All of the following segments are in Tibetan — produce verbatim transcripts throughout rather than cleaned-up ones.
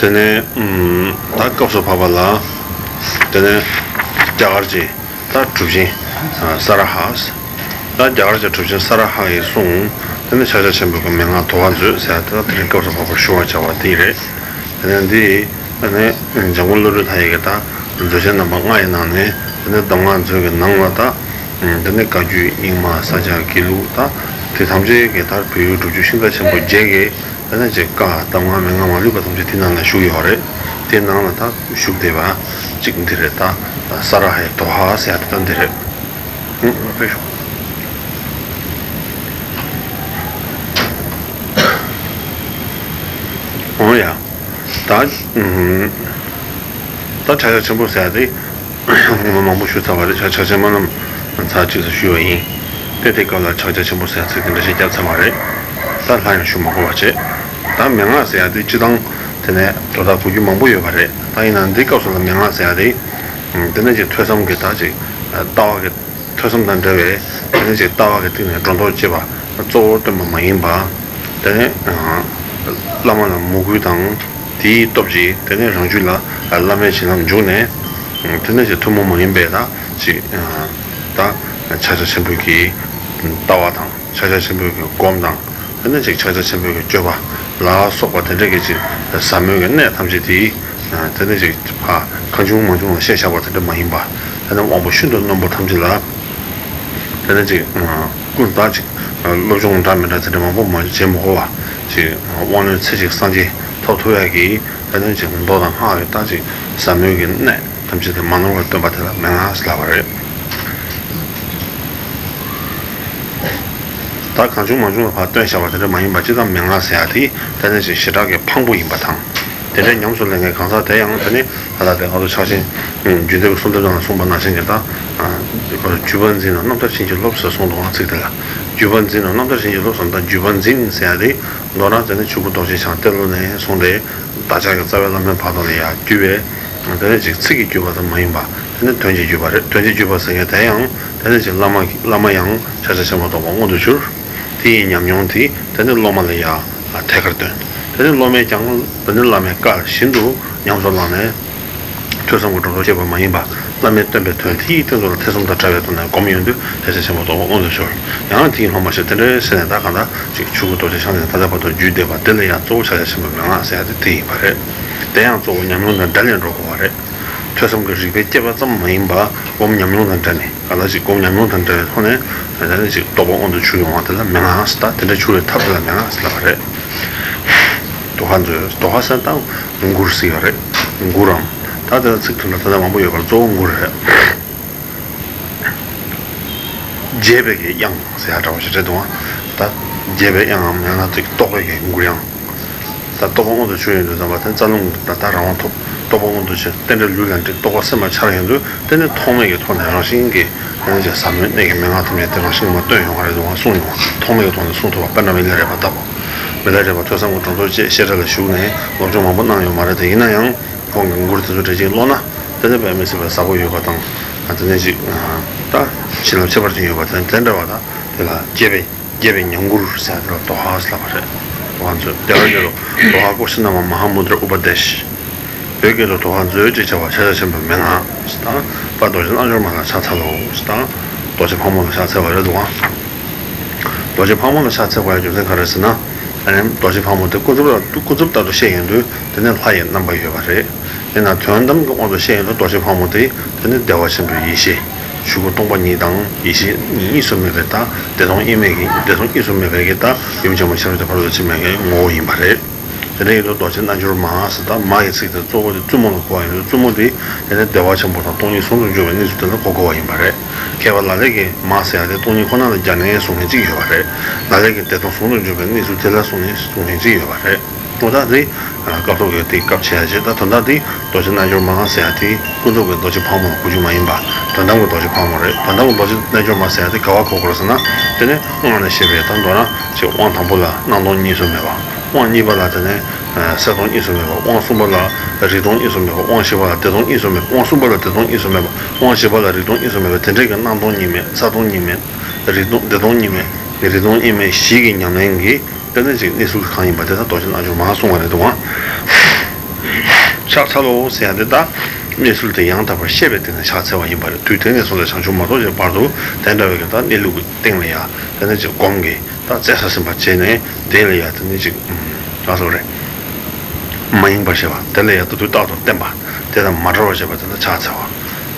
དེ་ནས་ད་སྐབས་སུ་བབ་པ་ལ། དེ་ནས་རྒྱ་གར་གྱི་ད་གྲུབ་ཆེན་ས་ར་ཧ། ད་རྒྱ་གར་གྱི་གྲུབ་ཆེན་ས་ར་ཧ་ཡི་གསུང་། དེ་ནས་ཕྱག་རྒྱ་ཆེན་པོའི་གི་མན་ངག་དོ་ཧ་མཛོད་ཟེར་ཡ་དེ་ད་དེ་རིང་སྐབས་སུ་བབ་པར་ཞུ་བར་བྱ་བ་དེ་རེད། དེ་ནས་འདི། དེ་ནས་འཇམ་མགོན་བློ་གྲོས་ལྷ་ཡི་གི་ད་མཛོད་ཆེན་རྣམ་པ་ལྔ་ཡི་ནང་ནས། དེ་ནས་གདམས་ངག་མཛོད་ཀྱི་ནང་ལ་ད། དེ་ནས་བཀའ་བརྒྱུད་རྙིང་མ་ས་སྐྱ་དགེ་ལུགས་ད། དེ་ཐམས་ཅད་ཀྱི་ད་བོད་ཡུལ་སྒྲུབ་བརྒྱུད་ཤིང་རྟ་ཆེན་པོ་བརྒྱད་ཀྱི། དེ་ནས་ཅིག་བཀའ་གདམས་ངག་མན་ངག་མ་ལུས་པ་ཐམས་ཅད་དེ་ནང་ལ་བཞུགས་ཡོད་རེད། དེ་ནང་ལ་ད་བཞུགས་བསྡད་པ་གཅིག་འདི་རེད། ད་ས་ར་ཧའི་དོ་ཧ་ཟེར་ཡ་དེ་ད་འདི་རེད། ཨུ་ཨ་པེ་ཤོ། འོ་ཡ། ད་ཨུམ། ད་ཕྱག་རྒྱ་ཆེན་པོ་ཟེར་ཡ་དེ། སྔོན་མ་མང་པོ་ཞུས་ཚར་བ་རེད། ཕྱག་ཕྱག་ཆེན་མ་རྣམས་ཚར་གཅིག་ཙམ་ཞུས་པ་ཡིན། དེ་དེ་སྐབས་ལ་ཕྱག་རྒྱ་ཆེན་པོ་ཟེར་ཚིག་དེ་འདྲ་ཞིག་བརྒྱབ་ཚར་བ་རེད། ད་སླར་ཡང་ཞུ་མ་དགོས་པ་བྱས། ད་མན་ངག་ཟེར་ཡ་དེ་སྤྱི་བཏང་དེ་ནས་དོ་བདག་གོ་རྒྱུ་མང་པོ་ཡོད་པ་རེད། ད་ཡིན་ན་འདི་སྐབས་སུ་ལ་མན་ངག་ཟེར་ཡ་དེ། དེ་ནས་ཅིག་ཐོས་བསམ་གྱི་ད་ཅིག་ལྟ་བ་གི་ཐོས་བསམ་དང་འབྲེལ་བའི་དེ་ནས་ཅིག་ལྟ་བ་གི་སྟེང་ནས་སྒྲོ་འདོགས་བཅད་པ་གཙོ་བོར་སྟོན་པ་མ་ཡིན་པ། དེ་ནས་བླ་མ་ལ་མོས་གུས་དང་། དེའི་སྟོབས་ཀྱིས་དེ་ནས་རང་རྒྱུད་ལ་བླ་མའི་བྱིན་རླབས་འཇུག་ནས། དེ་ནས་ཀྱི་ཐུན་མོང་མ་ཡིན་པའི་ད་ཅིག་ད་ཕྱག་རྒྱ་ཆེན་པོའི་གི་ལྟ་བ་དང་། ཕྱག་རྒྱ་ཆེན་པོའི་གི་སྒོམ་དང་། དེ་ནས་ཅིག་ཕྱག་རྒྱ་ཆེན་པོའི་གི་སྤྱོད་པ་ལ་སོགས་པ་དེ་འདྲ་གི་ཅིག་ཟབ་མོའི་གི་གནད་ཐམས་ཅད་དེ། དེ་ནས་ཅིག་ཕ་གང་བྱུང་མང་བྱུང་ལ་བཤད་བཞག་པ་དེ་འདྲ་མ་ཡིན་པ། དེ་ནས་དབང་པོ་ཤིན་ཏུ་རྣོན་པོ་ཐམས་ཅད་ལ། དེ་ནས་ཅིག་ཀུན་ད་ཅིག་སློབ་སྦྱོང་འདྲ་མི་འདྲ་དེ་འདྲ་མང་པོ་མ་བྱེད་མི་དགོས་པ། ཅིག་དབང་རྣོན་ཚེ་གཅིག་སངས་རྒྱས་ཐོབ་ཐུབ་ཡ་གི། དེ་ནས་ཅིག་མདོ་དང་སྔགས་ཀྱི་ད་ཅིག་ཟབ་མོའི་གི་གནད་ཐམས་ཅད་དེ་མ་ནོར་བར་སྟོན་པ་དེ་ལ་མན་ངག་ཟེར་ལབ་པ་རེད། ད་གང་བྱུང་མང་བྱུང་ལ་ཕར་སྟོན་བཞག་པ་དེ་འདྲ་མ་ཡིན་པ། སྤྱིར་བཏང་མན་ངག་ཟེར་ཡ་དེ་དེ་ནས་ཅིག་ཞེ་དྲག་གི་ཕངས་པོ་ཡིན་པ་དང་། དེ་འདྲའི་ཉམས་སུ་ལེན་མཁན་གང་ཟག་དེ་ཡང་དེ་ནི་ད་ལྟ་དེ་ང་ཚོ་ཕྱག་ཆེན་རྒྱུད་སྡེ་གི་གསོལ་འདེབས་ནང་ལ་གསུངས་པ་ནང་བཞིན་གྱི་ད། བརྒྱུད་པ་འཛིན་ནོ་རྣམ་ཐར་བྱིན་གྱིས་རློབས་ཟེར་གསུངས་འདུག་ག་ཚིག་དེ་ལ། བརྒྱུད་པ་འཛིན་ནོ་རྣམ་ཐར་བྱིན་གྱིས་རློབས་ཟེར། ད་བརྒྱུད་པ་འཛིན་ཟེར་ཡ་དེ་མདོར་ན་དེ་ནི་ཆོས་སྐུ་རྡོ་རྗེ་འཆང་ཏེ་ལོ་ནས་བཟུང་སྟེ། བདག་ཅག་གི་རྩ་བའི་བླ་མའི་བར་དུ་ལ་ཡང་བརྒྱུད་པའི། དེ་ནས་ཅིག་ཚིག་གི་བརྒྱུད་པ་དེ་མ་ཡིན་པ། དེ་ནི་དོན་གྱི་བརྒྱུད་པ་རེད། དོན་གྱི་བརྒྱུད་པ་ཟེར་མཁན་དེ་ཡང་དེ་ནི་ཅིག་བླ་མ་བླ་མ་ཡང་ཕྱག་རྒྱ་ཆེན་པོ་རྟོགས་པ་མངོན་དུ་གྱུར། དེ་ཡི་ཉམས་མྱོང་དེ་དེ་ནི་སློབ་མ་ལ་ཡང་ཐད་ཀར་སྟོན། དེ་ནི་སློབ་མས་ཀྱང་དེ་ནི་བླ་མའི་བཀའ་བཞིན་དུ་ཉམས་སུ་བླངས་ནས། ཐོས་བསམ་གྱི་སྒྲོ་འདོགས་བཅད་པ་མ་ཡིན་པ། བླ་མས་སྟོན་པའི་དོན་དེའི་སྟེང་དུ་ལ་ཐེ་ཚོམ་དང་བྲལ་བའི་ཐོག་ནས་སྒོམ་ཡོང་དུས་ཕྱག་རྒྱ་ཆེན་པོ་རྟོགས་པ་མངོན་དུ་གྱུར། ཡང་དེའི་སློབ་མ་ཞིག་དེ་འདྲའི་ཟེར་ནས་ད་གང་ལྟར་ཅིག་ཆོས་སྐུ་རྡོ་རྗེ་འཆང་ནས་ད་ལྟ་བར་དུ་བརྒྱུད་བསྡད་པ་དེ་ལ་ཡང་གཙོ་བོ་ཕྱག་རྒྱ་ཆེན་པོའི་མན་ངག་ཟེར་ཡ་དེ་དེ་ཡིན་པ་རེད། དེ་ཡང་གཙོ་བོ་ཉམས་མྱོང་དང་འབྲེལ་ནས་འགྲོ་དགོས་པ་རེད། ཐོས་བསམ་གྱི་རིགས་པས་དཔྱད་པ་ཙམ་མ་ཡིན་པ། སྒོམ་ཉམས་མྱོང་དང་འབྲེལ་ནས། གང་ལྟར་ཅིག་སྒོམ་ཉམས་མྱོང་དང་འབྲེལ་བའི་ཐོག་ནས་ད་ནི་ཅིག་རྟོགས་པ་མངོན་དུ་གྱུར་ཡོང་བ་དེ་ལ་མན་ངག་ཟེར། ད་དེ་འདྲ་གྱུར་བའི་ཐབས་དེ་ལ་མན་ངག་ཟེར་ལབ་པ་རེད། དོ་ཧ་མཛོད། དོ་ཧ་ཟེར་ད་མགུར་ཟེར་ཡོད་རེད། མགུར་རམ། ད་དེ་ལ་ཚིག་དོན་ལ་ད་ལྟ་མང་པོ་ཡོད་པར་གཙོ་བོ་མགུར་རེད། རྒྱས་པའི་གི་དབྱངས་ཟེར་ཡ་འདྲ་བོ་ཞིག་རེད་འདུག་ཨ། ད་རྒྱས་པའི་དབྱངས་ངམ་ཡང་ན་ཅིག་རྟོགས་པའི་གི་མགུར་དབྱངས། ད་རྟོགས་པ་མངོན་དུ་གྱུར་ཡོང་དུས་ཙམ་པ་དེ་རྩ་རླུང་ད་ལྟ་རང་དབང་ཐོབ། རྟོགས་པ་མངོན་དུ་གྱུར། རྟེན་འབྲེལ་ལུས་ལ་འགྲིག། རྟོགས་པ་སེམས་ལ་འཆར་ཡོང་དུས་དེ་ནི་ཐོགས་མེད་ཀྱི་ཐོག་ནས་རང་བཞིན་གྱིས་དེ་ནི་ཅིག་ཟབ་མོའི་གནད་ཀྱི་མན་ངག་ཐམས་ཅད་དེ་རང་བཞིན་ངོ་སྟོན་ཡོང་བ་རེད་འདུག་ག་གསུངས་ཡོང་བ། ཐོགས་མེད་ཀྱི་ཐོག་ནས་གསུངས་ཐུབ་པ། དཔེར་ན་མི་ལ་རས་པ་ལྟ་བུ། མི་ལ་རས་པ་ཐོས་བསམ་གྱི་སྒྲོ་འདོགས་བཅད། བཤད་གྲྭ་ལ་ཞུགས་ནས་སློབ་སྦྱོང་མང་པོ་གནང་ཡོད་མ་རེད་དེ། ཡིན་ན་ཡང་ཁོང་གི་མགུར་དེ་ཚོ་འདྲ་ཅིག་ཀློག་ན་དེ་ནི་དཔེ་མི་སྲིད་པའི་ཟབ་པོ་ཡོད་པ་དང་། དེ་ནི་ཅིག་ད་བྱིན་རླབས་ཁྱད་པར་ཅན་ཡོད་པ་དང་དེ་འདྲ་བ་དང་། དེ་ལ་རྒྱས་པའི་རྒྱས་པའི་ཉམས་མགུར་ཟེར་ཡ་དེ་ལ་དོ་ཧ་ཟེར་ལབ་པ་རེད། དོ་ཧ་མཛོད། རྒྱ་གར་སྐད་དུ་དོ་ཧ་ཀོ་ཤ་ན་མ་མ་ཧཱ་མུ་དྲ་ཨུ་པ་དེ་ཤི། བོད་སྐད་དུ་དོ་ཧ་མཛོད་ཅེས་བྱ་བ་ཕྱག་རྒྱ་ཆེན་པོའི་མན་ངག་ཟེར་དང་། པ་རྡོ་རྗེ་རྣལ་འབྱོར་མ་ལ་ཕྱག་འཚལ་ལོ་ཟེར་དང་། རྡོ་རྗེ་ཕག་མོ་ལ་ཕྱག་འཚལ་བ་རེད་འདུག་ག་རྡོ་རྗེ་ཕག་མོ་ལ་ཕྱག་འཚལ་བ་ཡི་རྒྱུ་མཚན་ག་རེ་ཟེར་ན། ཨ་ནི་རྡོ་རྗེ་ཕག་མོ་དེ་ཀུན་རྫོབ་ལ་ཀུན་རྫོབ་ལྟར་དུ་བཤད་ཡོང་དུས་དེ་ནི་ལྷ་ཡི་རྣམ་པ་ཡོད་པ་རེད། དེས་ན་དོན་དམ་གྱི་དབང་དུ་བཤད་ཡོང་དུས་རྡོ་རྗེ་ཕག་མོ་དེ་དེ་ནི་བདེ་བ་ཆེན་པོའི་ཡེ་ཤེས། ཆོས་སྐུ་སྟོང་པ་ཉིད་དང་ཡེ་ཤེས་གཉིས་སུ་མེད་པའི་ད་བདེ་སྟོང་དབྱེར་མེད་ཀྱི་བདེ་སྟོང་གཉིས་སུ་མེད་པའི་གི་ད་ཡུམ་ཆེན་མོ་ཤེས་རབ་ཀྱི་ཕ་རོལ་ཏུ་ཕྱིན་པའི་གི་ངོ་བོ་ཡིན་པ་རེད། དེ་འདྲ་ཡིན་དུས་རྡོ་རྗེ་རྣལ་འབྱོར་མ་ཟེར་ད་མ་ཡི་ཚིག་དེ་གཙོ་བོ་དེ་བཙུན་མོ་ལ་གོ་བ་ཡིན་དུས་བཙུན་མོ་དེ་དེ་ནི་བདེ་བ་ཆེན་པོ་དང་སྟོང་ཉིད་ཟུང་དུ་འཇུག་པའི་གནས་ཚུལ་དེ་ལ་གོ་དགོས་པ་ཡིན་པ་རེད། མཁས་པ་ལ་ལས་ཀྱིས་མ་ཟེར་ཡ་དེ་སྟོང་ཉིད་ཁོ་ན་ལ་སྦྱར་ནས་གསུང་མཁན་གཅིག་ཡོད་པ་རེད། ལ་ལས་ཀྱིས་བདེ་སྟོང་ཟུང་དུ་འཇུག་པའི་གནས་ཚུལ་དེ་ལ་གསུང་ནས་གསུང་མཁན་གཅིག་ཡོད་པ་རེད། འོ་ད་དེ་སྐབས་ཐོག་གི་དེ་སྐབས་ཆེ་ཡ་བྱས། ད་དོན་དག་དེ་རྡོ་རྗེ་རྣལ་འབྱོར་མ་ཟེར་ཡ་དེ་ཀུན་རྫོབ་ཀྱི་རྡོ་རྗེ་ཕག་མོ་ལ་གོ་རྒྱུ་མ་ཡིན་པ། དོན་དམ་གྱི་རྡོ་རྗེ་ཕག་མོ་རེད། དོན་དམ་གྱི་རྡོ་རྗེ་རྣལ་འབྱོར་མ་ཟེར་ཡ་དེ་ག་བ་གོ་དགོས་རེད་ཟེར་ན། དེ་ནི་སྔོན་ནས་བཤད་པའི་ད་མདོར་ན་ཅིག་དབང་དང་པོ་ལ་སྣང་སྟོང་གཉིས་སུ་མེད་པ། དབང་གཉིས་པ་ལ་དེ་ནི་གསལ་སྟོང་གཉིས་སུ་མེད་པ། དབང་གསུམ་པ་ལ་རིག་སྟོང་གཉིས་སུ་མེད་པ། དབང་བཞི་པ་ལ་བདེ་སྟོང་གཉིས་སུ་མེད་པ། དབང་གསུམ་པ་ལ་བདེ་སྟོང་གཉིས་སུ་མེད་པ། དབང་བཞི་པ་ལ་རིག་སྟོང་གཉིས་སུ་མེད་པ། དེ་འདྲའི་གི་སྣང་སྟོང་གཉིས་མེད། གསལ་སྟོང་གཉིས་མེད། རིག་སྟོང་བདེ་སྟོང་གཉིས་མེད། རིག་སྟོང་དབྱེར་མེད་བཞི་གི་ཉམས་ལེན་གྱི་དེ་ནི་ཅིག་གནས་ཚུལ་གང་ཡིན་པ་དེ་ད་རྡོ་རྗེ་རྣལ་འབྱོར་མ་གསུང་བ་རེད་འདུག་ག་ཕྱག་འཚལ་ལོ་ཟེར་ཡ་དེ་ད་གནས་ཚུལ་དེ་ཡང་དག་པར་ཤེས་པའི་སྟེང་ནས་ཕྱག་འཚལ་བ་ཡིན་པ་རེད། དུས་དེ་ནས་བཟུང་སྟེ་བྱང་ཆུབ་མ་ཐོབ་ཀྱི་བར་དུ་དེ་འདྲ་བའི་གི་ད་གནས་ལུགས་ཀྱི་སྟེང་ལ་ཡ་དེ་ནས་ཅིག་སྒོམ་གྱི་ད་བཙན་ས་ཟིན་པ་བྱས་ནས་དེ་ལ་ཡ་དེ་ནས་ཅིག་ལ་སོགས་རེད། མ་ཡེངས་པར་བྱེད་པ་དེ་ལ་ཡ་ད་དུས་རྟག་ཏུ་བརྟན་པ་དེ་དང་མ་བྲལ་བར་བྱེད་པ་དེ་ལ་ཕྱག་འཚལ་བ།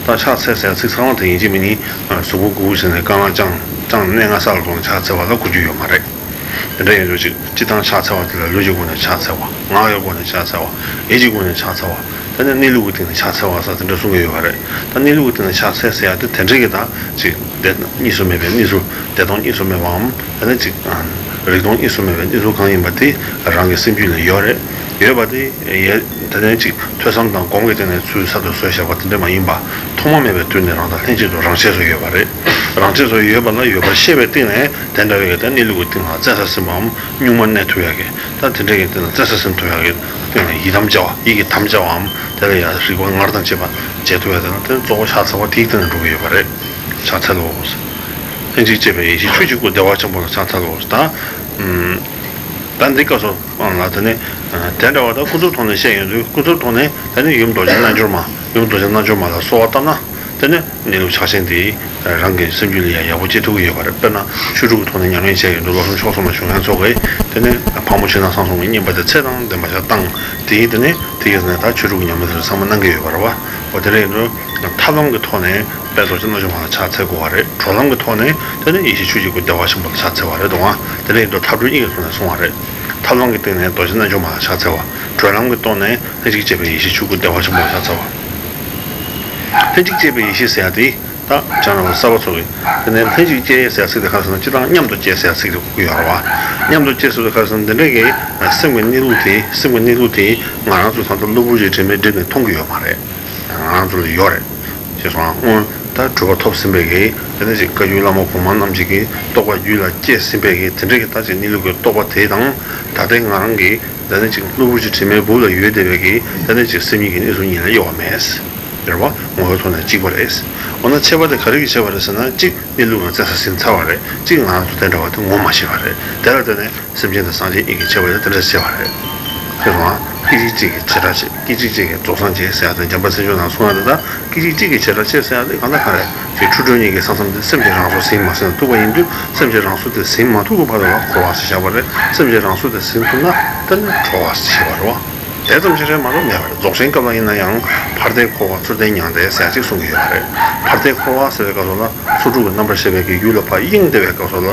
ད་ཕྱག་འཚལ་ཟེར་ཡ་ཚིག་ཚང་མ་དེ་ཡིན་གཅིག་མིན་གཉིས་གཟུགས་པོ་གུག་གུག་བྱས་ནས་རྐང་ལག་བརྐྱངས་བརྐྱངས་གནས་ལྔ་ས་ལ་བཙུགས་ནས་ཕྱག་འཚལ་བ་ལ་གོ་རྒྱུ་ཡོད་མ་རེད། དེ་འདྲ་ཡིན་དུས་ཅིག་སྤྱི་བཏང་ཕྱག་འཚལ་བ་དེ་ལ་ལུས་ཀྱི་སྒོ་ནས་ཕྱག་འཚལ་བ། ངག་གི་སྒོ་ནས་ཕྱག་འཚལ་བ། ཡིད་ཀྱི་སྒོ་ནས་ཕྱག་འཚལ་བ། དེ་ནས་གནས་ལུགས་ཀྱི་སྟེང་ནས་ཕྱག་འཚལ་བ་ཟེར་དེ་འདྲ་གསུང་གི་ཡོད་པ་རེད། ད་གནས་ལུགས་ཀྱི་སྟེང་ནས་ཕྱག་འཚལ་ཟེར་ཡ་དེ་དེ་འདྲའི་གི་ད་ཅིག་བདེ་གཉིས་སུ་མེད་པའི་གནས་ཚུལ་བདེ་སྟོང་གཉིས་སུ་མེད་པའམ་དེ་ནས་ཅིག་རིག་སྟོང་གཉིས་སུ་མེད་པའི་གནས་ཚུལ་གང་ཡིན་པ་དེ་རང་གི་སེམས་རྒྱུད་ལ་ཡོད་རེད། ཡོད་པ་དེ་ཡ་དེ་ནས་ཅིག་ཐོས་བསམ་དང་སྒོམ་གྱི་སྟེང་ནས་ཚུར་གསར་དུ་བཟོས་བཞག་པ་དེ་འདྲ་མ་ཡིན་པ། ཐོག་མ་མེད་པའི་དུས་ནས་རང་དང་ལྷན་ཅིག་ཏུ་རང་ཆས་སུ་ཡོད་པ་རེད། རང་ཆས་སུ་ཡོད་པ་ལ་ཡོད་པར་ཤེས་པའི་སྟེང་ནས་དེ་འདྲ་བའི་གི་ད་གནས་ལུགས་ཀྱི་སྟེང་ལ་བཙན་ས་ཟིན་པའམ་གཉུག་མར་གནས་ཐུབ་ཡ་གི་ད་དེ་འདྲ་གི་སྟེང་ལ་བཙན་ས་ཟིན་ཐུབ་ཡ་གི་སྟེང་ལ་ཡི་དམ་བཅའ་བ་ཡིད་ཀྱི་དམ་བཅའ་བའམ་དེ་ལ་ཡ་རིག་པ་ངར་དང་བཅས་པ་བྱེད་ཐུབ་ཡ་དེ་ལ་དེ་གཙོ་བོ་ཕྱག་འཚལ་བ་དེའི་སྟེང་ནས་འགྲོ་གི་ཡོད་པ་རེད། ཕྱག་འཚལ་ལོ། ལྷན་ཅིག་སྐྱེས་པའི་ཡེ་ཤེས་ཆོས་ཀྱི་སྐུ་བདེ་བ་ཆེན་པོ་ལ་ཕྱག་འཚལ་ལོ། ད་ད་འདི་སྐབས་སུ་ལ་དེ་ནས་དེ་འདྲ་བ་ད་ཀུན་རྫོབ་ཐོག་ནས་བཤད་ཡོང་དུས་ཀུན་རྫོབ་ཐོག་ནས་དེ་ནས་ཡུམ་རྡོ་རྗེ་རྣལ་འབྱོར་མ་ཡུམ་རྡོ་རྗེ་རྣལ་འབྱོར་མ་ལ་གསོལ་བ་བཏབ་ན་དེ་ནས་གནས་ལུགས་ཕྱག་ཆེན་དེ་རང་གི་སེམས་རྒྱུད་ལ་ཡང་ཡག་པོ་སྐྱེ་ཐུབ་ཀྱི་ཡོད་པ་རེད། དཔེར་ན་ཆོས་དྲུག་གི་ཐོག་ནས་ཉམས་ལེན་བྱས་ཡོང་དུས་བློ་གསུམ་ཕྱོགས་གསུམ་ལ་བྱུང་ཡང་ཚོགས་ཀྱི་དེ་ནས་ཕག་མོ་ཆོས་དང་སངས་གསུམ་གྱི་བསྙེན་པ་དེ་ཚེ་དང་ལྡན་པ་ཞིག་བཏང་དེ་ཡིན་དེ་ནས་དེ་ཡིན་ནས་ད་ཆོས་དྲུག་གི་ཉམས་ལེན་དེ་ཚང་མ་གནང་གི་ཡོད་པ་རེད་བ། འོ་དེ་འདྲ་ཡིན་དུས་ཐབས་ལམ་གྱི་ཐོག་ནས། དཔལ་རྡོ་རྗེ་རྣལ་འབྱོར་མ་ལ་ཕྱག་འཚལ་དགོས་པ་རེད། གྲོལ་ལམ་གྱི་ཐོག་ནས་དེ་ནས་ཡེ་ཤེས་ཆོས་ཀྱི་སྐུ་བདེ་བ་ཆེན་པོ་ལ་ཕྱག་འཚལ་བ་རེད་དོ། དེ་ནས་ཡིན་དུས་ཐབས་གྲོལ་གཉིས་ཀྱི་ཐོག་ནས་གསུངས་པ་རེད། ཐབས་ལམ་གྱི་སྟེང་ནས་རྡོ་རྗེ་རྣལ་འབྱོར་མ་ལ་ཕྱག་འཚལ་བ། གྲོལ་ལམ་གྱི་ཐོག་ནས་ལྷན་ཅིག་སྐྱེས་པའི་ཡེ་ཤེས་ཆོས་སྐུ་བདེ་བ་ཆེན་པོ་ལ་ཕྱག་འཚལ་བ། ལྷན་ཅིག་སྐྱེས་པའི་ཡེ་ཤེས་ཟེར་ཡ་དེ་ད་བྱང་ནང་པ་གསར་པ་ཚོ་གིས་དེ་ནས་ལྷན་ཅིག་སྐྱེས་ཟེར་ཡ་ཚིག་དེ་ག་རེ་ཟེར་ན་སྤྱིར་བཏང་མཉམ་དུ་སྐྱེས་ཟེར་ཡ་ཚིག་དེ་གོ་གི་ཡོད་རེད་བ། མཉམ་དུ་སྐྱེས་ཟེར་དུས་ག་རེ་ཟེར་ན་འདི་འདྲའི་གི་སེམས་ཀྱི་གནས་ལུགས་དེ་སེམས་ཀྱི་གནས་ལུགས་དེ་ང་རང་ཚོ་ད་ལྟ་གློ་བུར་གྱི་དྲི་མས་བསྒྲིབས་ནས་མཐོང་གི་ཡོད་མ་རེད། ང་རང་ཚོ་ལ་ཡོད་རེད། ཞེས་སོགས་སྔོན་ད་གྲུབ་པ་ཐོབ་ཟིན་པའི་གི་དེ་འདྲ་ཞིག་བཀའ་བརྒྱུད་བླ་མ་གོང་མ་རྣམས་ཀྱི་གི་རྟོགས་པ་རྒྱུད་ལ་སྐྱེས་ཟིན་པའི་གི་དེ་འདྲ་གི་ད་ཅིག་གནས་ལུགས་ཀྱི་རྟོགས་པ་དེ་དང་ད་ལྟའི་ང་རང་གི་དེ་འདྲ་ཅིག་གློ་བུར་གྱི་དྲི་མའི་སྦུབས་ལ་ཡོད་བསྡད་པའི་གི་དེ་འདྲ་ཅིག་སེམས་ཉིད་ཀྱི་གནས་ཚུལ་གཉིས་ལ་དབྱེ་བ་མེད། རེད་བ། ངོ་བོའི་ཐོག་ནས་གཅིག་པ་རེད། འོ་ན་ཁྱད་པར་དེ་ག་རེ་གི་ཁྱད་པར་རེད་ཟེར་ན་གཅིག་གནས་ལུགས་ལ་བཙན་ས་ཟིན་ཚར་བ་རེད། གཅིག་ང་རང་ཚོ་དེ་འདྲ་བ་དེ་ངོ་མ་ཤེས་པ་རེད། དེ་ལ་བརྟེན་ནས། སེམས་ཅན་དང་སངས་རྒྱས་གཉིས་ཀྱི་ཁྱད་པར་ཡང་དེ་འདྲ་ཟེར་བ་རེད། ཁྱེད་རང་སྐད་ཅིག་གཅིག་གི་བྱེ་བྲག་ཕྱེ་སྐད་ཅིག་གཅིག་གིས་རྫོགས་སངས་རྒྱས་ཟེར་ཡ་དང་འཇམ་དཔལ་མཚན་བརྗོད་ནང་གསུངས་ཡ་དེ་དག་སྐད་ཅིག་གཅིག་གི་བྱེ་བྲག་ཕྱེ་ཟེར་ཡ་དེ་གང་ལྟར་གང་རེད་ཅེས་འཁྲུལ་གྲོལ་གཉིས་ཀྱི་ས་མཚམས་དེ་སེམས་ཀྱིས་རང་སོ་ཟིན་མ་ཟིན་ལ་ཐུག་པ་ཡིན་དུས་སེམས་ཀྱིས་རང་སོ་དེ་ཟིན་མ་ཐུབ་པའི་བར་དུ་ལ་འཁོར་བ་ཟེར་བཞག་པ་རེད། སེམས་ཀྱིས་རང་སོ་དེ་ཟིན་ཐུབ་ན་དེ་ནི་གྲོལ་བ་ཟེར་བ་རེད་བ། དེ་ཙམ་ཞིག་རེད་མ་གཏོགས་མེད་པ་རེད། རྫོགས་ཆེན་སྐབས་ལ་ཡིན་ན་ཡང་ཕར་འདས་འཁོར་བ་ཚུར་འདས་མྱང་འདས་ཟེར་ཡ་ཅིག་གསུང་གི་ཡོད་པ་རེད། ཕར་འདས་འཁོར་བ་ཟེར་བའི་སྐབས་སུ་ལ་ཚོགས་དྲུག་གི་རྣམ་པར་ཤེས་པའི་གི་ཡུལ་ལ་ཕར་གཡེང་བསྡད་པའི་སྐབས་སུ་ལ།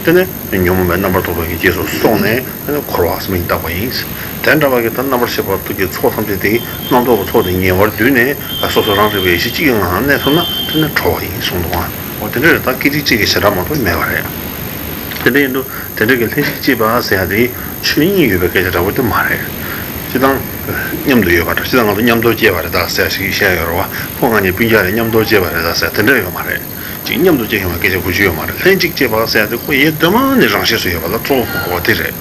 དེ་ནས་ཉོན་མོངས་པའི་རྣམ་པར་རྟོག་པའི་གི་རྗེས་སུ་སོང་ནས་དེ་ནས་འཁོར་བ་ཟེར་མིང་བཏགས་པ་ཡིན། དེ་འདྲ་བ་གི་ད་རྣམ་པར་ཤེས་པ་ཐུགས་ཀྱི་ཚོགས་ཐམས་ཅད་དེ་རྣམ་རྟོག་གི་ཚོགས་དེ་ཉེ་བར་བསྡུས་ནས་སོ་སོ་རང་རིག་པའི་ཡེ་ཤེས་གཅིག་གི་ངང་ལ་གནས་ཐུབ་ན་དེ་ནི་གྲོལ་བ་ཡིན་གསུངས་འདུག་ཨ། འོ་དེ་འདྲ་རེད། ད་སྐད་ཅིག་གཅིག་གི་བྱེ་བྲག་མ་གཏོགས་མེད་པ་རེད། དེ་འདྲ་ཡིན་དུས་དེ་འདྲ་གི་ལྷན་ཅིག་སྐྱེས་པ་ཟེར་ཡ་དེ་ཆོས་དབྱིངས་ཡོད་པའི་སྐད་ཆ་འདྲ་པོ་དེ་མ་རེད། སྤྱིར་བཏང་མཉམ་དུ་ཡོད་པ་འདྲ། སྤྱིར་བཏང་ང་ཚོ་མཉམ་དུ་སྐྱེས་པ་རེད་ད་ཟེར་ཞིག་བཤད་ཡོད་རེད་བ། ཁོ་ང་གཉིས་སྤུན་ཀྱག་རེད་མཉམ་དུ་སྐྱེས་པ་རེད་ད་ཟེར་དེ་འདྲ་ཡོད་མ་རེད། ཅིག་མཉམ་དུ་སྐྱེས་ཡོང་བའི་སྐད་ཆ་གོ་རྒྱུ་ཡོད་མ་རེད། ལྷན་ཅིག་སྐྱེས་པ་ཟེར་ཡ་དེ་ཁོ་ཡེ་གདོད་མ་ནས་རང་ཆས་སུ་ཡོད་པ་ལ་གཙོ་བོ་གོ་བ་དེ་རེད།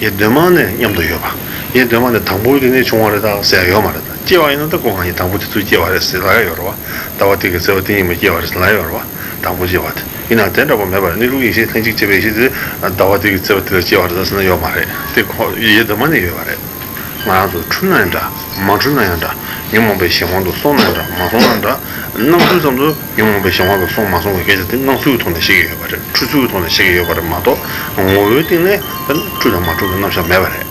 ཡེ་གདོད་མ་ནས་མཉམ་དུ་ཡོད་པ། ཡེ་གདོད་མ་ནས་དང་པོ་དེ་ནས་བྱུང་བ་རེད་ད་ཟེར་ཡ་ཡོད་མ་རེད་ད། སྐྱེས་པ་ཡིན་ན་ད་ཁོ་ང་གཉིས་དང་པོ་དེ་ཚོ་སྐྱེས་པ་རེད་ཟེར་ལབ་ཡ་ཡོད་རེད་བ། ཟླ་བ་དེ་གི་ཚེས་པ་དེ་ཉིན་མོ་སྐྱེས་པ་རེད་ཟེར་ལབ་ཡ་ཡོད་རེད་བ། དང་པོ་སྐྱེས་པ་དེ་ཡིན་ནའང་དེ་འདྲ་པོ་མེད་པ་རེད། གནས་ལུགས་ཡེ་ཤེས་ལྷན་ཅིག་སྐྱེས་པའི་ཡེ་ཤེས་དེ་ཟླ་བ་དེ་གི་ཚེས་པ་དེ་ལ་སྐྱེས་པ་རེད་ད་ཟེར་ན་ཡོད་མ་རེད། དེ་ཁོ་ཡེ་གདོད་མ་ནས་ཡོད་པ་རེད། ང་རང་ཚོ་འཁྲུལ་ན་ཡང་འདྲ། མ་འཁྲུལ་ན་ཡང་འདྲ། ཉོན་མོངས་པའི་གཞན་དབང་དུ་སོང་ན་ཡང་འདྲ། མ་སོང་ན་འདྲ། སྣང་ཚུལ་ཙམ་དུ་ཉོན་མོངས་པའི་གཞན་དབང་དུ་སོང་མ་སོང་བའི་སྐད་ཆ་དེ་སྣང་ཚུལ་གྱི་ཐོག་ནས་བཤད་ཀྱི་ཡོད་པ་རེད། འཁྲུལ་ཚུལ་གྱི་ཐོག་ནས་བཤད་ཀྱི་ཡོད་པ་རེད་མ་གཏོགས་ངོ་བོའི་སྟེང་ནས་འཁྲུལ་དང་མ་འཁྲུལ་གྱི་རྣམ་གཞག་མེད་པ་རེད།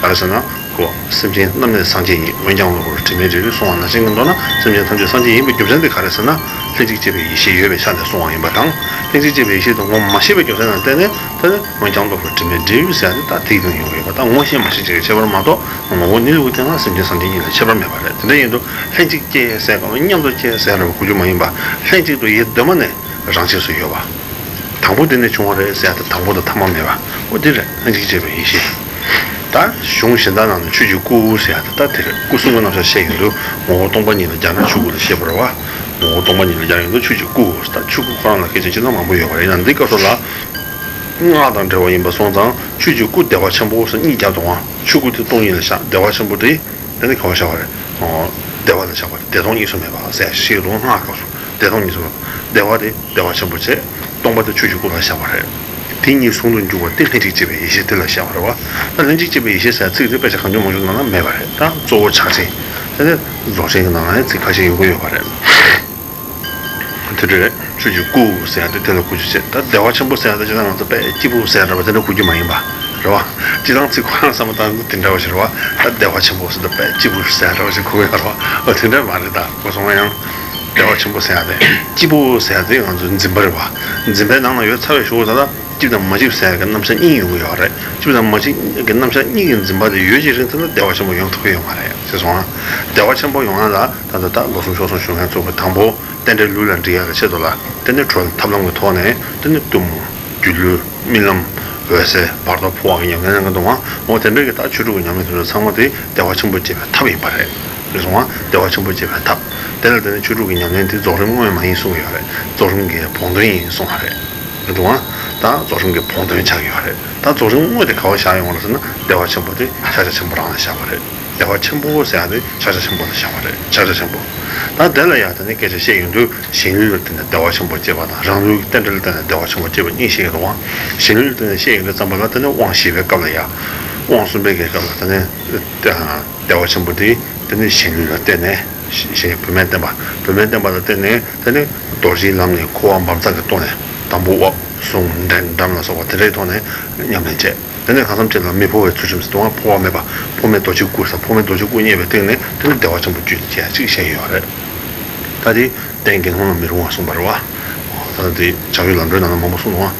ག་རེ་ཟེར་ན། ཁོ་སེམས་ཅན་རྣམས་ནི་སངས་རྒྱས་ཡིན། འོན་ཀྱང་གློ་བུར་དྲི་མས་བསྒྲིབས་གསུང་བ་ནང་བཞིན་གྱི་མདོར་ན་སེམས་ཅན་ཐམས་ཅད་སངས་རྒྱས་ཡིན་པའི་རྒྱུ་མཚན་དེ་ག་རེ་ཟེར་ན། ལྷན་ཅིག་སྐྱེས་པའི་ཡེ་ཤེས་ཡོད་པའི་ཆ་ནས་གསུང་བ་ཡིན་པ་དང་། ལྷན་ཅིག་སྐྱེས་པའི་ཡེ་ཤེས་དེ་ངོ་མ་ཤེས་པའི་རྒྱུ་མཚན་ལ་བརྟེན་ནས་དེ་ནི་འོན་ཀྱང་གློ་བུར་དྲི་མས་བསྒྲིབས་ཟེར་ཡ་དེ་ད་དེའི་སྟེང་ཡོང་གི་ཡོད་པ་དང་། ངོ་ཤེས་མ་ཤེས་བཅས་ཀྱི་ཁྱད་པར་མ་གཏོགས་ངོ་བོ་གནས་ལུགས་ཀྱི་སྟེང་ལ་སེམས་ཅན་སངས་རྒྱས་གཉིས་ལ་ཁྱད་པར་མེད་པ་རེད། དེ་འདྲ་ཡིན་དུས་ལྷན་ཅིག་སྐྱེས་ཟེར་གང་མཉམ་དུ་སྐྱེས་ཟེར་ར་བའི་གོ་རྒྱུ་མ་ཡིན་པ། ལྷན་ཅིག་ཏུ་ཡེ་གདོད་མ་ནས་རང་ཆས་སུ་ཡོད་པ། དང་པོ་དེ་ནས་བྱུང་བ་རེད་ཟེར་ཡ་དེ་དང་པོ་དང་ཐ་མ་མེད་པ། འོ་དེ་རེད། ལྷན་ཅིག་སྐྱེས་པའི་ཡེ་ཤེས། ད་གཞུང་གཞན་དག་ནང་ནས་ཆོས་ཀྱི་སྐུ་ཟེར་ཡ་དེ་ད་དེ་རེད། སྐུ་གསུམ་གྱི་རྣམ་གཞག་བཤད་ཡོང་དུས་ངོ་བོ་སྟོང་པ་ཉིད་ལ་སྦྱར་ན་ཆོས་སྐུ་ལ་བཤད་པ་རེད་བ། ངོ་བོ་སྟོང་པ་ཉིད་ལ་སྦྱར་ཡོང་དུས་ཆོས་ཀྱི་སྐུ་ཟེར། ད་ཆོས་སྐུ་ཁོ་རང་ལ་སྐད་ཆ་ཅི་འདྲ་མང་པོ་ཡོད་པ་རེད། ཡིན་ན་འདི་སྐབས་སུ་ལ་སྔགས་དང་འབྲེལ་བ་ཡིན་པ་སོང་ཙང་ཆོས་ཀྱི་སྐུ་བདེ་བ་ཆེན་པོ་ཟེར་གཉིས་བརྒྱབ་འདུག་ཨང་། ཆོས་སྐུ་དེ་སྟོང་ཉིད་ལ་བཞག་བདེ་བ་ཆེན་པོ་དེ། དེ་ནི་ག་བ་བཞག་པ་རེད། བདེ་བ་ལ་བཞག་པ་རེད། བདེ་སྟོང་གཉིས་སུ་མེད་པ་ཟེར་ཞིག་འདུག་སྔགས་སྐབས་སུ་བདེ་སྟོང་གཉིས་སུ་མེད་པ། བདེ་བ་དེ་བདེ་བ་ཆེན་པོ་བྱས། སྟོང་པ་དེ་ཆོས་ཀྱི་སྐུ་ལ་བཞག་པ་རེད། དེ་གཉིས་ཟུང་དུ་འཇུག་པ་དེ་ལྷན་ཅིག་སྐྱེས་པའི་ཡེ་ཤེས་དེ་ལ་བཞག་པ་རེད་བ། ད་ལྷན་ཅིག་སྐྱེས་པའི་ཡེ་ཤེས་ཟེར་ཚིག་དེ་དཔེ་ཆ་གང་བྱུང་མང་བྱུང་ནང་ན་མེད་པ་རེད། ད་གཙོ་བོ་ཕྱག་ཆེན། དེ་ནས་རྫོགས་ཆེན་གྱི་ནང་ལ་ཡང་ཚིག་ཁ་ཤས་ཡོང་གི་ཡོད་པ་རེད། དེ་འདྲ་རེད། ཆོས་ཀྱི་སྐུ་ཟེར་ཡ་དེ་དེ་ལ་གོ་རྒྱུ་བྱས། ད་བདེ་བ་ཆེན་པོ་ཟེར་ཡ་དེ་ཅི་ལྟར་ང་ཚོ་དཔེ་སྐྱིད་པོ་ཟེར་ཡ་འདྲ་བ་དེ་འདྲ་གོ་རྒྱུ་མ་ཡིན་པ་རེད་བ། སྤྱིར་བཏང་ཚིག་ཁོ་རང་བསམ་བློ་བཏང་ན་དེ་འདྲ་བ་ཞིག་རེད་བ། ད་བདེ་བ་ཆེན་པོ་ཟེར་དུས་དཔེ་སྐྱིད་པོ་ཟེར་ཡ་འདྲ་བ་ཞིག་གོ་གི་ཡོད་རེད་བ། འོ་དེ་འདྲ་མ་རེད། ད་གོ་སོང་ང་། ཡང་བདེ་བ་ཆེན་པོ་ཟེར་ཡ་དེ་སྐྱིད་པོ་ཟེར་ཡ་དེ་ང་ཚོའི་འཛིན་པ་རེད་བ། འཛིན་པའི་ནང་ན་ཡོད་ཚར་བའི་གཞུག་གུ་ད་ལྟ་སྐྱིད་དང་མ་སྐྱིད་ཟེར་ཡ་གི་རྣམ་གཞག་གཉིས་ཡོང་གི་ཡོད་རེད། སྐྱིད་དང་མ་སྐྱིད་ཀྱི་རྣམ་གཞག་གཉིས་ཀྱི་འཛིན་པ་དེ་ཡོད་ཀྱི་རིང་ཐུང་ན་བདེ་བ་ཆེན་པོ་ཡོང་ཐུབ་ཀྱི་ཡོད་མ་རེད། ཤེས་སོང་ང་། བདེ་བ་ཆེན་པོ་ཡོང་ཡ་ལ་ད་ལྟ་ད་ལོ་གསུམ་ཕྱོགས་གསུམ་ཞུ་མཁན་ཚོ་གི་དང་པོ་རྟེན་འབྲེལ་ལུས་ལ་འགྲིག་ཡ་གི་ཆེད་དུ་ལ། དེ་ནས་གྲོལ་ཐབས་ལམ་གྱི་ཐོག་ནས་དེ་ནས་གཏུམ་མོ། སྒྱུ་ལུས། རྨི་ལམ། འོད་གསལ། བར་དོ་འཕོ་བ་གི་ཉམས་ལེན་གནང་གི་འདུག་ག་འོ་དེ་འདྲ་གི་ད་ཆོས་དྲུག་གི་ཉམས་ལེན་དེ་ཚོ་ཚང་མ་དེ་བདེ་བ་ཆེན་པོ་སྐྱེ་བའི་ཐབས་ཡིན་པ་རེད། རེད་སོང་ང་། བདེ་བ་ཆེན་པོ་སྐྱེ་བའི་ཐབས། དེ་ལ་བརྟེན་ནས་ཆོས་དྲུག་གི་ཉམས་ལེན་དེ་རྫོགས་རིམ་དངོས་མ་ཡིན་གསུང་གི་ཡོད་རེད། རྫོགས་རིམ་གྱི་བོགས་འདོན་ཡིན་གསུང་བ་རེད། རེད་འདུག་ག་ད་རྫོགས་རིམ་གྱི་བོགས་འདོན་ཆགས་ཀྱི་ཡོད་རེད། ད་རྫོགས་རིམ་དངོས་དེ་ག་པར་བཞག་ཡོང་བ་རེད་ཟེར་ན། བདེ་བ་ཆེན་པོ་དེ་ཕྱག་རྒྱ་ཆེན་པོ་རང་ལ་བཞག་པ་རེད། བདེ་བ་ཆེན་པོ་ཟེར་ཡ་དེ་ཕྱག་རྒྱ་ཆེན་པོ་ལ་བཞག་པ་རེད། ཕྱག་རྒྱ་ཆེན་པོ། ད་དེ་ལ་ཡང་དེ་ནས་སྐད་ཆ་བཤད་ཡོང་དུས། གཞན་ལུས་ལ་བརྟེན་ནས་བདེ་བ་ཆེན་པོ་སྐྱེས་པ་དང་། རང་ལུས་ཀྱི་རྟེན་འབྲེལ་ལ་བརྟེན་ནས་བདེ་བ་ཆེན་པོ་སྐྱེས་པ་གཉིས་བཤད་ཀྱི་འདུག་ག་གཞན་ལུས་ལ་བརྟེན་ནས་བཤད་ཡོང་དུས་ཙམ་པ་ལ། དེ་ནས་དབང་བཞི་པའི་སྐབས་ལ་ཡ། དབང་གསུམ་པའི་གི་སྐབས་ལ་དེ་ནས་བདེ་བ་ཆེན་པོ་དེ་དེ་ནས་གཞན་ལུས་ལ་བརྟེན་ནས། གཞན་བུད་མེད་བསྟེན་པ། བུད་མེད་བསྟེན་པ་ལ་བརྟེན་ནས་དེ་ནས་རྡོ་རྗེའི་ལམ་ནས་འཁོར་བ་འབབ་འཛག་གི་ཐོག་ནས། དང་པོ་དབུགས། གསུམ་འདྲེན་འགྲམ་ལ་སོགས་པ་དེ་འདྲའི་ཐོག་ནས་ཉམས་ལེན་བྱས། དེ་ནས་གང་འཚམ་ཅིག་ལ་མི་འཕོ་བའི་ཚུལ་ཁྲིམས་ཟེར་དུས། འཕོ་བ་མེད་པ། འཕོ་མེད་རྡོ་རྗེའི་སྐུ་ཟེར། འཕོ་མེད་རྡོ་རྗེའི་སྐུ་བརྙེས་པའི་སྟེང་ནས་དེ་ནི་བདེ་བ་ཆེན་པོ་རྒྱུད་ལ་སྐྱེ་ཡ་ཅིག་བཤད་ཡོད་རེད། ད་དེ་རྟེན་དགེ་སློང་ལ་མི་རུང་བ་གསུངས་པ་རེད་བ། ད་དེ་བྱ་བའི་ལམ་འགྲོའི་ནང་ན་མང་པོ་གསུངས་འདུག་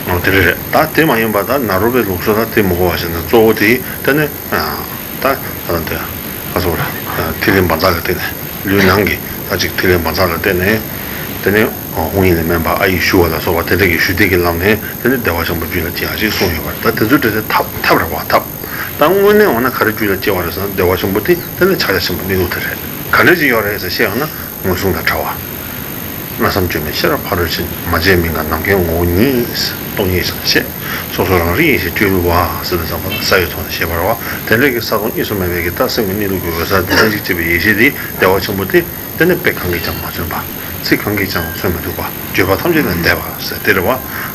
ག་འོ་དེ་རེད་རེད། ད་དེ་མ་ཡིན་པ་ད་ནཱ་རོ་པའི་ལུགས་སྲོལ་ད་དེ་མི་གོ་བ་ཞིག་ན། གཙོ་བོ་དེ་དེ་ནི། ད་ད་དེ་ག་ཚོད་ར། ཐིག་ལེ་འབབ་འཛག་གི་སྟེང་ནས། ལུས་ནང་གི་ད་ཅིག་ཐིག་ལེ་འབབ་འཛག་ལ་བརྟེན་ནས། དེ་ནས་དབང་ཡིད་ལ་སྨན་པ། ཨ་ཡིག་ཞུ་བ་ལ་སོགས་པ་དེ་འདྲ་གི་ཞུ་བདེ་གི་ལམ་ནས་དེ་ནས་བདེ་བ་ཆེན་པོ་རྒྱུད་ལ་སྐྱེ་ཡ་ཅིག་གསུངས་ཡོད་པ་རེད། ད་དེ་ཚོའི་གྲས་དེ་ཐབས་ཐབས་རེད་བ། ཐབས། ད་དངོས་གནས་འོ་ན་ག་རེ་རྒྱུད་ལ་སྐྱེ་བ་རེད་ཟེར་ན། བདེ་བ་ཆེན་པོ་དེ་དེ་ནི་ཕྱག་རྒྱ་ཆེན་པོ་གནས་ལུགས་དེ་རེད། ག་འདྲ་ཅིག་ཡོད་རེད་ཟེར་བཤད་ཡོང་ན། མངོན་སུམ་དང་བྲལ་བ། སྨྲ་བསམ་བརྗོད་མེད་ཤེས་རབ་ཕ་རོལ་ཕྱིན། མ་བྱས་མི་འགག་ནམ་མཁའི་ངོ་བོ་ཉིད། སྟོང་ཉིད་ཞེས་བཤད། སོ་སོ་རང་རིག་ཡེ་ཤེས་སྤྲོས་བྲལ་བ་ཟེར་དུས་ཙམ་པ་ལ་ས་ཡི་ཐོག་ནས་བཤད་པ་རེད་བ། དེ་འདྲ་གི་ས་དང་གཉིས་སུ་མེད་པའི་གི་ད་སེམས་ཀྱི་གནས་ལུགས་ཀྱི་འོད་གསལ་འདི་ལྟར་གཅིག་སྐྱེས་པའི་ཡེ་ཤེས་དེ་བདེ་བ་ཆེན་པོ་དེ། དེ་ནི་དཔེ་གང་གིས་ཀྱང་མ་མཚོན་པ། ཚིག་གང་གིས་ཀྱང་མཚོན་མི་ཐུབ་པ། བརྗོད་པ་ཐམས་ཅད་ལས་འདས་པ་ཟེར་དེ་རེད་བ།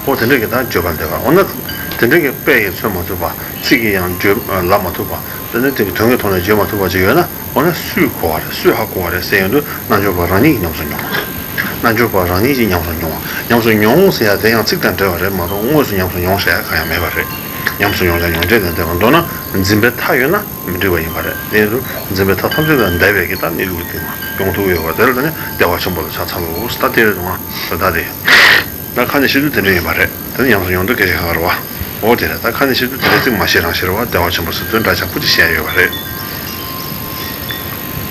འོ་དེ་འདྲ་གི་ད་བརྗོད་པ་ལས་འདས་པ། འོ་ན་དེ་འདྲ་གི་དཔེ་ཡིས་མཚོན་མ་ཐུབ་པ། ཚིག་གིས་ཡང་བརྗོད་ལབ་མ་ཐུབ་པ། དེ་ནི་དེ་གི་དོན་གྱི་ཐོག་ནས་བརྗོད་མ་ཐུབ་པ་ཅིག་ཡོད་ན། འོ་ན་སུས་གོ་བ་རེད། སུས་ཧ་གོ་བ་རེད་ཟེར་ཡོང་དུས། རྣལ་འབྱོར་པ་རང་ཉིད་ཀྱིས་ཉམས་སུ་མྱོང་བ། རྣལ་འབྱོར་པ་རང་ཉིད་ཀྱིས་ཉམས་སུ་མྱོང་བ། ཉམས་སུ་མྱོང་ཟེར་ཡ་དེ་ཡང་ཚིག་དང་འབྲེལ་བ་རེད་མ་གཏོགས། དངོས་སུ་ཉམས་སུ་མྱོང་ཟེར་ཡ་གང་ཡང་མེད་པ་རེད། ཉམས་སུ་མྱོང་བྱ་མྱོང་བྱེད་ལས་འདས་པ། མདོར་ན་འཛིན་པའི་མཐའ་ཡོད་ན་མི་འགྲིག་པ་ཡིན་པ་རེད། དེ་ཡིན་དུས་འཛིན་པའི་མཐའ་ཐམས་ཅད་ལས་འདས་པའི་གི་ད་གནས་ལུགས་དེ་མ་ཡོང་ཐུབ་ཀྱི་ཡོད་པ་དེ་ལ་ད་ནི་བདེ་བ་ཆེན་པོ་ལ་ཕྱག་འཚལ་ལོ་ཟེར། ད་དེ་རེད་འདུག་ག་ད་ད་དེ། ད་ཁ་ནས་བཤད་དུས་དེ་འདྲ་ཡིན་པ་རེད། དེ་ནི་ཉམས་སུ་མྱོང་དུས་སྐད་ཆ་ཁ་ཁ་རེད་བ། འོ་དེ་རེད། ད་ཁ་ནས་བཤད་དུས་དེ་རེད། ཚིག་མ་བཤད་རང་བཤད་རེད་བ། བདེ་བ་ཆེན་པོ་ཟེར་དུས་འདྲ་ཆགས་པོ་ཅིག་བཤད་ཡོད་པ་རེད།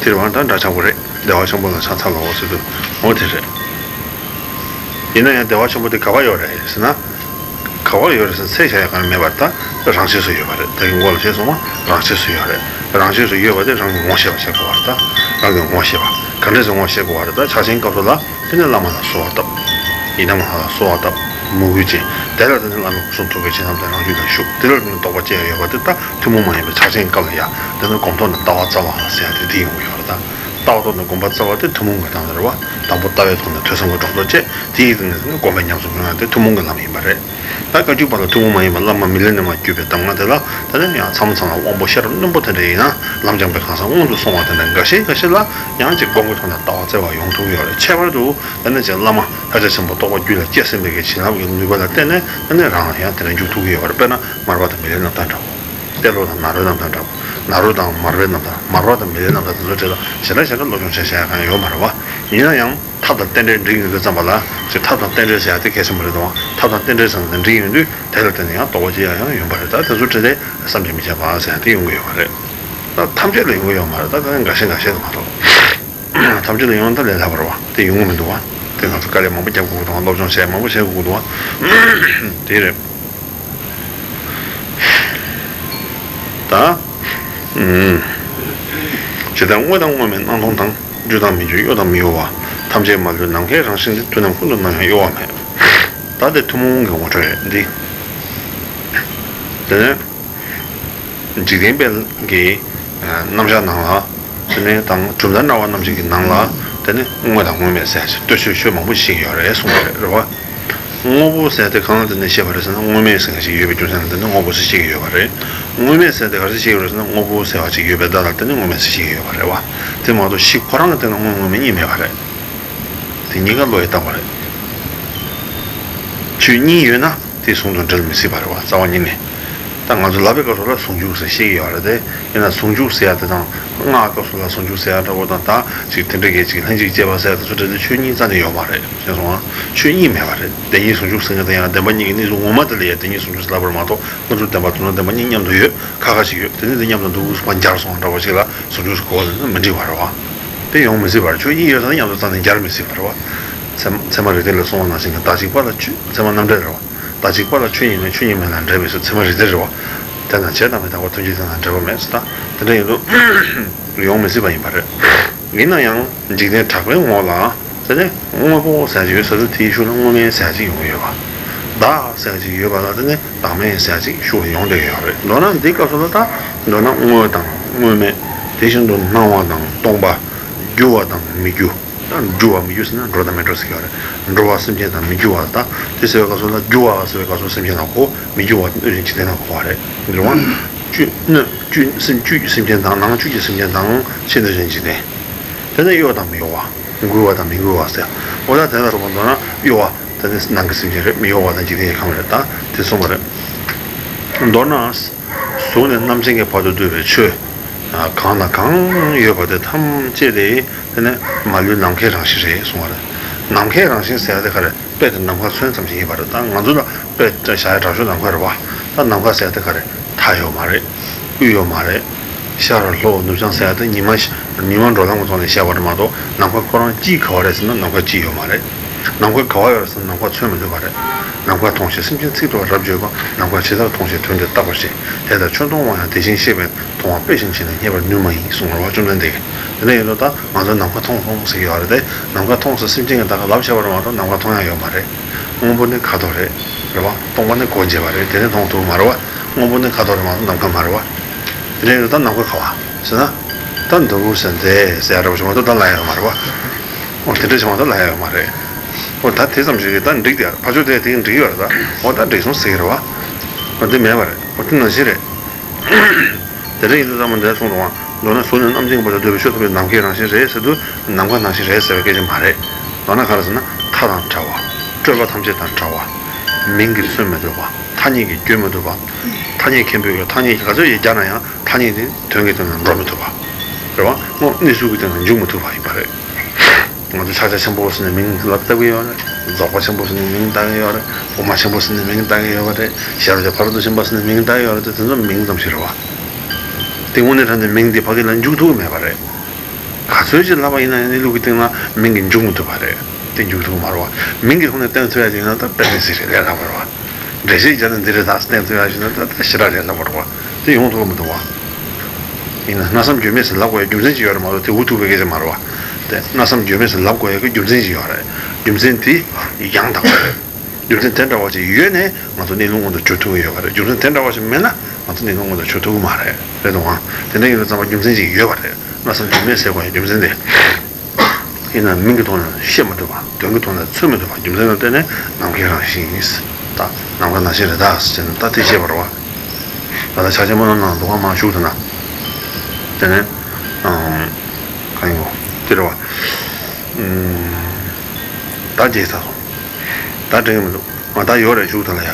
དེ་རེད་བ། ད་འདྲ་ཆགས་པོ་རེད། བདེ་བ་ཆེན་པོ་ལ་ཕྱག་འཚལ་ལོ་ཟེར་དུས། འོ་དེ་རེད། ཡིན་ན་ཡང་བདེ་བ་ཆེན་པོ་དེ་ག་པར་ཡོད་རེད་ཟེར་ན། ག་པར་ཡོད་རེད་ཟེར་ན་ཚད་བཞག་ཡ་གང་ཡང་མེད་པར་ད་རང་ཆས་སུ་ཡོད་པ་རེད། ད་གིན་མགོ་ལ་བཤད་སོང་བ། རང་ཆས་སུ་ཡོད་རེད། རང་ཆས་སུ་ཡོད་པ་དེ་རང་གིས་ངོ་ཤེས་པ་བྱེད་དགོས་པ་རེད། ད་རང་གིས་ངོ་ཤེས་པ། ག་འདྲས་སེ་ངོ་ཤེས་དགོས་པ་རེད། ད་ཕྱག་ཆེན་སྐབས་སུ་ལ། དེ་ནས་བླ་མ་ལ་གསོལ་བ་བཏབ། ཡི་དམ་ལྷ་ལ་གསོལ་བ་བཏབ། མོས་གུས་བྱས། དེ་ལ་དེ་ནས་བླ་མའི་སྐུ་གསུང་ཐུགས་ཀྱི་ཆེ་རྣམས་དང་རང་རྒྱུད་ལ་ཞུགས། དེ་ལ་དེ་ནས་རྟོགས་པ་སྐྱེ་ཡ་ཡོད་པ་དེ་ད་ཐུན་མོང་མ་ཡིན་པའི་ཕྱག་ཆེན་སྐབས་ལ་ཡ། དེ་ནས་སྒོམ་ཐོག་ནས་ལྟ་བ་རྩ་བ་ཟེར་ཡ་དེ་དེ་ཡོང་གི་ཡོད་རེད། ད་ལྟ་བ་ཐོག་ནས་སྒོམ་པ་རྩ་བ་དེ་ཐུན་མོང་གི་སྟེང་ལ་རེད་བ། དང་པོ་ལྟ་བའི་ཐོག་ནས་ཐོས་བསམ་གྱི་སྒྲོ་འདོགས་བཅད། དེའི་སྟེང་ནས་དེ་ནས་སྒོམ་པའི་ཉམས་སུ་མྱོང་ཡ་དེ་ཐུན་མོང་གི་ལམ་ཡིན་པ་རེད། ད་བཀའ་བརྒྱུད་པ་ལ་ཐུན་མོང་མ་ཡིན་པ་བླ་མ་མི་ལས་ནས་མར་བརྒྱུད་པའི་གདམས་ངག་དེ་ལ། དེ་ནས་ཡང་ཚང་མ་ཚང་མ་དབང་པོ་ཤེས་རབ་རྣོན་པོ་དེ་འདྲ་ཡིན་ན། ལམ་སྦྱངས་པའི་གང་ཟག་སྔོན་དུ་སོང་བ་དེ་འདྲ་འགའ་ཤས་འགའ་ཤས་ལ་ཡང་ཅིག་སྒོམ་གྱི་ཐོག་ནས་ལྟ་བ་བཙལ་བ་ཡོང་ཐུབ་ཀྱི་ཡོད་རེད། ཁྱད་པར་དུ་དེ་ནས་ཅིག་བླ་མ་ཕྱག་རྒྱ་ཆེན་པོ་རྟོགས་པ་རྒྱུད་ལ་སྐྱེས་ཟིན་པའི་གི་བྱིན་རླབས་ཀྱི་ནུས་པ་ལ་བརྟེན་ནས། དེ་ནས་རང་ལ་ཡང་དེ་འདྲ་འཇུག་ཐུབ་ཀྱི་ཡོད་རེད། དཔེར་ན་མར་པ་དང་མི་ལའི་རྣམ་ཐར་འདྲ་བོ། ཏེ་ལོ་དང་ནཱ་རོའི་རྣམ་ཐར་འདྲ་བོ། ནཱ་རོ་དང་མར་པའི་རྣམ་ཐར། མར་པ་དང་མི་ལའི་རྣམ་ཐར་དེ་ཚོའི་གྲས་ལ་ཞེ་དྲག་ཞེ་དྲག་སློབ་སྦྱོང་བྱེད་བྱ་ཡ་གང་ཡང་ཡོད་མ་རེད་བ། ཡིན་ན་ཡང་། ཐབས་དང་རྟེན་འབྲེལ་འགྲིག་ཡོང་དུས་ཙམ་པ་ལ། ཅིག་ཐབས་དང་རྟེན་འབྲེལ་ཟེར་ཡ་དེ་གལ་ཆེན་པོ་རེད་དོ། ཐབས་དང་རྟེན་འབྲེལ་ཟེར་ན་དེ་འགྲིག་ཡོང་དུས་དེ་ལ་བརྟེན་ནས་ཡང་རྟོགས་པ་སྐྱེ་ཡ་ཡང་ཡོང་གི་རེད། ད་དེ་ཚོ་འཕྲད་དེ་བསམ་གྱིས་མི་ཁྱབ་པ་ཟེར་ཡ་དེ་ཡོང་གི་ཡོད་པ་རེད། ད་ཐམས་ཅད་ལ་ཡོང་གི་ཡོད་མ་རེད། ད་ད་འགའ་ཤས་འགའ་ཤས་དུ་མ་གཏོགས། ཐམས་ཅད་ལ་ཡོང་ན་ད་ལས་སླ་བ་རེད་བ། དེ་ཡོང་གི་མི་འདུག་བ། དེ་ང་ཚོ་དཀའ་ལས་མང་པོ་རྒྱབ་དགོས་ཀྱི་འདུག་བ། སློབ་སྦྱོང་བྱས་མང་པོ་བྱེད་དགོས་ཀྱི་འདུག་བ། དེ་རེད། ད། ཨུམ། ཇི་ལྟར་དངོས་དང་དངོས་མེད་སྣང་སྟོང་དང་། འགྱུ་དང་མི་འགྱུར་གཡོ་དང་མི་གཡོ་བ། ཐམས་ཅད་མ་ལུས་ནམ་མཁའི་རང་བཞིན་ཏེ། དུས་རྣམས་ཀུན་ཏུ་ནམ་ཡང་གཡོ་བ་མེད། ད་དེ་ཐུན་མོང་གི་ངོ་སྤྲོད་རེད་འདི། དེ་ནས་འཇིག་རྟེན་པའི་གི་རྣམ་གཞག་ནང་ལ། དེ་ནས་དང་གྲུབ་མཐའ་འདྲ་བ་རྣམས་ཀྱི་ནང་ལ། དེ་ནས་དངོས་དང་དངོས་མེད་ཟེར་ཞིག་ལྟོས་ཆོས་ཆོས་མང་པོ་ཞིག་ཡོད་རེད་གསུངས་པ་རེད་རེད་བ། དངོས་པོ་ཟེར་དེ་གང་ལ་བརྟེན་ནས་བཤད་པ་རེད་ཟེར་ན། དངོས་མེད་ཟེར་མཁན་ཞིག་ཡོད་པའི་རྒྱུ་མཚན་ལ་བརྟེན་ནས་དངོས་པོ་ཟེར་བཤད་ཀྱི་ཡོད་པ་རེད། དངོས་མེད་ཟེར་དེ་ག་རེ་བཤད་ཀྱི་ཡོད་རེད་ཟེར་ན། དངོས་པོ་ཟེར་བ་ཅིག་ཡོད་པའི་བརྡ་ལ་བརྟེན་ནས་དངོས་མེད་ཟེར་བཤད་ཀྱི་ཡོད་པ་རེད་བ། དེ་མ་གཏོགས་གཞི་ཁོ་རང་གི་སྟེང་ན་དངོས་དངོས་མེད་གཉིས་མེད་པ་རེད། དེ་གཉིས་ཀ་བློ་ཡིས་བཏང་བ་རེད། ཆོས་གཉིས་ཡོད་ན་དེ་ཟུང་དུ་འབྲེལ་མི་སྲིད་པ་རེད་བ། རྩ་བ་ཉིད་ནས། ད་ང་ཚོ་ལབ་པའི་སྐབས་སུ་ལ་ཟུང་འཇུག་ཟེར་བཤད་ཀྱི་ཡོད་རེད་དེ། ཡིན་ན་ཟུང་འཇུག་ཟེར་ཡ་དེ་དང་། སྔགས་སྐབས་སུ་ལ་ཟུང་འཇུག་ཟེར་ཡ་འདྲ་བོ་དང་། ད་ཅིག་དེ་འདྲ་གི་ཅིག་ལྷན་ཅིག་སྐྱེས་པ་ཟེར་ཡ་དེ་ཚོ་འདྲ་དེ་ཆོས་གཉིས་རྩ་ནས་ཡོད་མ་རེད། ཤེས་སོང་ང་། ཆོས་གཉིས་མེད་པ་རེད། བདེན་གཉིས་ཟུང་འཇུག་ཟེར་མཁན་དེ་ཡང་བདེན་པ་གཉིས་ཀྱི་གནས་ཚུལ་ངོ་མ་དེ་ལ་ཡང་བདེན་གཉིས་ཟུང་འཇུག་ཟེར་ལབ་པ་རེད་མ་གཏོགས། དངོས་གྲུབ་བདེན་པ་དང་དོན་དམ་བདེན་པ་གཉིས་མཉམ་དུ་ཡོད། ཁ་ཁ་ཞིག་ཡོད། དེ་ནས་དེ་མཉམ་དུ་འདུག་ཟེར་བ་འབྱར་སོང་འདྲ་བོ་ཞིག་ལ་ཟུང་འཇུག་ཟེར་གོ་བ་ལེན་ན་མི་འགྲིག་པ་རེད་བ། དེ་ཡོང་མི་སྲིད་པ་རེད། ཆོས་གཉིས་ཡོད་ཙང་མཉམ་དུ་བཏང་ནས་འབྱར་མི་སྲིད་པ་རེད་བ། ཚད་མ་ཚད་མ་རིགས་གཏེར་ལ་གསུངས་པ་ནང་བཞིན་གྱི་བདག་གཅིག་པ་ལ་ཆོས། ཚད་མ་རྣམ་འགྲེལ་རེད་བ། བདག་གཅིག་པ་ལ་ཆོས་ཉིད་མེད། ཆོས་ཉིད་མེད་ལ་འབྲེལ་བས་ཟེར། ཚད་མ་རིགས་གཏེར་རེད་བ། དེ་ན་བྱས་དང་མི་རྟག་པ་ཐམས་ཅད་དེ་དང་འབྲེལ་བ་མེད་ཟེར། ད་དེ་འདྲ་ཡིན་དུས་ཡོང་མི་སྲིད་པ་ཡིན་པ་རེད། ཡིན་ན་ཡང་འཇིག་རྟེན་གྲགས་པའི་ངོ་ལ། དེ་ནས་དངོས་པོ་ཟེར་ཅིག་ཡོད་ས་དུས་དེའི་ཤུལ་ལ་དངོས་མེད་ཟེར་ཅིག་ཡོང་གི་ཡོད་པ། བདག་ཟེར་ཅིག་ཡོད་པ་ལ་དེ་ནས་བདག་མེད་ཟེར་ཅིག་ཤུགས་ཡོང་བསྡད་ཡོད་རེད། མདོར་ན་འདི་སྐབས་སུ་ལ་ད། མདོར་ན་དངོས་དང་དངོས་མེད། དེ་བཞིན་དུ་སྣང་བ་དང་སྟོང་པ། རྒྱུ་བ་དང་མི་རྒྱུ། ད་རྒྱུ་བ་མི་རྒྱུ་ཟེར་ན་འགྲོ་དང་མི་འགྲོ་ཟེར་གྱི་ཡོད་རེད། འགྲོ་བ་སེམས་ཅན་དང་མི་རྒྱུ་བ། ད་དེ་ཟེར་བའི་སྐབས་སུ་ལ་རྒྱུ་བ་ཟེར་བའི་སྐབས་སུ་སེམས་ཅན་ལ་གོ། མི་རྒྱུ་བ་དངོས་གཞན་འཇིག་རྟེན་ལ་གོ་བ་རེད། འགྲོ་བ། བཅུད་སྣོད་བཅུད་སེམས་བཅུད་ཀྱི་སེམས་ཅན་དང་། ནང་བཅུད་ཀྱི་སེམས་ཅན་དང་། ཕྱི་སྣོད་གཞན་འཇིག་རྟེན། དེ་ནས་གཡོ་དང་མི་གཡོ་བ། འགུལ་བ་དང་མི་འགུལ་བ་ཟེར། འོ་ད་དེ་ལ་སོགས་པ་མདོར་ན་གཡོ་བ། དེ་ནས་ནང་གི་སེམས་ཅན་རེད། མི་གཡོ་བ་དང་འཇིག་རྟེན་གྱི་ཁམས་རེད། ད་དེ་གསུངས་པ་རེད། མདོར་ན། གཟུགས་ནས་རྣམ་མཁྱེན་གྱི་བར་དུ་འདུས་པའི་ཆོས། གང་དང་གང་ཡོད་པ་དེ་ཐམས་ཅད་དེ་དེ་ནས་མ་ལུས་ནམ་མཁའི་རང་བཞིན་རེད་གསུངས་པ་རེད། ནམ་མཁའི་རང་བཞིན་ཟེར་ཡ་དེ་ག་རེ། དཔེ་དེ་ནམ་མཁར་མཚོན་ཙམ་ཞིག་ཡིན་པ་རེད། ད་ང་ཚོ་ལ་དཔེ་བཞག་ཡ་དྲག་ཤོས་ནམ་མཁའ་རེད་བ། ད་ནམ་མཁའ་ཟེར་ཡ་དེ་ག་རེ། མཐའ་ཡོད་མ་རེད། དབུས་ཡོད་མ་རེད། ཤར་ལྷོ་ནུབ་བྱང་ཟེར་ཡ་དེ་ཉི་མ་ཤ- ཉི་མ་འགྲོ་ལམ་གྱི་ཐོག་ནས་བཤད་པ་རེད་མ་གཏོགས། ནམ་མཁའ་ཁོ་རང་དཀྱིལ་ག་བ་རེད་ཟེར་ན་ནམ་མཁའ་དཀྱིལ་ཡོད་མ་རེད། ནམ་མཁའ་ག་བ་ཡོད་རེད་ཟེར་ན་ནམ་མཁའ་མཚོན་མི་ཐུབ་པ་རེད། ནམ་མཁའ་མཐོང་ཞིང་སེམས་ཅན་ཚིག་ལྟ་བུར་རབ་བརྗོད་པ། ནམ་མཁའ་ཇི་ལྟར་མཐོང་ཞིང་དོན་དེ་རྟག་པར་ཤེས། དེ་ལྟར་ཆོས་མཐོང་བ་ཡང་དེ་བཞིན་ཤེས་པས་མཐོང་བ་དཔེ་བཞིན་བྱས་ནས་རྙེད་པར་ནུས་མ་ཡིན་གསུངས་པ་རེད་བ། བཅོམ་ལྡན་འདས་ཀྱིས། དེ་འདྲ་ཡིན་དུས་ད་ང་ཚོས་ནམ་མཁའ་མཐོང་སོང་ཟེར་གྱི་ཡོད་རེད་དེ། ནམ་མཁའ་མཐོང་ཟེར་སེམས་ཅན་གྱིས་ད་ག་ལབ་བྱས་པ་རེད་མ་གཏོགས་ནམ་མཁའ་མཐོང་ཡ་ཡོད་མ་རེད། སྔོན་པོ་ནི་ཁ་དོག་རེད། རེད་བ། སྟོང་པ་ནི་སྒོ་འབྱེད་པ་རེད། དེ་ནི་མཐོང་ཐུབ་མ་རེད་བ། སྔོན་པོ་ནི་ཁ་དོག་རེད་མ་གཏོགས་ནམ་མཁའ་མ་རེད་བ། དེ་འདྲ་ཡིན་དུས་ད་ནམ་མཁའ་ག་བ་ཟེར་ན། ད་འདུག་ཟེར་འདི་ཟེར་ཡ་འདྲ་བོ་ཞིག་མ་གཏོགས་ད་ལབ་ཡ་ཡོད་མ་རེད་བ། འོ་དེ་འདྲ་ཞིག་མ་གཏོགས་ལབ་ཡ་ཡོད་མ་རེད། འོ་ད་དེ་ཙམ་ཞིག་གིས་ད་འགྲིག་སྟེ་ཕར་ཕྱོགས་དེ་དེ་འགྲིག་ཡོད་རེད་ད། འོ་ད་འགྲིག་སོང་ཟེར་གྱི་རེད་བ། འོ་དེ་མེད་པ་རེད། འོ་དེ་ནང་བཞིན་རེད། དེ་འདྲ་ཡིན་དུས་ཚང་མ་འདིར་གསུངས་རུང་བ། མདོར་ན་གཟུགས་ནས་རྣམ་མཁྱེན་གྱི་བར་དུ་འདུས་པའི་ཆོས་ཐམས་ཅད་ནམ་མཁའི་རང་བཞིན་རེད་ཟེར་དུས་ནམ་མཁའ་ནང་བཞིན་རེད་ཟེར་བའི་སྐད་ཆ་མ་རེད། མདོར་ན་ག་རེ་ཟེར་ན་མཐའ་དང་བྲལ་བ། སྤྲོས་པ་ཐམས་ཅད་དང་བྲལ་བ། མིང་གིས་མཚོན་མི་ཐུབ་པ། ཐ་སྙད་ཀྱིས་བརྗོད་མི་ཐུབ་པ། ཐ་སྙད་མཁན་པོས་ཀྱང་ཐ་སྙད་ཀྱིས་ག་ཚོད་ཡིས་སྦྱར་ན་ཡང་ཐ་སྙད་དེ་དོན་གྱི་སྟེང་ན་འགྲོ་མི་ཐུབ་པ། རེད་བ། དངོས་གནས་ཚུལ་གྱི་སྟེང་ན་འཇུག་མི་ཐུབ་པ་ཡིན་པ་རེད། ང་ཚོ་ཕྱག་རྒྱ་ཆེན་པོ་ཟེར་ནས་མིང་ལབ་བཏགས་ཀྱི་ཡོད་རེད། རྫོགས་པ་ཆེན་པོ་ཟེར་ནས་མིང་བཏགས་ཀྱི་ཡོད་རེད། དབུ་མ་ཆེན་པོ་ཟེར་ནས་མིང་བཏགས་ཀྱི་ཡོད་པ་རེད། ཤེས་རབ་ཀྱི་ཕ་རོལ་ཏུ་ཕྱིན་པ་ཟེར་ནས་མིང་བཏགས་ཀྱི་ཡོད་རེད་དེ། དེ་ཚོ་མིང་ཙམ་ཞིག་རེད་བ། དེ་དངོས་གནས་དྲང་གནས་མིང་དེ་ཕ་གི་ལ་འཇུག་ཐུབ་ཀྱི་མེད་པ་རེད། ག་ཚོད་ཅིག་ལབ་པ་ཡིན་ན་ཡང་གནས་ལུགས་ཀྱི་སྟེང་ན་མིང་གིས་འཇུག་མི་ཐུབ་པ་རེད། དེ་འཇུག་ཐུབ་ཀྱི་མ་རེད་བ། མིང་གི་ཐོག་ནས་བསྟན་ཐུབ་ཡ་ཅིག་ཡིན་ན་ད་དཔེ་མི་སྲིད་རེད། ལས་སླ་པོ་རེད་བ། འགྲེལ་བཤད་རྒྱག་ནས་འདི་རེད་ད་བསྟན་ཐུབ་ཡ་ཞིག་ན་ད་ད་ཞེ་དྲག་ལས་སླ་པོ་རེད་བ། དེ་ཡོང་ཐུབ་ཀྱི་མི་འདུག་བ། ཡིན་ན་སྨྲ་བསམ་བརྗོད་མེད་ཟེར་ལབ་དགོས་ཡ་རྒྱུ་མཚན་ཅིག་ཡོད་རེད་མ་གཏོགས་དེ་འུ་ཐུག་པའི་སྐད་ཆ་མ་རེད་བ། དེ་སྨྲ་བསམ་བརྗོད་མེད་ཟེར་ལབ་དགོས་ཡ་གི་རྒྱུ་མཚན་ཅིག་ཡོད་རེད། རྒྱུ་མཚན་དེ་ཡང་དག་པ་རེད། རྒྱུ་མཚན་དེ་འདྲ་བ་ཞིག་ཡོད་ནས་ང་ཚོ་གནས་ལུགས་མངོན་དུ་གྱུར་ཐུབ་ཀྱི་ཡོད་པ་རེད། རྒྱུ་མཚན་དེ་འདྲ་བ་ཞིག་མེད་ན་ང་ཚོ་གནས་ལུགས་མངོན་དུ་གྱུར་ཐུབ་ཀྱི་མ་རེད། རེད་འདུག་ཨང་། དེ་འདྲ་ཡིན་དུས་ཙམ་པ་རྒྱུ་མཚན་ཅིག་ཡོད་པ་རེད། སྨྲ་བསམ་བརྗོད་མེད་ཟེར་དགོས་ཡ་རྒྱུ་མཚན་དེ། ཡིན་ནའང་མིང་གི་ཐོག་ནས་བཤད་མི་ཐུབ་པ། དོན་གྱི་ཐོག་ནས་མཚོན་མི་ཐུབ་པ། རྒྱུ་མཚན་ལ་བརྟེན་ནས་ནམ་མཁའི་རང་བཞིན་ཡིན། ད་ནམ་མཁའ་ནང་བཞིན་རེད་ད་ཟེར་ནས་ད་དེ་བཤད་པ་རེད་བ། ད་ལྟ་ཕྱག་ཆེན་པོ་ནང་ནང་འདུག་ག་མར་བཞུགས་ཐུབ་ན། དེ་ནས་ཨང་། གང་ཡིན་གོ་དེ་རེད་བ། ཨུམ། ད་བརྗེད་ཚར་སོང་། ད་དྲན་གྱི་མི་འདུག་ང་ད་ཡོད་རེད་བཞུགས་ཐུབ་ལ་ཡ།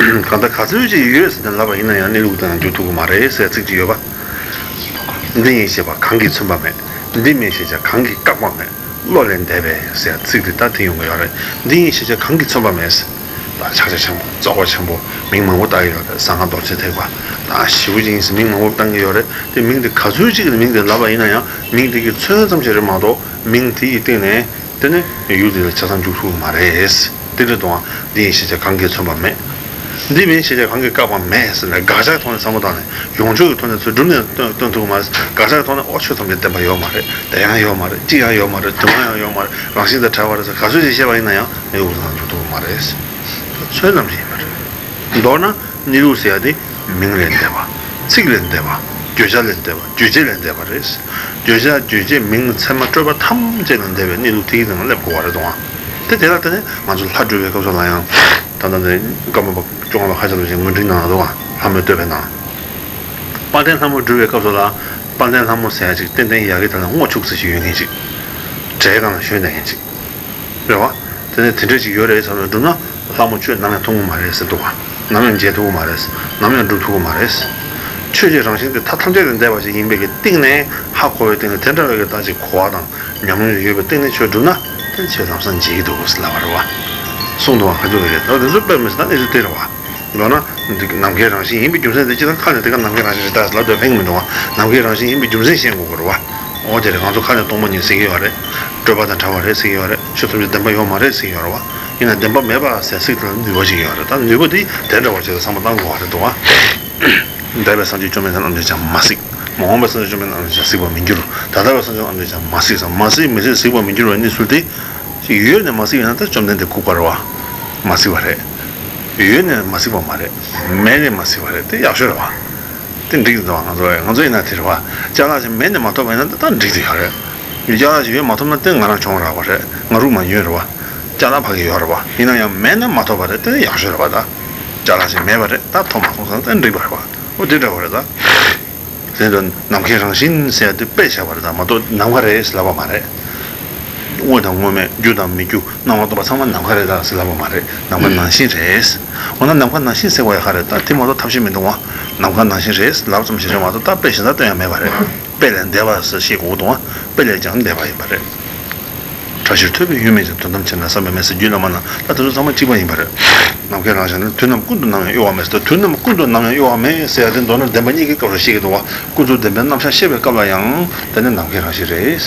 གང་ལྟར་ག་ཚོད་ཅིག་ཡོད་ཟེར་ནས་ལབ་པ་ཡིན་ན་ཡང་གནས་ལུགས་དེ་ནང་འགྱུར་ཐུབ་ཀྱི་མ་རེད་ཟེར་ཚིག་ཅིག་ཡོད་པ། འདི་ཡིན་ཞེས་པ་གང་གིས་མཚོན་པ་མེད། འདི་མིན་ཞེས་བྱ་གང་གིས་བཀག་པ་མེད། བློ་ལས་འདས་པས་ཟེར་ཚིག་འདི་ད་དེ་ཡོང་གི་ཡོད་རེད། འདི་ཡིན་ཞེས་བྱ་གང་གིས་མཚོན་པ་མེད། ད་ཕྱག་རྒྱ་ཆེན་པོ་རྫོགས་པ་ཆེན་པོ་མིང་མང་པོ་བཏགས་ཡོད་རེད། གསང་སྔགས་རྡོ་རྗེ་ཐེག་པ་ད་ཞེ་པོ་ཅིག་ཡིན་ཟེར་མིང་མང་པོ་བཏང་གི་ཡོད་རེད། དེ་མིང་དེ་ག་ཚོད་ཅིག་གི་མིང་དེ་ལབ་པ་ཡིན་ན་ཡང་མིང་དེ་གི་མཚོན་ཙམ་ཞིག་རེད་མ་གཏོགས་མིང་དེ་ཡི་སྟེང་ནས། དེ་ནི་ཡུལ་དེ་ལ་ཆ་ཚང་འཇུག་ཐུབ་ཀྱི་མ་རེད། དེ་འདྲ་དུའང་འདི་ཡིན་ཞེས་བྱ་གང་གིས་མཚོན་པ་མེད། འདི་མིན་ཞེས་བྱ་གང་གིས་བཀག་པ་མེད་ཟེར་ནས་དགག་བྱའི་ཐོག་ནས་བསམ་བློ་བཏང་ནས་ཡོངས་གཅོད་ཀྱི་ཐོག་ནས་ཚུར་སྒྲུབ་ནས་སྟོན་སྟོན་ཐུབ་ཀྱི་མ་རེད། དགག་བྱའི་ཐོག་ནས་ཨོ་ཆོས་ཐམས་ཅད་བདེན་པ་ཡོད་མ་རེད། དེ་ཡང་ཡོད་མ་རེད། གཅིག་ཡང་ཡོད་མ་རེད། དུ་མ་ཡང་ཡོད་མ་རེད། རང་བཞིན་དང་བྲལ་བ་རེད་ཟེར་ག་ཚོད་ཅིག་བཤད་པ་ཡིན་ན་ཡང་ཡོངས་སུ་འཇུག་ཐུབ་ཀྱི་མ་རེད། ཚོད་ཙམ་ཞིག་ཡིན་པ་རེད། མདོར་ན། གནས་ལུགས་ཟེར་ཡ་དེ་མིང་ལས་འདས་པ། ཚིག་ལས་འདས་པ། བརྗོད་བྱ་ལས་འདས་པ། རྗོད་བྱེད་ལས་འདས་པ་རེད། བརྗོད་བྱ་རྗོད་བྱེད་མིང་ཚད་མ་སྤྲོས་པ་ཐམས་ཅད་ལས་འདས་པའི་གནས་ལུགས་དེའི་སྟེང་ལ་སླེབས་དགོས་པ་རེད་དོ། དེ་དེ་ལ་བརྟེན་ནས་ང་ཚོ་ལྷ་སྒྲུབ་པའི་སྐབས་སུ་ལ་ཡང་ད་ལྟ་འདི་བཀའ་མ་པ་བཅོ་ལྔ་པ་ཧ་ཅང་ལ་ཞིག་ངོས་འཛིན་གནང་འདུག་ག་ལྷ་མོའི་བསྟོད་པའི་ནང་། དཔལ་ལྡན་ལྷ་མོ་སྒྲུབ་པའི་སྐབས་སུ་ལ་དཔལ་ལྡན་ལྷ་མོ་ཟེར་ཡ་ཅིག་ཏན་ཏན་ཡ་གི་ད་ལ་རྔོ་ཆུག་ཙམ་ཞིག་ཡོད་མཁན་ཅིག་གྲལ་སྒང་ལ་ཞོན་བསྡད་མཁན་ཅིག་རེད་བ། དེ་ནས་དེ་འདྲ་ཅིག་ཡོད་རེད་བསམ་ནས་བསྒྲུབས་ན་ལྷ་མོ་ཁྱོད་ནམ་ཡང་མཐོང་གི་མ་རེད་ཟེར་འདུག་བ། ནམ་ཡང་མཇལ་ཐུབ་ཀྱི་མ་རེད། ནམ་ཡང་སྒྲུབ་ཐུབ་ཀྱི་མ་རེད། ཆོས་ཀྱི་རང་བཞིན་དེ་མཐའ་ཐམས་ཅད་ལས་འདས་པ་ཞིག་ཡིན་པའི་གི་སྟེང་ནས་ཧ་གོ་བའི་སྟེང་ནས་དེ་འདྲ་བའི་གི་ད་ཅིག་གོ་བ་དང་ཉམས་མྱོང་ཡོད་པའི་སྟེང་ནས་ཆོས་བསྒྲུབས་ན་དེ་ཆོས་ལམ་སང་མཇལ་གྱི་འདུག་ཟེར་ལབ་པ་རེད་བ། གསུངས་འདུག་བ། ག་ཚོད་རེད་ད་དེ་ཚོ་དཔེ་མི་སྲིད་ད་གནས་ཚུལ་དེ་རེད་བ། མདོར་ན་འདི་ནམ་མཁའི་རང་བཞིན་ཡིན་པའི་རྒྱུ་མཚན་དེ་སྤྱིར་བཏང་ཁ་ནས་དེ་ག་ནམ་མཁའི་རང་བཞིན་རེད་ད་ཟེར་ལབ་འདོད་ཕན་གྱི་མི་འདུག་བ། ནམ་མཁའི་རང་བཞིན་ཡིན་པའི་རྒྱུ་མཚན་ཤེས་དགོས་ཀྱི་རེད་བ། འོ་དེ་རེད། ང་ཚོ་ཁ་ནས་སྟོང་པ་ཉིད་ཟེར་གྱི་ཡོད་རེད། སྤྲོས་པ་དང་བྲལ་བ་རེད་ཟེར་གྱི་ཡོད་རེད། ཆོས་ཐམས་ཅད་བདེན་པ་ཡོད་མ་རེད་ཟེར་གྱི་ཡོད་རེད་བ། ཡིན་ན་བདེན་པ་མེད་པ་ཟེར་ཚིག་དེ་ལ་ནུས་པ་ཅིག་ཡོད་རེད། ད་ནུས་པ་དེ་དེ་འདྲ་བ་ཅིག་ལ་བསམ་བློ་བཏང་དགོས་པ་རེད་འདུག་བ། འདས་པའི་སངས་རྒྱས་བཅོམ་ལྡན་འདས་རྣམས་ཀྱིས་ཀྱང་མ་གཟིགས། མ་འོངས་པའི་སངས་རྒྱས་བཅོམ་ལྡན་འདས་རྣམས་ཀྱིས་ཀྱང་གཟིགས་པར་མི་འགྱུར། ད་ལྟ་བའི་སངས་རྒྱས་རྣམས་ཀྱིས་ཀྱང་མ་གཟིགས་སམ། མ་གཟིགས་མི་གཟིགས་གཟིགས་པར་མི་འགྱུར་བའི་གནས་ཚུལ་དེ། ཡོད་ནས་མ་གཟིགས་པ་ཡིན་ན་ད་བཅོམ་ལྡན་འདས་ལྐུགས་པ་རེད་བ། མ་གཟིགས་པ་རེད། ཡོད་ནས་མ་གཟིགས་པ་མ་རེད། མེད་ནས་མ་གཟིགས་པ་རེད། དེ་ཡག་ཤོས་རེད་བ། དེ་འགྲིག་འདུག་ང་ཚོ་ང་ཚོ་ཡིན་ན་དེ་རེད་བ། ཅ་ལག་ཅིག་མེད་ནས་མ་ཐོབ་པ་ཡིན་ན་ད་འགྲིག་དེ་ཡག་རེད། ཅ་ལག་ཅིག་ཡོད་མ་ཐོབ་ན་དེ་ང་རང་གྱོང་རག་པ་རེད། ང་རུ་མ་ཉོས་རེད་བ། ཅ་ལག་ཕ་གི་ཡོད་རེད་བ། ཡིན་ན་ཡང་མེད་ནས་མ་ཐོབ་པ་རེད། དེ་ཡག་ཤོས་རེད་བ། ད་ཅ་ལག་ཅིག་མེད་པ་རེད། ད་ཐོབ་མ་སོང་ཙང་དེ་འགྲིག་པ་རེད་བ། འོ་དེ་འདྲ་བ་རེད་ད། དེ་ལ་ནམ་མཁའི་རང་བཞིན་ཟེར་ཡ་དེ་དཔེ་བཞག་པ་རེད་ད་མ་གཏོགས་ནམ་མཁའ་རེད་ཟེར་ལབ་པ་མ་རེད། དངོས་དང་དངོས་མེད་རྒྱུ་དང་མི་རྒྱུ་སྣང་བ་སྟོང་པ་ཚང་མ་ནམ་མཁའ་རེད་ད་ཟེར་ལབ་པ་མ་རེད། ནམ་མཁའ་ནང་བཞིན་རེད། འོ་ན་ནམ་མཁའ་ནང་བཞིན་ཟེར་བ་ཡ་ག་རེད་ད། དེ་མ་གཏོགས་ཐབས་ཤེས་མི་འདུག་བ། ནམ་མཁའ་ནང་བཞིན་རེད་ལབ་ཙམ་ཞིག་རེད་མ་གཏོགས་ད་དཔེ་གཞན་དག་སྟོན་ཡ་མེད་པ་རེད། དཔེ་ལས་འདས་པ་ཟེར་བཤད་དགོས་འདུག་བ། དཔེ་ལས་ཀྱང་འདས་པ་ཡིན་པ་རེད། བཀྲ་ཤིས་ཐོབ་པའི་ཡུལ་མིན་ཞིང་། དོན་དམ་ཕྱིར་ན་བསམ་པ་མེད་ཟེར་རྒྱུད་བླ་མ་ན་ད་དེ་ཚོ་ཚང་མ་གཅིག་པ་ཡིན་པ་རེད། ནམ་མཁའི་རང་བཞིན་ལ་དུས་རྣམས་ཀུན་ཏུ་ནམ་ཡང་གཡོ་བ་མེད་ཟེར། དུས་རྣམས་ཀུན་ཏུ་ནམ་ཡང་གཡོ་བ་མེད་ཟེར་ཡ་དེ་མདོར་ན་བདེན་པ་གཉིས་ཀྱི་སྐབས་ལ་བཤད་ཀྱི་འདུག་བ། ཀུན་རྫོབ་བདེན་པའི་རྣམ་གཞག་བཤད་པའི་སྐབས་ལ་ཡང་དེ་ནི་ནམ་མཁའི་རང་བཞིན་རེད།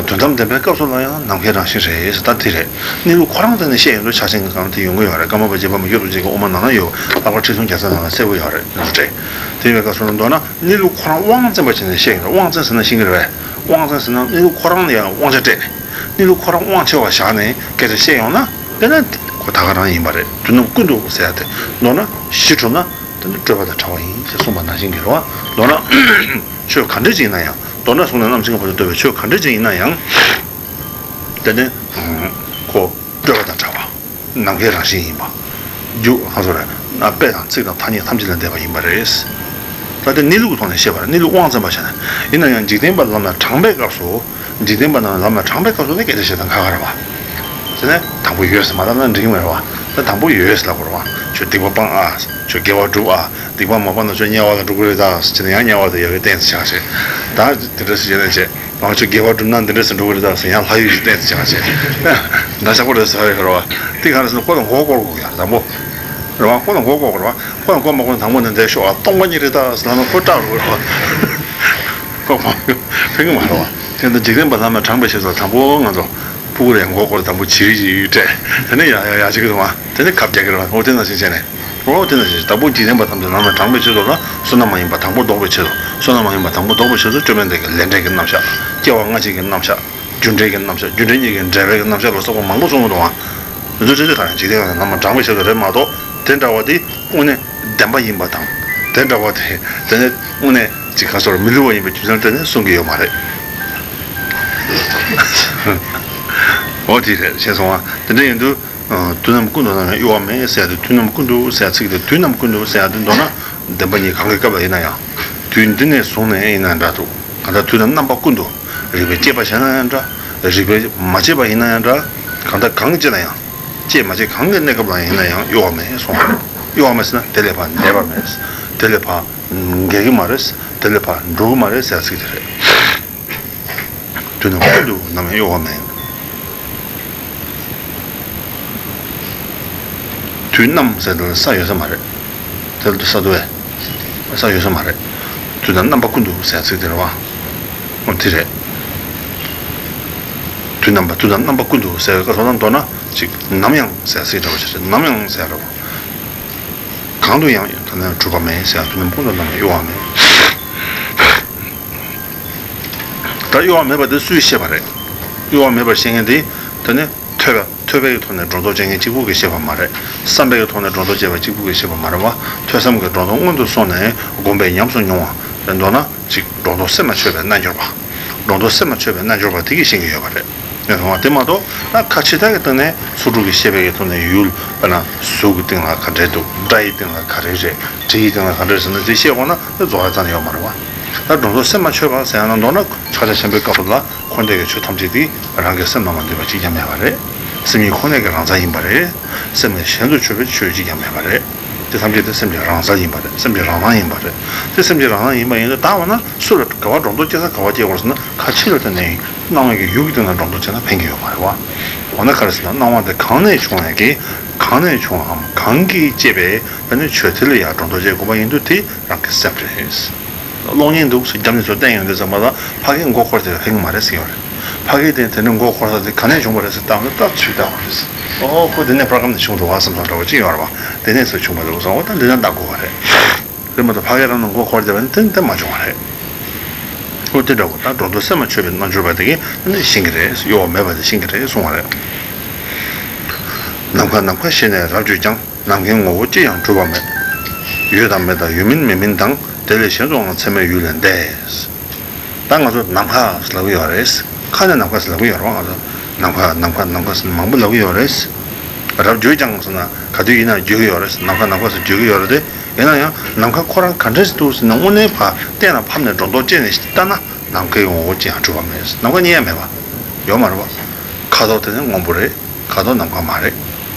དོན་དམ་བདེན་པའི་སྐབས་སུ་ལ་ཡང་ནམ་མཁའི་རང་བཞིན་རེད་ཟེར། ད་དེ་རེད། གནས་ལུགས་ཁོ་རང་དེ་ནི་བཤད་ཡོང་དུས་ཆགས་ཞེན་གྱི་སྒང་དེ་ཡོང་གི་ཡོད་རེད། ཀརྨ་པ་རྗེ་འབངས་མི་བསྐྱོད་རྡོ་རྗེ་གི་དབུ་མ་ནང་ན་ཡོད། ལྷག་པར་ཁྲི་སྲོང་རྒྱལ་མཚན་ནང་ལ་གསལ་པོ་ཡོད་རེད། དེ་འདྲ་རེད། དེ་ཡིན་པའི་སྐབས་སུ་ལ་མདོར་ན། གནས་ལུགས་ཁོ་རང་དབང་བཙན་པ་བྱས་ནས་བཤད་ཡོང་དུས་དབང་བཙན་ཟེར་ན་ཤེས་ཀྱི་རེད་པས། དབང་བཙན་ཟེར་ན་གནས་ལུགས་ཁོ་རང་ལ་ཡང་དབང་ཆ་སྤྲད་ནས། གནས་ལུགས་ཁོ་རང་དབང་ཆེ་བ་བཞག་ནས་སྐད་ཆ་བཤད་ཡོང་ན་དཔེར་ན་ཁོ་ད་ག་རང་ཡིན་པ་རེད། དུས་རྣམས་ཀུན་ཏུ་ཟེར་ཡ་དེ་མདོར་ན་གཞི་གྲུབ་ན་དེ་ནི་སྤྲོས་པ་དང་བྲལ་བ་ཡིན་ཞེས་གསུངས་པ་ནང་བཞིན་གྱི་རེད་བ། མདོར་ན་ཆོས་ག་འདྲ་ཅིག་ཡིན་ན་ཡང་མདོར་ན་གསུངས་ནས་རྣམ་མཁྱེན་གྱི་བར་དུ་གཏོད་པའི་ཆོས་ག་འདྲ་ཅིག་ཡིན་ན་ཡང་དེ་ནི་ཁོ་སྤྲོས་པ་དང་བྲལ་བ། ནམ་མཁའི་རང་བཞིན་ཡིན་པ། རྒྱུ་ཧ་སོ་རེད། དཔེ་དང་ཚིག་དང་ཐ་སྙད་ཐམས་ཅད་ལས་འདས་པ་ཡིན་པ་རེད། ད་དེ་གནས་ལུགས་ཀྱི་ཐོག་ནས་བཤད་པ་རེད། གནས་ལུགས་དབང་བཙན་པ་བྱས་ནས། ཡིན་ན་ཡང་འཇིག་རྟེན་པ་ལམ་ལ་དྲངས་པའི་སྐབས་སུ། འཇིག་རྟེན་པ་རྣམས་ལམ་ལ་དྲངས་པའི་སྐབས་སུ་ནི་སྐད་ཆ་བཤད་སྟངས་ཁ་ཁ་རེད་བ། དེ་ནས་དང་པོ་ཡོད་ཟེར་མ་ལབ་ན་འགྲིག་གི་མ་རེད་བ། ད་དང་པོ་ཡོད་ཟེར་ལབ་དགོས་རེད་བ། ཁྱོད་སྡིག་པ་སྤང་ཨ། ཁྱོད་དགེ་བ་སྒྲུབ་ཨ། སྡིག་པ་མ་སྤངས་ན་ཁྱོད་དམྱལ་བ་ལ་འགྲོ་གི་རེད་ད་ཟེར་ནས་ཡང་དམྱལ་བ་དེ་ཡོད་རེད་བསྟན་ཟེར་བྱས། ད་དེ་འདྲ་ཟེར་བྱས་ནས་བྱས། ང་ཚོ་དགེ་བ་སྒྲུབ་ན་འདི་འདྲ་ཟེར་འགྲོ་གི་རེད་ད་ཟེར་ཡང་ལྷ་ཡུལ་ཞིག་བསྟན་ཟེར་བྱས། འདྲ་ཆགས་པོ་རེད་ཟེར་བ་རེད་བ། དེ་ག་རེ་ཟེར་ན་ཁོ་ལ་མགོ་སྐོར་དགོས་ཡ་དང་པོ། རེད་བ། ཁོ་ལ་མགོ་སྐོར་དགོས་རེད་བ། ཁོ་ལ་མགོ་མ་སྐོར་ན་དང་པོ་ནས་འདིར་ཤོག་ཨ། སྟོང་པ་ཉིད་རེད་ད་ཟེར་ལབ་ན་ཁོ་སྐྲག་འགྲོ་གི་རེད་བ། ཁོ་མ་ཕན་གི་མ་རེད་བ། དེ་ནི་འཇིག་རྟེན་པ་ལམ་ལ་དྲངས་པའི་ཆེད་དུ་དང་པོ་ང་ཚོ་ཕྲུ་གུ་ལ་ཡང་མགོ་སྐོར་དང་པོ་བྱི་རིལ་ཞིག་སྤྲད། དེ་ནས་ཡ་ཡ་ཡ་བྱེད་གི་རེད་བ། དེ་ནས་ཁབ་རྒྱག་གི་རེད་བ། འོ་དེ་ནང་བཞིན་བྱས་ནས། འོ་དེ་ནང་བཞིན་བདག་པོ་འཇིག་རྟེན་པ་ཐམས་ཅད་ལམ་ལ་དྲངས་པའི་ཆེད་དུ་ལ་བསོད་ནམས་མ་ཡིན་པ་དང་པོ་བཟློག་པའི་ཆེད་དུ། བསོད་ནམས་མ་ཡིན་པ་དང་པོ་བཟློག་པའི་ཆེད་དུ་བཅོམ་ལྡན་འདས་ཀྱིས་ལས་འབྲས་ཀྱི་རྣམ་གཞག། སྐྱེ་བ་སྔ་ཕྱི་གི་རྣམ་གཞག། རྒྱུ་འབྲས་ཀྱི་རྣམ་གཞག། རྒྱུ་འབྲས་གཉིས་ཀྱི་འབྲེལ་བའི་རྣམ་གཞག་ལ་སོགས་པ་མང་པོ་གསུངས་འདུག་ཨང་། དེ་ཚོ་ཆེ་ཆེ་གང་ཡང་འཇིག་རྟེན་ལམ་ལ་དྲངས་པའི་ཆེད་དུ་རེད་མ་གཏོགས། དེ་འདྲ་བ་དེ་དངོས་གནས་བདེན་པ་ཡིན་པ་དང་། དེ་འདྲ་བ་དེ་དེ་ནི་དངོས་གནས་ཅིག་ག་སོར་མི་བསླུ་བ་ཡིན་པའི་རྒྱུ་མཚན་དེ་ནི་གསུང་གི་ཡོད་མ་རེད། འོ་དེ་རེད། ཤེས་སོང་ཨ། དེ་འདྲ་ཡིན་དུས། དུས་རྣམས་ཀུན་ཏུ་ནམ་ཡང་གཡོ་བ་མེད་ཟེར་ཡ་དེ། དུས་རྣམས་ཀུན་ཏུ་ཟེར་ཡ་ཚིག་དེ། དུས་རྣམས་ཀུན་ཏུ་ཟེར་ཡ་དེ་མདོར་ན་བདེན་པ་གཉིས་གང་གི་སྐབས་ལ་ཡིན་ན་ཡང་། དུས་འདི་ནས་བཟུང་ནས་ཡིན་ན་འདྲ་འདུག་གང་ལྟར་དུས་དང་རྣམ་པ་ཀུན་ཏུ། རིག་པས་དཔྱད་པ་བྱས་ན་ཡང་འདྲ། རིག་པས་མ་དཔྱད་པ་ཡིན་ན་ཡང་འདྲ། གང་ལྟར་གང་གིས་དཔྱད་ན་ཡང་། དཔྱད་མ་དཔྱད་གང་གི་གནས་སྐབས་ལ་ཡིན་ན་ཡང་གཡོ་བ་མེད་གསུངས། གཡོ་བ་མེད་ཟེར་ན་དེ་ལས་ཕར་འདས་པ་མེད། དེ་ལས་ཕར་འགལ་གྱི་མ་རེད། དེ་ལས་ཕར་འགྲོ་གི་མ་རེད་ཟེར་ཡ་ཚིག་དེ་རེད། དུས་རྣམས་ཀུན་ཏུ་ནམ་ཡང་གཡོ་བ་མེད། དུས་རྣམས་ཟེར་དེ་ལ་ས་ཡོད་ས་མ་རེད། དེ་ལ་ས་དུ་བས། ས་ཡོད་ས་མ་རེད། དུས་དང་རྣམ་པ་ཀུན་ཏུ་ཟེར་ཚིག་དེ་རེད་བ། འོ་དེ་རེད། དུས་རྣམ་པ། དུས་དང་རྣམ་པ་ཀུན་ཏུ་ཟེར་བའི་སྐབས་སུ་ན་མདོར་ན་ཅིག་ནམ་ཡང་ཟེར་ཚིག་འདྲ་བོ་ཞིག་རེད། ནམ་ཡང་ཟེར་རོ། གང་དུ་ཡང་ད་ནི་གྲུབ་པ་མེད་ཟེར། དུས་རྣམས་ཀུན་ཏུ་ནམ་ཡང་གཡོ་བ་མེད། ད་གཡོ་བ་མེད་པ་དེ་སུས་ཤེས་པ་རེད། གཡོ་བ་མེད་པར་ཤེས་མཁན་དེ་ད་ནི་ཐོས་པ། ཐོས་པའི་ཐོག་ནས་སྒྲོ་འདོགས་གཅོད་མཁན་གཅིག་པུ་གིས་ཤེས་པ་མ་རེད། བསམ་པའི་ཐོག་ནས་སྒྲོ་འདོགས་གཅོད་པ་གཅིག་པུ་གིས་ཤེས་པ་མ་རེད་བ། ཐོས་བསམ་གྱི་སྒྲོ་འདོགས་སྔོན་དུ་སོང་ནས་སྒོམ་པས་ཉམས་སུ་མྱོང་བ་རེད། མདོར་ན་ཅིག་སྒྲོ་འདོགས་སེམས་ལ་ཆོད་པའི་རྣལ་འབྱོར་པ། སྒྲོ་འདོགས་སེམས་ལ་ཆོད་པའི་རྣལ་འབྱོར་པ་དེ་གིས་ཤེས་ཀྱི་ཡོད་པ་རེད། ཡོང་བ་དེ་མ་གཏོགས། ད་ཁ་ཕྱི་དག་གི་སྟེང་ནས་ཚོགས་དྲུག་གི་བཤད་པའི་གི་ཐོག་ནས་ཡུལ་དཔེར་ན་གཟུགས་ཀྱི་སྟེང་ལ་ག་འདྲས་འདུག་སྒྲ་ཡི་སྟེང་ལ་ག་རེ་རེད། དྲི་ཡི་སྟེང་ལ་ག་འདྲས་ཟེར་ན་དེ་བཤད་དགོས་ན་དེ་རྫོགས་ཡ་ཙམ་ཡོད་མ་རེད་བ། ད་སྒྲོ་འདོགས་སེམས་མ་ཆོད་པ་ཟེར་ཡ་ན་མདོར་ན་ཕྱག་རྒྱ་ཆེན་པོའི་སྐབས་སུ་ལ་འཁོར་འདས་ཀྱི་ཆོས་ཐམས་ཅད་དེ་རང་གི་སེམས་ལ་མ་འདུས་པ་གཅིག་ཀྱང་མེད་པ་རེད། སེམས་ཉིད་ཁོ་ནས་ཀྱི་རང་མཚན་ཡིན་པ་རེད། སེམས་ལས་གཞན་དུ་གྱུར་པའི་ཆོས་གཅིག་ཀྱང་མེད་པ་རེད། དེ་ཐམས་ཅད་དེ་སེམས་ཀྱི་རང་མཚན་ཡིན་པ་རེད། སེམས་ཀྱི་རང་སྣང་ཡིན་པ་རེད། དེ་སེམས་ཀྱི་རང་སྣང་ཡིན་པ་ཡིན་ན་ད་འོ་ན་སུ་ལ་ག་བ་སྒྲོ་འདོགས་སྐྱེ་ས་ག་བ་སྐྱེ་དགོས་ཟེར་ན་ཁ་ཕྱི་ལ་བརྟེན་ནས་སྣང་བའི་གི་ཡུལ་གྱི་སྟེང་ན་སྒྲོ་འདོགས་བྱས་ན་ཕན་གྱི་ཡོད་མ་རེད་བ། འོ་ན་ག་རེ་ཟེར་ན་སྣང་བ་དེ་གང་ནས་བྱུང་བའི་གི་གང་ནས་བྱུང་བའམ་གང་གིས་སྐྱེས་པའི་དེ་ནི་ཆོས་དེ་ལ་ཡང་སྒྲོ་འདོགས་བྱེད་དགོས་པ་ཡིན་དུས་དེ་རང་གི་སེམས་རེད། གློག་བརྙན་འདུག་ཟེར་རྒྱབ་ནས་ཚུར་བསྟན་ཡོང་དུས་ཙམ་པ་ལ་ཕ་གིའི་མགོ་འཁོར་དེ་ལ་ཕན་གི་མ་རེད་ཟེར་གྱི་ཡོད་རེད། ཕ་གིའི་དེ་དེ་ནས་མགོ་འཁོར་ས་དེ་ག་ནས་བྱུང་བ་རེད་ཟེར་བཏང་ན་ད་ཚུར་བལྟ་བ་རེད། ཨོ་ཁོ་དེ་ནས་པར་སྒམ་ནས་བྱུང་འདུག་བ་བསམ་བསམ་འདྲ་བོ་ཅིག་ཡོད་རེད་བ། དེ་ནས་ཚུར་བྱུང་བ་འདུག་བསམ། འོ་ད་འདི་ལ་བལྟ་དགོས་པ་རེད། དེ་མ་གཏོགས་ཕ་གིའི་རང་ནས་མགོ་འཁོར་བསྡད་པ་ནི་དེ་དེ་མ་བྱུང་བ་རེད། ཨོ་དེ་འདྲ་བོ་ད་སྒྲོ་འདོགས་སེམས་མ་ཆོད་པའི་རྣལ་འབྱོར་པ་དེ་གིས་ནི་ཤེས་ཀྱི་རེད། གཡོ་བ་མེད་པ་དེ་ཤེས་ཀྱི་རེད་གསུང་བ་རེད། ནམ་མཁའ་ནམ་མཁའ་ཞེས་ནས་རབ་བརྗོད་ཀྱང་། ནམ་མཁའི་ངོ་བོ་ཅི་ཡང་གྲུབ་པ་མེད། ཡོད་དང་མེད་དང་ཡོད་མིན་མེད་མིན་དང་། དེ་ལས་གཞན་དུའང་ཚད་མའི་ཡུལ་ལས་འདས། ད་ང་ཚོ་ནམ་མཁའ་ཟེར་ལབ་ཀྱི་ཡོད་རེད། ཁ་ནས་ནམ་མཁའ་ཟེར་ལབ་ཀྱི་ཡོད་རེད་བ། ང་ཚོ་ནམ་མཁའ་ནམ་མཁའ་ནམ་མཁའ་ཟེར་མང་པོ་ལབ་ཀྱི་ཡོད་རེད། རབ་བརྗོད་ཀྱང་ཟེར་ན་ག་དུས་ཡིན་ན་བརྗོད་ཀྱི་ཡོད་རེད། ནམ་མཁའ་ནམ་མཁའ་ཟེར་བརྗོད་ཀྱི་ཡོད་རེད་དེ། ཡིན་ན་ཡང་ནམ་མཁའ་ཁོ་རང་ག་འདྲས་འདུག་ཟེར་ན་དངོས་གནས་ཕར་གཏན་ལ་ཕབ་ནས་སྒྲོ་འདོགས་བཅད་ནས་ལྟ་ན་ནམ་མཁའི་ངོ་བོ་ཅི་ཡང་གྲུབ་པ་མེད། ནམ་མཁའ་རྙེད་ཡ་མེད་པ། ཡོད་མ་རེད་བ། ཁ་དོག་དེ་ནི་སྔོན་པོ་རེད། ཁ་དོག་ནམ་མཁའ་མ་རེད།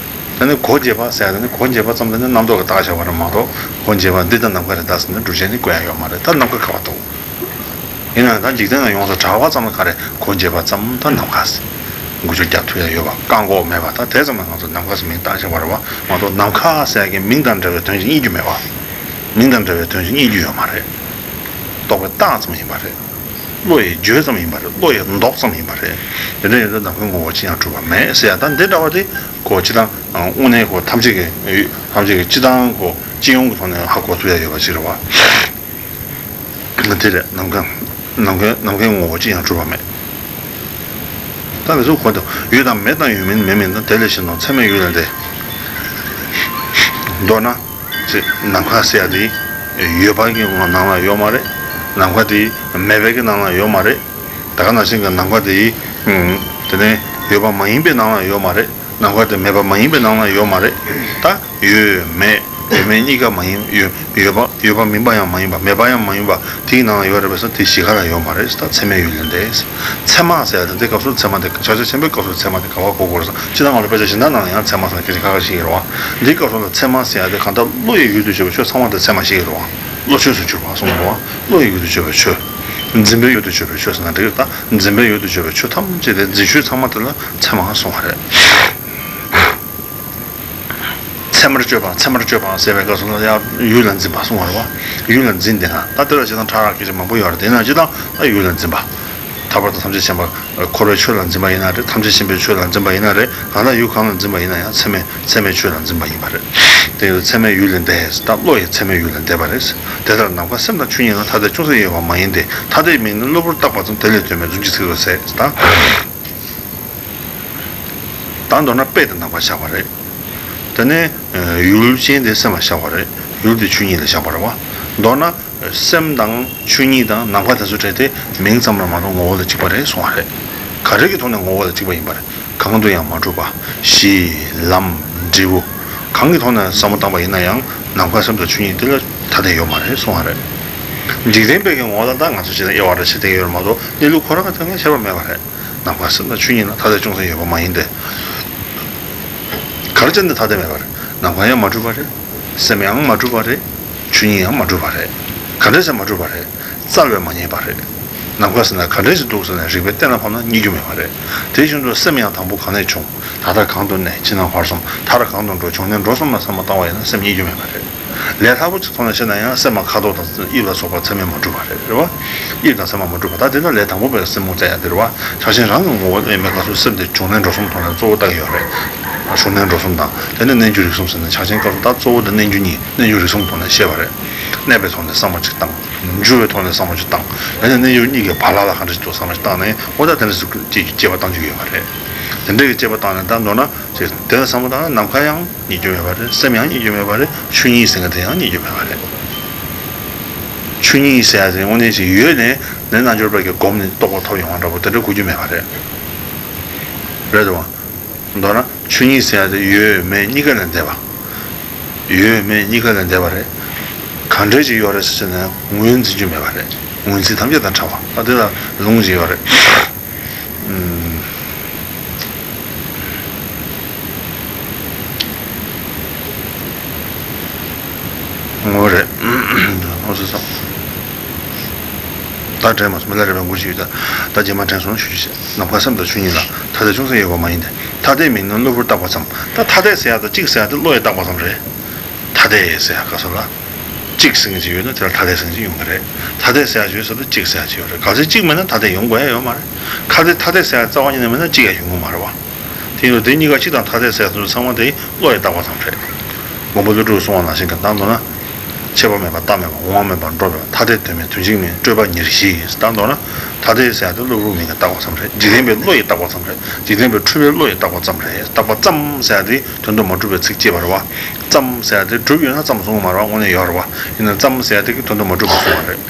ད་ནི་གོ་འབྱེད་པ་ཟེར་ཡ་དེ་ནི་གོ་འབྱེད་པ་ཙམ་དེ་ནི་རྣམ་རྟོག་གིས་བཏགས་བཞག་པ་རེད་མ་གཏོགས་གོ་འབྱེད་པ་འདི་ལྟར་ནམ་མཁའ་རེད་ད་ཟེར་ནས་སྒྲུབ་བྱེད་ནི་བཀོད་ཡ་ཡོད་མ་རེད། ད་ནམ་མཁའ་ག་བ་འདུག་ཡིན་ནའང་ད་འཇིག་རྟེན་ལ་ཡོངས་སུ་གྲགས་པ་ཙམ་ལ་ག་རེ་གོ་འབྱེད་པ་ཙམ་ད་ནམ་མཁའ་ཟེར། འགུལ་སྐྱོད་རྒྱག་ཐུབ་ཡ་ཡོད་པ་བཀག་འགོག་མེད་པ་ད་དེ་ཙམ་ལ་ང་ཚོ་ནམ་མཁའ་ཟེར་མིང་བཏགས་བཞག་པ་རེད་བ། མ་གཏོགས་ནམ་མཁའ་ཟེར་ཡ་གི་མིང་དང་འབྲེལ་བའི་དོན་ཞིག་རྙེད་རྒྱུ་མེད་བ། མིང་དང་འབྲེལ་བའི་དོན་ཞིག་རྙེད་རྒྱུ་ཡོད་མ་རེད། རྟོག་པས་བཏགས་ཙམ་ཡིན་པ་རེད། བློ་ཡིས་བརྗོད་ཙམ་ཡིན་པ་རེད། བློ་ཡིས་འདོགས་ཙམ་ཡིན་པ་རེད། དེ་འདྲ་ཡིན་ཙང་ནམ་མཁའི་ངོ་བོ་ཅི་ཡང་གྲུབ་པ་མེད་ཟེར་ཡ་ད་འདི་འདྲ་བ་དེ་ཁོ་སྤྱི་བཏང་དངོས་གནས་ཁོ་ཐམས་ཅད་ཀྱི་ཐམས་ཅད་ཀྱི་སྤྱི་བཏང་ཁོ་སྤྱི་ཡོངས་ཀྱི་ཐོག་ནས་ཧ་གོ་ཐུབ་ཡ་ཡོད་པ་ཅིག་རེད་བ། དེ་རེད། ནམ་མཁའ་ནམ་མཁའི་ནམ་མཁའི་ངོ་བོ་ཅི་ཡང་གྲུབ་པ་མེད། ད་ང་ཚོ་གོ་དང་ཡོད་དང་མེད་དང་ཡོད་མིན་མེད་མིན་དང་དེ་ལས་གཞན་དུ་ཚད་མའི་ཡུལ་ལས་འདས། མདོར་ན། ཅེས་ནམ་མཁའ་ཟེར་ཡ་དེ་ཡོད་པ་གི་ནང་ལ་ཡོད་མ་རེད། ནམ་མཁའ་དེ་མེད་པའི་གི་ནང་ལ་ཡོད་མ་རེད། ད་ག་ནང་བཞིན་གྱི་ནམ་མཁའ་དེ་དེ་ནས་ཡོད་པ་མ་ཡིན་པའི་ནང་ལ་ཡོད་མ་རེད། ནམ་མཁའ་དེ་མེད་པ་མ་ཡིན་པའི་ནང་ལ་ཡོད་མ་རེད། ད་ཡོད་མེད་ཡོད་མེད་གཉིས་ཀ་མ་ཡིན་ཡོད་ཡོད་པ་ཡོད་པ་མིན་པ་ཡང་མ་ཡིན་པ་མེད་པ་ཡང་མ་ཡིན་པ་དེའི་ནང་ལ་ཡོད་རེད་པས་ཟེར་དེ་གཞི་ག་ལ་ཡོད་མ་རེད་ཟེར་ད་ཚད་མའི་ཡུལ་ལས་འདས། ཚད་མ་ཟེར་ཡ་དེ་འདི་སྐབས་སུ་ཚད་མ་དེ་ཕྱག་རྒྱ་ཆེན་པོའི་སྐབས་སུ་ཚད་མ་དེ་ག་བ་གོ་དགོས་རེད་ཟེར་སྤྱིར་བཏང་ང་ཚོ་དཔེ་ཆ་གཞན་དག་ནང་ལ་ཡང་ཚད་མ་ཟེར་ན་སྐད་ཆ་ཁ་ཁ་ཞིག་ཡོད་རེད་བ། འདིའི་སྐབས་སུ་ལ་ཚད་མ་ཟེར་ཡ་དེ་གང་ལྟར་བློ་ཡི་ཡུལ་དུ་གྱུར་པའི་ཆོས་ཚང་མ་དེ་ཚད་མ་ཞིག་ཡོད་རེད་བ། བློ་ཆོས་སུ་གྱུར་པ་གསུངས་རེད་བ། བློ་ཡི་ཡུལ་དུ་གྱུར་པའི་ཆོས། འཛིན་པའི་ཡུལ་དུ་གྱུར་པའི་ཆོས་ཟེར་ན་འགྲིག་གི་རེད་ད། འཛིན་པའི་ཡུལ་དུ་གྱུར་པའི་ཆོས་ཐམས་ཅད་དེ་འཛིན་ཆོས་ཚང་མ་དེ་ལ་ཚད་མ་གསུངས་པ་རེད། ཚད་མར་དཔྱོད་པ་ཚད་མར་དཔྱོད་པ་ཟེར་བའི་སྐབས་སུ་ལ་ཡང་ཡུལ་ལ་འཛིན་པ་གསུངས་པ་རེད་བ། ཡུལ་ལ་འཛིན་དེ་ན་ད་དེ་ལ་བྱས་ཙང་ཕྲ་རགས་སྐད་ཆ་མང་པོ་ཡོད་རེད། དེ་ན་སྤྱིར་བཏང་ད་ཡུལ་ལ་འཛིན་པ། ཐར་པ་དང་ཐམས་ཅད་མཁྱེན་པ། འཁོར་བའི་ཆོས་ལ་འཛིན་པ་ཡིན་ན་རེད། ཐམས་ཅད་མཁྱེན་པའི་ཆོས་ལ་འཛིན་པ་ཡིན་ན་རེད། གང་ལྟར་ཡུལ་གང་ལ་འཛིན་པ་ཡིན་ན་ཡང་ཚད་མའི་ཚད་མའི་ཆོས་ལ་འཛིན་པ་ཡིན་པ་རེད། དེ་ཡང་ཚད་མའི་ཡུལ་ལས་འདས་ཟེར་ད་བློ་ཡི་ཚད་མའི་ཡུལ་ལས་འདས་པ་རེད། དེ་ལྟར་ནམ་མཁའ་སེམས་དང་ཆོས་ཉིད་ལ་ཐ་དད་ཅུང་ཟད་ཡོད་པ་མ་ཡིན་ཏེ་ཐ་དད་མིན་ནི་གློ་བུར་བཏགས་པ་ཙམ་དེ་ལས་ཐོན་པའི་རྫུན་གྱི་ཚིག་རེད་ཟེར་ད། ད་མདོར་ན་དཔེ་དེ་ནམ་མཁའ་བཞག་པ་རེད། དེ་ནས་ཡུལ་ཅན་དེ་སེམས་ལ་བཞག་པ་རེད། ཡུལ་དེ་ཆོས་ཉིད་ལ་བཞག་པ་རེད་བ། མདོར་ན་སེམས་དང་ཆོས་ཉིད་དང་ནམ་མཁའ་དེ་ཚོ་བྲལ་ཏེ་མིང་ཙམ་ལ་མ་གཏོགས་ངོ་བོ་ལ་གཅིག་པ་རེད་གསུང་བ་རེད། ག་རེ་གི་ཐོག་ནས་ངོ་བོ་ལ་གཅིག་པ་ཡིན་པ་རེད། གང་དུ་ཡང་མ་གྲུབ་པ། གཞི། ལམ། འབྲས་བུ། གང་གི་ཐོག་ནས་བསམ་བློ་བཏང་པ་ཡིན་ན་ཡང་ནམ་མཁའ་སེམས་དང་ཆོས་ཉིད་དེ་ལ་ཐ་དད་ཡོད་མ་རེད་གསུང་བ་རེད། འཇིག་རྟེན་པའི་གི་ངོ་བོ་ལ་ད་ང་ཚོ་བྱས་ན་དབྱེ་བ་འདྲ་ཞིག་བསྟན་ཡོད་རེད་མ་གཏོགས་གནས་ལུགས་ཁོ་རང་གི་ཐོག་ནས་ཁྱད་པར་མེད་པ་རེད། ནམ་མཁའ་སེམས་དང་ཆོས་ཉིད་ལ་ཐ་དད་ཅུང་ཟད་ཡོད་པ་མ་ཡིན་ཏེ། ག་རེ་བྱས་ནས་ཐ་དད་མེད་པ་རེད། ནམ་མཁའ་ཡང་མ་གྲུབ་པ་རེད། སེམས་ཡང་མ་གྲུབ་པ་རེད། ཆོས་ཉིད་ཡང་མ་གྲུབ་པ་རེད། ག་འདྲ་བྱས་མ་གྲུབ་པ་རེད། རྩལ་བས་མ་རྙེད་པ་རེད། ནམ་མཁའ་ཟེར་ན་ག་འདྲ་ཞིག་འདུག་ཟེར་ནས་རིགས་པས་གཏན་ལ་ཕབ་ན་རྙེད་རྒྱུ་མེད་པ་རེད། དེ་བཞིན་དུ་སེམས་ཡང་དང་པོ་གང་ནས་བྱུང་། ད་ལྟ་གང་དུ་གནས། ཕྱི་ནང་བར་གསུམ་མཐར་གང་དུ་འགྲོ། བྱུང་ནས་འགྲོ་གསུམ་ལ་བསམ་བློ་བཏང་བ་ཡིན་ན་སེམས་རྙེད་རྒྱུ་མེད་པ་རེད། ལས་སླ་པོ་ཅིག་ཐོག་ནས་བཤད་ན་ཡང་སེམས་ལ་ཁ་དོག་དང་དབྱིབས་ལ་སོགས་པ་ཚད་མས་མ་གྲུབ་པ་རེད། རེད་བ། དབྱིབས་དང་ཚད་མས་མ་གྲུབ་པ་ད་དེ་ལ་ལས་དང་པོ་པའི་སེམས་ངོ་བཙལ་ཡ་དེ་རེད་བ། ཕྱག་ཆེན་རང་གི་ངོ་བོ་ལས་མེད་སྐབས་སུ་སེམས་དེ་བྱུང་གནས་འགྲོ་གསུམ་ཐོག་ནས་གཙོ་བོ་བལྟ་གི་ཡོད་རེད། བྱུང་གནས་འགྲོ་གསུམ་དང་དེ་ནས་རྣལ་འབྱོར་རིག་གསུམ་ཟེར་ནས་ཕྱག་ཆེན་སྐབས་སུ་ད་གཙོ་བོ་དེ་རྣལ་འབྱོར་གཉིས། རྣལ་འབྱོར་རིག་གསུམ་ཐོག་ནས་བཤད་པ་རེད། གནས་པའི་ཐོག་ནས་བསམ་བློ་ཅིག་བཏང་། འཇུག་པའི་ཐོག་ནས་བསམ་བློ་ཅིག་བཏང་། དེ་ནས་རྣལ་འབྱོར་གཉིས་ཀྱི་བར་ལ་ལ་ག་འདྲ་ཞིག་འདུག་བསམ་བློ་ཅིག་བཏང་ནས་འོ་ད་དེ་འདྲ་ཞིག་ཅིག་གི་དཔྱད་པ་བཏང་རྒྱུ་ཡོད་པ་རེད། དེ་འདྲ་གི་དཔྱད་པ་བཏང་ནས་ད་མདོར་ན་ཅིག་དེ་ལ་བསམ་བློ་བཏང་ན་ནམ་མཁའ་ཡང་རྙེད་རྒྱུ་མེད་པ་རེད། སེམས་ཡང་རྙེད་རྒྱུ་མེད་པ་རེད། ཆོས་ཉིད་ཟེར་མཁན་དེ་ཡང་རྙེད་རྒྱུ་མེད་པ་རེད། ཆོས་ཉིད་ཟེར་ཡ་དེ་དངོས་གནས་ཅིག་ཡོད་ནས་ནི་རྣལ་འབྱོར་པ་གི་སྒོམ་ནས་རྟོགས་པ་ཐོབ་ཡོང་བ་འདྲ་པོ་དེ་འདྲ་དགོས་རྒྱུ་མེད་པ་རེད། རེད་དོ། མདོར་ན་ཆོས་ཉིད་ཟེར་ཡ་དེ་ཡོད་མེད་གཉིས་ཀ་ལས་འདས་པ། ཡོད་མེད་གཉིས་ཀ་ལས་འདས་པ་རེད། གང་འདྲ་ཅིག་ཡོད་རེད་ཟེར་ན་ངོས་འཛིན་རྒྱུ་མེད་པ་རེད། ངོས་འཛིན་ཐམས་ཅད་དང་བྲལ་བ། ཨ་དེ་ལ་ལུང་ཅིག་ཡོད་རེད། ཨུམ། ངོ་རེད། ཨོ་སོ་སོ། ད་དྲན་མ་སོང་། མི་ལ་རས་པའི་མགུར་ཞིག་ཡོད་ད། ད་རྗེས་མ་དྲན་སོང་ཞུ་རྒྱུ་བྱས། ནམ་མཁའ་སེམས་དང་ཆོས་ཉིད་ལ། ཐ་དད་ཅུང་ཟད་ཡོད་པ་མ་ཡིན་ཏེ། ཐ་དད་མིན་ན་གློ་བུར་བཏགས་པ་ཙམ། ད་ཐ་དད་ཟེར་ཡ་དང་གཅིག་ཟེར་ཡ་དེ་བློ་ཡིས་བཏགས་པ་ཙམ་རེད། ཐ་དད་ཟེར་ཡ་ག་ས་ལ། གཅིག་ཟེར་མཁན་ཅིག་ཡོད་ན་དེ་ལ་ཐ་དད་ཟེར་མཁན་ཅིག་ཡོང་གི་རེད། ཐ་དད་ཟེར་ཡ་ཅིག་ཡོད་ས་དེ་གཅིག་ཟེར་ཡ་ཅིག་ཡོད་རེད། གལ་སྲིད་གཅིག་མེད་ན་ཐ་དད་ཡོང་དགོས་ཡ་ཡོད་མ་རེད། ཁ་དེ་ཐ་དད་ཟེར་ཡ་རྩ་བ་ཉིད་ནས་མེད་ན་གཅིག་ཡ་ཡོང་གི་མ་རེད་བ། དེ་ཡིན་དུས་དེ་གཉིས་ཀ་གཅིག་དང་ཐ་དད་ཟེར་ཡ་དེ་ཚོ་ཚང་མ་དེ་བློ་ཡིས་བཏགས་པ་ཙམ་རེད། མགོན་པོ་ཀླུ་སྒྲུབ་གསུངས་པ་ནང་བཞིན་གྱི་བཏང་འདུག་ན། ཆད་པ་མེད་པ་རྟག་མེད་པ། འོང་བ་མེད་པ་འགྲོ་མེད་པ། ཐ་དད་དོན་མེད་དོན་གཅིག་མིན། སྤྲོས་པ་ཉེར་ཞི་ཡིས། བཏང་འདུག་ན། ཐ་དད་ཟེར་ཡ་དེ་གློ་བུར་མིང་གིས་བཏགས་པ་ཙམ་རེད། འཇིག་རྟེན་པའི་བློ་ཡིས་བཏགས་པ་ཙམ་རེད། འཇིག་རྟེན་པའི་འཁྲུལ་པའི་བློ་ཡིས་བཏགས་པ་ཙམ་རེད། བཏགས་པ་ཙམ་ཟེར་ཡ་དེ་དོན་དུ་མ་གྲུབ་པའི་ཚིག་ཅེས་པ་རེད་བ། ཙམ་ཟེར་ཡ་དེ་གྲུབ་ཡོད་ན་ཙམ་གསུང་གི་མ་རེད་བ། དངོས་གནས་ཡོད་རེད་བ། ཡིན་ན་ཙམ་ཟེར་ཡ་དེ་གི་དོན་དུ་མ་གྲུབ་པ་གསུང་བ་རེད།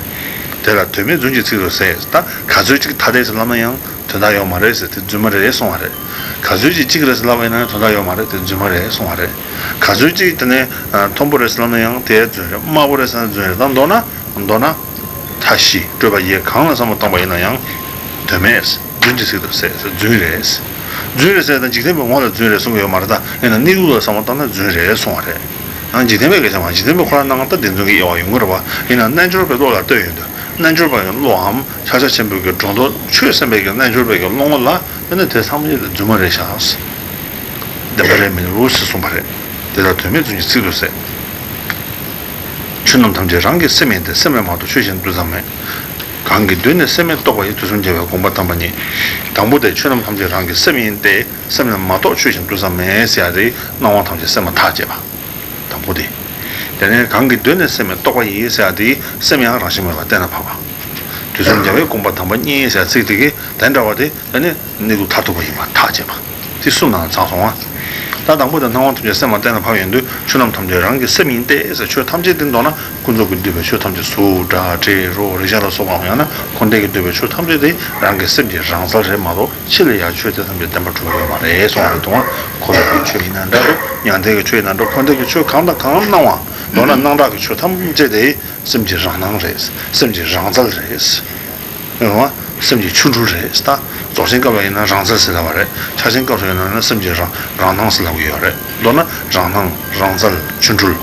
དེ་ལ་དོན་མེད་རྫུན་གྱི་ཚིག་ཏུ་ཟད། ད་ག་ཚོད་ཅིག་ཐ་དད་ཟེར་ལབ་ན་ཡང་དོན་དག་ཡོད་མ་རེད་ཟེར། དེ་རྫུན་མ་རེད་གསུང་བ་རེད། ག་ཚོད་ཅིག་གཅིག་རེད་ཟེར་ལབ་པ་ཡིན་ན་དོན་དག་ཡོད་མ་རེད། དེ་རྫུན་མ་རེད་གསུང་བ་རེད། ག་ཚོད་ཅིག་དེ་ནས་མཐོན་པོ་རེད་ཟེར་ལབ་ན་ཡང་དེ་རྫུན་རེད། དམའ་པོ་རེད་ཟེར་ན་རྫུན་རེད། ད་མདོར་ན་མདོར་ན་མཐའ་བཞི་སྤྲོས་པ་བརྒྱད་གང་ལ་བསམ་བློ་བཏང་པ་ཡིན་ན་ཡང་དོན་མེད། རྫུན་གྱི་ཚིག་ཏུ་ཟད། རྫུན་རེད། རྫུན་རེད་ཟེར་ད་འཇིག་རྟེན་པའི་ངོ་ལ་རྫུན་རེད་གསུང་གི་ཡོད་མ་རེད། ད་ཡིན་ན་གནས་ལུགས་ལ་བསམ་བློ་བཏང་ན་རྫུན་རེད་གསུང་བ་རེད། ཡང་འཇིག་རྟེན་པའི་སྐད་ཆ་མ། འཇིག་རྟེན་པའི་ཁོ་རང་སྣང་ད་བདེན་རྫུན་གྱི་དབྱེ་བ་ཡོང་གི་རེད་བ། ཡིན་ན་རྣལ་འབྱོར་པའི་བློ་ལ་ལྟོས་ཡོང་དུས་རྣལ་འབྱོར་པ་གི་བློའམ་ཕྱག་རྒྱ་ཆེན་པོའི་གི་སྒྲོ་འདོགས་ཆོད་སེམས་པའི་གི་རྣལ་འབྱོར་པའི་གི་བློ་ངོ་ལ་ཡིན་ན་དེ་ཚང་མ་རྫུན་མ་རེད་ཤག་བདེན་པ་རེད་མི་འདུག་ཟེར་གསུངས་པ་རེད། དེ་ལ་དོན་མེད་རྫུན་གྱི་ཚིག་ཏུ་ཟད། ཆོས་རྣམས་ཐམས་ཅད་རང་གི་སེམས་ཡིན་ཏེ། སེམས་ལས་མ་གཏོགས་ཆོས་གཞན་དུས་ཙམ་མེད། གང་གི་དོན་ནི་སེམས་མེད་རྟོགས་པ་ཡིས། དུས་གསུམ་རྒྱལ་བའི་དགོངས་པ་དམ་པ་ཉིད། དང་པོ་དེ་ཆོས་རྣམས་ཐམས་ཅད་རང་གི་སེམས་ཡིན་ཏེ། སེམས་ལས་མ་གཏོགས་ཆོས་གཞན་དུས་ཙམ་མེད་ཟེར་ཡ་དེ་སྣང་བ་ཐམས་ཅད་སེམས་མ་ཐག་བཅད་པ། དང་པོ་དེ། དེ་ནས་གང་གི་དོན་ནི་སེམས་མེད་རྟོགས་པ་ཡིས་ཟེར་ཡ་དེ་སེམས་ཡང་རང་བཞིན་མེད་པར་གཏན་ལ་ཕབ་པ། དུས་གསུམ་རྒྱལ་བའི་དགོངས་པ་དམ་པ་ཉིད་ཟེར་ཡ་ཚིག་དེ་གི་དེ་འདྲ་བ་དེ། ད་ནི་གནས་ལུགས་མཐར་ཐུག་པ་ཡིན་པར་ཐག་བཅད་པ། དེ་གསུམ་ནང་ཚང་སོང་བ། ད་དང་པོ་དེ་སྣང་བ་ཐམས་ཅད་སེམས་མ་གཏན་ལ་ཕབ་ཡོང་དུས་ཆོས་རྣམས་ཐམས་ཅད་རང་གི་སེམས་ཡིན་ཏེ་ཟེར། ཆོས་ཐམས་ཅད་དེ་མདོར་ན་ཀུན་རྫོབ་ཀྱིས་བསྡུས་པའི་ཆོས་ཐམས་ཅད་གཟུགས་སྒྲ་དྲི་རོ་རེག་བྱ་ལ་སོགས་པའམ་ཡང་ན་འཁོར་འདས་ཀྱིས་བསྡུས་པའི་ཆོས་ཐམས་ཅད་དེ་རང་གི་སེམས་ཀྱི་རང་རྩལ་རེད་མ་གཏོགས་ཕྱི་ལ་ཡང་ཆོས་དེ་ཐམས་ཅད་བདེན་པར་གྲུབ་པ་ཡོད་མ་རེད་གསུངས་པ་རེད་དོ། འཁོར་བའི་ཆོས་ཡིན་ན་འདྲ་འགྲོ། མྱང་འདས་ཀྱི་ཆོས་ཡིན་ན་འདྲ། འཁོར་འདས་ཀྱི་ཆོས་གང་དང་གང་སྣང་བ། མདོར་ན་སྣང་གྲགས་ཀྱི་ཆོས་ཐམས་ཅད་དེ་སེམས་ཀྱི་རང་སྣང་རེད། སེམས་ཀྱི་རང་རྩལ་རེད། ཡོང་བ། སེམས་ཀྱི་ཆོ་འཕྲུལ་རེད་ད། རྫོགས་ཆེན་སྐབས་ལ་ཡིན་ན་རང་རྩལ་ཟེར་ལབ་པ་རེད། ཕྱག་ཆེན་སྐབས་སུ་ཡིན་ན་སེམས་ཀྱི་རང་རང་སྣང་ཟེར་ལབ་ཀྱི་ཡོད་རེད། མདོར་ན་རང་སྣང་རང་རྩལ་ཆོ་འཕྲུལ།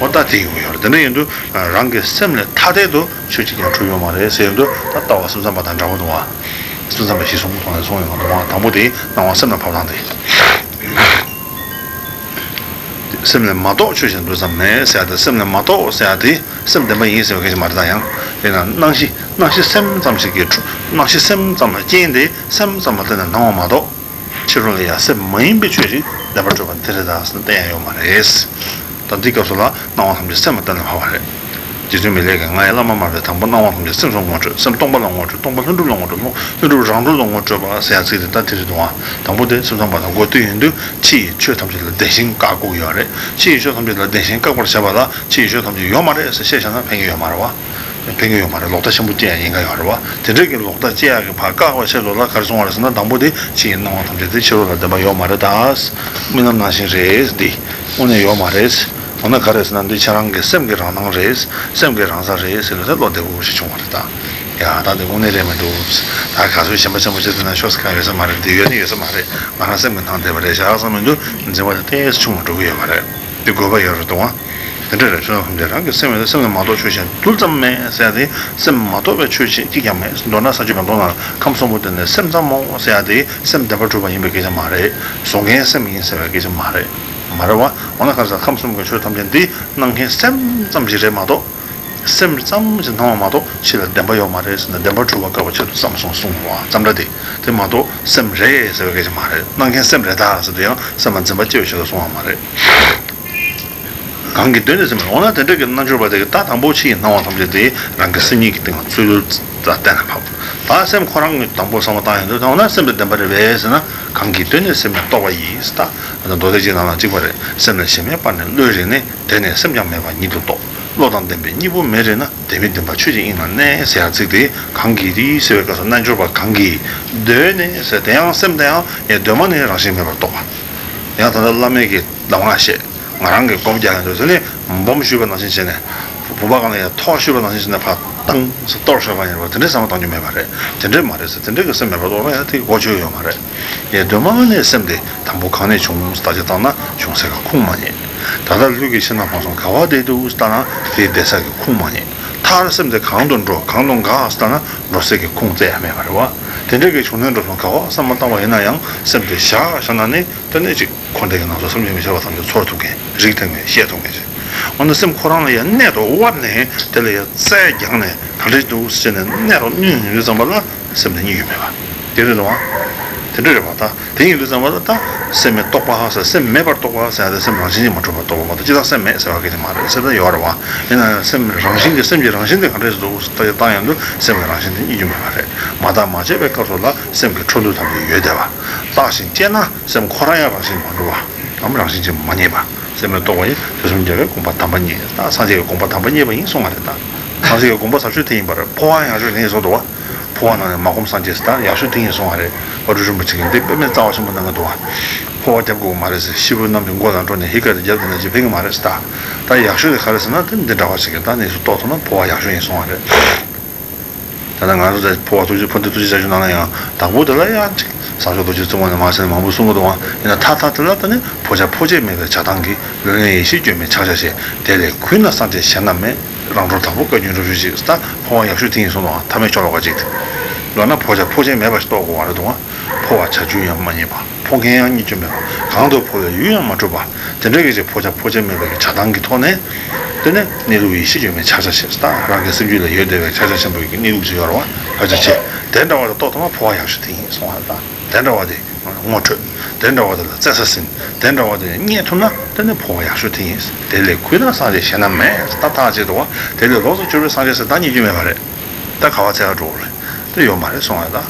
འོ་ད་དེ་ཡོང་གི་ཡོད་རེད། དེ་འདྲ་ཡིན་དུས་རང་གི་སེམས་ལས་ཐ་དད་དུ་ཆོས་གཅིག་ཀྱང་གྲུབ་ཡོད་མ་རེད་ཟེར་ཡོང་དུས་ད་ལྟ་བ་སེམས་ཙམ་པ་དང་འདྲ་པོ་འདུག་བ། སེམས་ཙམ་པ་ཞིག་གསུང་གི་ཐོག་ནས་གསུང་ཡོང་གི་འདུག་བ། དང་པོ་དེ་སྣང་བ་སེམས་ལ་ཕབ་སྟངས་དེ། སེམས་ལས་མ་གཏོགས་ཆོས་གཞན་དུས་ཙམ་མེད་ཟེར་ཡ་དེ། སེམས་ལས་མ་གཏོགས་ཟེར་ཡ་དེ་སེམས་བདེན་པ་ཡིན་ཟེར་བའི་སྐད་ཆ་མ་རེད་ད། ཡང་དེ་ན་སྣང་གཞི། སྣང་གཞི་སེམས་ཙམ་ཞིག་གི་འཁྲུལ། སྣང་གཞི་སེམས་ཙམ་ལ་རྐྱེན་དེ་སེམས་ཙམ་ལ་བརྟེན་ནས་སྣང་བ་མ་གཏོགས་ཕྱི་རོལ་ལ་ཡང་སེམས་མ་ཡིན་པའི་ཆོས་ཤིག་བདེན་པར་གྲུབ་པ་འདི་རེད་ད་ཟེར་ན་བསྟན་ཡ་ཡོད་མ་རེད། ད་འདི་སྐབས་སུ་ལ་སྣང་བ་ཐམས་ཅད་སེམས་ལ་བརྟེན་ནས་འཕགས་པ་རེད། རྗེ་བཙུན་མི་ལས་ཀྱིས་ང་ཡི་བླ་མ་མ་བས། དང་པོ་སྣང་བ་ཐམས་ཅད་སེམས་སུ་ངོ་སྤྲོད། སེམས་སྟོང་པ་ལ་ངོ་སྤྲོད། སྟོང་པ་ལྷུན་གྲུབ་ལ་ངོ་སྤྲོད། ལྷུན་གྲུབ་རང་གྲོལ་ལ་ངོ་སྤྲོད་པ་ཟེར་ཡ་ཚིག་དེ་ད་དེ་རེད་འདུག་བ། དང་པོ་དེ་སེམས་ཙམ་པ་དང་མགོ་བསྟོད་ཡོང་དུས་ཕྱི་ཡི་ཆོས་ཐམས་ཅད་ལ་བདེན་ཞེན་བཀག་དགོས་ཀྱི་ཡོད་རེད། ཕྱི་ཡི་ཆོས་ཐམས་ཅད་ལ་བདེན་ཞེན་བཀག་པར་བྱ་བ་ལ་ཕྱི་ཡི་ཆོས་ཐམས་ཅད་ཡོད་མ་རེད་ཟེར་བཤད་བཞག་ན་ཕན་གྱི་ཡོད་མ་རེད་བ། ཕན་གྱི་ཡོད་མ་རེད། ལོག་ལྟ་ཆེན་པོ་སྐྱེ་ཡ་ཉེན་ཁ་ཡོད་རེད་བ། དེ་འདྲ་གི་ལོག་ལྟ་སྐྱེ་ཡ་གི་ཕར་བཀག་པ་བྱེད་ལོ་ལ་ག་རེ་གསུང་བ་རེད་ཟེར་ན། དང་པོ་དེ་ཕྱི་ཡི་སྣང་བ་ཐམས་ཅད་དེ་ཕྱི་རོལ་ལ་བདེན་པ་ཡོད་མ་རེད་ད། རྨི་ལམ་ནང་བཞིན་རེད་འདི། དངོས་གནས་ཡོད་མ་རེད། འོ་ན་ག་རེ་ཟེར་ན་འདི་ཁྱེད་རང་གི་སེམས་ཀྱི་རང་སྣང་རེད། སེམས་ཀྱི་རང་ས་རེད་ཟེར་ལ་ད་བློ་བདེ་པོ་ཞིག་བྱུང་བ་རེད་ད། ཡ་ད་འདི་དངོས་གནས་རེད་མི་འདུག་ད་ག་ཚོད་ཞེན་པ་ཆེན་པོ་བྱེད་ཐུབ་ན་ཤོག་ཟེར་ག་ཡོད་ས་མ་རེད། འདི་ཡོད་ནི་ཡོད་ས་མ་རེད། ང་རང་སེམས་ཀྱི་སྣང་བསྡད་པ་རེད་བཞག་བསམ་མི་འདུག་འཛིན་པ་དེ་ཏོག་ཙམ་ཆུང་བ་འགྲོ་གི་ཡོད་མ་རེད། འདི་དགོས་པ་ཡོད་རེད་དོ། དེ་འདྲ་རེད། ཆོས་རྣམས་ཐམས་ཅད་རང་གི་སེམས་ཡིན་ཏེ། སེམས་ལས་མ་གཏོགས་ཆོས་གཞན་དུས་ཙམ་མེད་ཟེར་ཡ་དེ་སེམས་མ་གཏོགས་པའི་ཆོས་ཅིག་གཅིག་ཀྱང་མེད། མདོར་ན་ས་བཅད་པའི་མདོ་ནང་ལ་ཁམས་གསུམ་པོ་དེ་ནས་སེམས་ཙམ་མོ་ཟེར་ཡ་དེ་སེམས་བདེན་པར་གྲུབ་པ་ཡིན་པའི་སྐད་ཆ་མ་རེད། བཟོ་མཁན་སེམས་ཡིན་ཟེར་བའི་སྐད་ཆ་མ་རེད། མ་རེད་བ། འོ་ན་ག་རེ་ཟེར། ཁམས་གསུམ་གྱི་ཆོས་ཐམས་ཅད་འདི་སྣང་མཁན་སེམས་ཙམ་ཞིག་རེད་མ་གཏོགས། སེམས་ཙམ་ཞིག་སྣང་བ་མ་གཏོགས་ཕྱི་ལ་བདེན་པ་ཡོད་མ་རེད་ཟེར་ན། བདེན་པར་གྲུབ་པ་བཀག་པའི་ཆེད་དུ་བརྩམས་སོང་གསུངས་པ་ཙམ་འདྲ་དེ། དེ་མ་གཏོགས་སེམས་རེད་ཟེར་བའི་སྐད་ཆ་མ་རེད། སྣང་མཁན་སེམས་རེད་ད་ཟེར་དུས་ཡང་སེམས་ལ་འཛིན་པ་སྐྱེ་བའི་ཆེད་དུ་གསུངས་པ་མ་རེད། གང་གི་དོན་ནི་སེམས་མེད། འོ་ན་དེ་འདྲ་གི་རྣལ་འབྱོར་པ་དེ་གིས་ད་དང་པོ་ཕྱི་ཡི་སྣང་བ་ཐམས་ཅད་དེ་རང་གི་སེམས་ཉིད་ཀྱི་སྟེང་ལ་ཚུར་ལུས་ད་གཏན་ལ་ཕབ། ད་སེམས་ཁོ་རང་གི་དང་པོ་བསམ་བློ་བཏང་ཡོང་དུས་ད་འོ་ན་སེམས་དེ་བདེན་པ་རེད་པས་ཟེར་ན། གང་གི་དོན་ནི་སེམས་མེད་རྟོགས་པ་ཡིས། ད་ད་མདོ་སྡེ་རྗེ་ནང་ལ་གཅིག་པ་རེད། སེམས་ལ་ཞེན་མེད་པར་ནི་བློས་རིག་ནས། དེ་ནས་སེམས་ཀྱང་མེད་པ་ཉིད་དུ་རྟོགས། བློ་དང་ལྡན་པའི་གཉེན་པོ་མེད་རེད་ན། ལྡན་མིན་བདེན་པ་ཆོས་ཀྱི་དབྱིངས་ལ་གནས་ཟེར་ཡ་ཚིག་དེ་གང་གིས་དེ་ཟེར་བའི་སྐབས་སུ་རྣལ་འབྱོར་པ་གང་གིས་གདོད་ནས་ཟེར་དེ་ཡང་སེམས་དེ་ཡང་ཡང་གདོད་མ་ནས་རང་བཞིན་མེད་པར་རྟོགས་པ། ཡང་ད་ལྟ་བླ་མའི་གི་གདམས་ངག་བཤད། ང་རང་གི་སྒོམ་རྒྱག་ཡ་འདུག་ཟེར་ནས་སྦོམ་ཞུས་པ་ནང་བཞིན་བྱས་ནས། བུམ་པ་སྒང་ལ་ཡ་ཐོག་ཞུས་པ་ནང་བཞིན་བྱས་ནས་ཕར་བཏང་ཟེར་གཏོར་བཞག་པ་ཡིན་པ་དེ་འདྲའི་བསམ་བློ་གཏོང་རྒྱུ་མེད་པ་རེད། དེ་འདྲའི་མ་རེད་ཟེར་དེ་འདྲའི་གི་སེམས་མེད་པར་རྟོགས་པ་ཡང་དེ་གོ་ཆོད་ཡོད་མ་རེད། ཡ་གདོད་མ་ནས་སེམས་དེ་དང་པོ་གང་ནས་བྱུང་བརྟག་དཔྱད་བཏང་ན་བྱུང་ས་གི་ཁུངས་མ་རྙེད། ད་ལྟ་ལུས་ཀྱི་ཕྱི་ནང་ཕུང་གསུམ་ག་བ་བསྡད་འདུག་ལྟ་ན་དེའི་བསྡད་ས་གི་ཁུངས་མ་རྙེད། མཐར་སེམས་དེ་གང་དུ་འགྲོ་གང་དུ་འགག་ལྟ་ན་འགྲོ་ས་གི་ཁུངས་བཙལ་ཡ་མེད་པ་རེད་བ། དེ་འདྲ་གི་བྱུང་གནས་འགྲོ་སོང་ག་བ་བསམ་བློ་བཏང་བ་ཡིན་ན་ཡང་སེམས་དེ་བཞག་བཞག་ན་ནི་དེ་ནས་ཅིག་འཁོར་འདས་ཀྱི་སྣང་ཚུལ་བསམ་གྱིས་མི་ཁྱབ་པ་ཐམས་ཅད་ཚོར་ཐུབ་མཁན། རིག་ཐུབ་མཁན། ཤེས་ཐུབ་མཁན་ཞིག་འོ་ན་སེམས་ཁོ་རང་ལ་ཡང་གནད་དུ་དབབ་ནས་དེ་ལ་ཡང་རྩལ་སྦྱངས་ནས་ག་འདྲ་འདུག་ཟེར་ནས་གནད་རོ་གནོན་ཡོང་དུས་ཙམ་པ་ལ་སེམས་དེ་རྙེད་རྒྱུ་མེད་པ། དེ་རེད་དོ། དེ་འདྲ་རེད་པ། ད་དེ་ཡིན་དུས་ཙམ་པ་ལ་ད་སེམས་མེད་རྟོགས་པ་ཟེར། སེམས་མེད་པར་རྟོགས་པ་ཟེར་ཡ་དེ་སེམས་རང་བཞིན་གྱིས་མ་གྲུབ་པར་རྟོགས་པ་མ་གཏོགས་སྤྱིར་བཏང་སེམས་མེད་ཟེར་བ་གི་དེ་མ་རེད་ཟེར། ད་ཡོད་རེད་བ། ཡིན་ན་ཡང་སེམས་རང་བཞིན་གྱི་སེམས་ཀྱི་རང་བཞིན་དེ་ག་འདྲ་ཞིག་འདུག་ཟེར་བཏང་ཡོང་དུས་སེམས་ཀྱི་རང་བཞིན་དེ་རྙེད་རྒྱུ་མེད་པ་རེད། མ་བརྟགས་མ་དཔྱད་པའི་སྐབས་སུ་ལ་སེམས་ཀྱི་འཕྲོ་འདུ་ཐམས་ཅད་ཡོད་བསྡད་པ། བརྟགས་ཤིང་དཔྱད་ན་སེམས་ཁོ་རང་ཡང་རང་བཞིན་མ་གྲུབ་པ། ནམ་རང་བཞིན་གྱིས་མ་རྙེད་པ། སེམས་མེད་རྟོགས་པ་ཡིས་དུས་གསུམ་རྒྱལ་བའི་དགོངས་པ་དམ་པ་རྙེད། ད་སངས་རྒྱས་ཀྱི་དགོངས་པ་དམ་པ་རྙེད་པ་ཡིན་གསུང་བ་རེད་ད། སངས་རྒྱས་ཀྱི་དགོངས་པ་ཟབ་ཤོས་དེ་ཡིན་པར་འཕོ་བ་ཡང་ཟབ་ཤོས་དེ་ཡིན་གསུངས་འདུག་བ། འཕོ་བ་ནང་ནས་མ་གོམས་སངས་རྒྱས་ཟེར་ད་ཡག་ཤོས་དེ་ཡིན་གསུང་བ་རེད། ཨ་རུ་རིན་པོ་ཆེ་གིས་འདི་དཔེ་མེད་རྩ་བ་ཆེན་པོ་གནང་གི་འདུག་བ། འཕོ་བ་རྒྱབ་དགོས་མ་རེད་ཟེར། ཤི་བོ་རྣམས་ཀྱི་མགོ་ལ་འགྲོ་ནས་ཧི་ཀ་དེ་རྒྱབ་དེ་ན་ཅི་ཕན་གི་མ་རེད་ཟེར་ད། ད་ཡག་ཤོས་དེ་ག་རེ་ཟེར་ན་དེ་འདི་འདྲ་བ་ཞིག་གིས་ད་གནས་ཚུལ་རྟོགས་ཐུབ་ན་འཕོ་བ་ཡག་ཤོས་ཡིན་གསུང་བ་རེད། ད་ལྟ་ང་ཚོ་ད་འཕོ་བ་ཐུགས་རྗེ་འཕོ་འདི་ཐུགས་རྗེ་ཆེ་ཞུ་ནང་ལ་ཡང་དང་པོ་དེ་ལ་ཡང་ཅིག་ས་སྐྱ་རྡོ་རྗེ་བཙུན་མ་ནས་མ་ཟེར་ནས་མང་པོ་གསུང་གི་འདུག་བ། ཡིན་ན་མཐའ་མཐའ་དེ་ལ་ད་ནི་འཕོ་བྱ་འཕོ་བྱེད་མེད་པའི་བྱ་བཏང་གི་ལུས་ལེན་ཡེ་ཤེས་བཅོས་མའི་ཕྱག་རྒྱ་ཆེ། དེ་ལས་གུད་ན་སངས་རྒྱས་གཞན་ན་མེད། རང་གྲོལ་དྭགས་པོ་བཀའ་བརྒྱུད་འགྲོ་ཞུ་ཅིག་ད་འཕོ་བ་ཡག་ཤོས་དེ་ཡིན་གསུངས་འདུག་བ། ཐ་མལ་ཕྱོགས་ལོག་པ་ཅིག་འགྲོ་ན་འཕོ་བྱ་འཕོ་བྱེད་མེད་པ་ཞིག་རྟོགས་དགོས་བ་རེད་འདུག་བ། འཕོ་བ་བྱ་རྒྱུ་ཡང་མ་རྙེད་པ། འཕོ་མཁན་ཡང་རྙེད་རྒྱུ་མེད་པ། གང་དུ་འཕོ་བའི་ཡུལ་ཡང་མ་གྲུབ་པ། དེ་འདྲ་གི་ཅིག་འཕོ་བྱ་འཕོ་བྱེད་མེད་པའི་བྱ་བཏང་གི་ཐོག་ནས། དེ་ནས་གནས་ལུགས་ཡེ་ཤེས་བཅོས་མའི་ཕྱག་རྒྱ་ཆེ་ད་རང་གི་སེམས་རྒྱུད་ལ་ཡོད་བསྡད་པའི་ཕྱག་རྒྱ་ཆེན་པོའི་གི་གནས་ལུགས་ཅིག་ཡོད་རེད་བ། ཕྱག་རྒྱ་ཆེ། དེ་འདྲ་བ་དེ་རྟོགས་ཐུབ་ན་འཕོ་བ་ཡག་ཤོས་དེ་ཡིན་གསུང་བ་རེད་ད། དེ་འདྲ་བ་དེ་ངོ་འཕྲོད། དེ་འདྲ་བ་དེ་ལ་བཙན་ས་ཟིན། དེ་འདྲ་བ་དེ་རྙེད་ཐུབ་ན་དེ་ནི་འཕོ་བ་ཡག་ཤོས་དེ་ཡིན། དེ་ལས་གུད་ན་སངས་རྒྱས་གཞན་ན་མེད་ད་ཐག་བཅད་འདུག་བ། དེ་ལས་ལོགས་སུ་གྱུར་པའི་སངས་རྒྱས་ཟེར་ད་རྙེད་རྒྱུ་མེད་པ་རེད། ད་ག་བ་བཙལ་ག་འགྲོ་དགོས་རེད། དེ་ཡོད་མ་རེད་གསུང་བ་རེད་ད།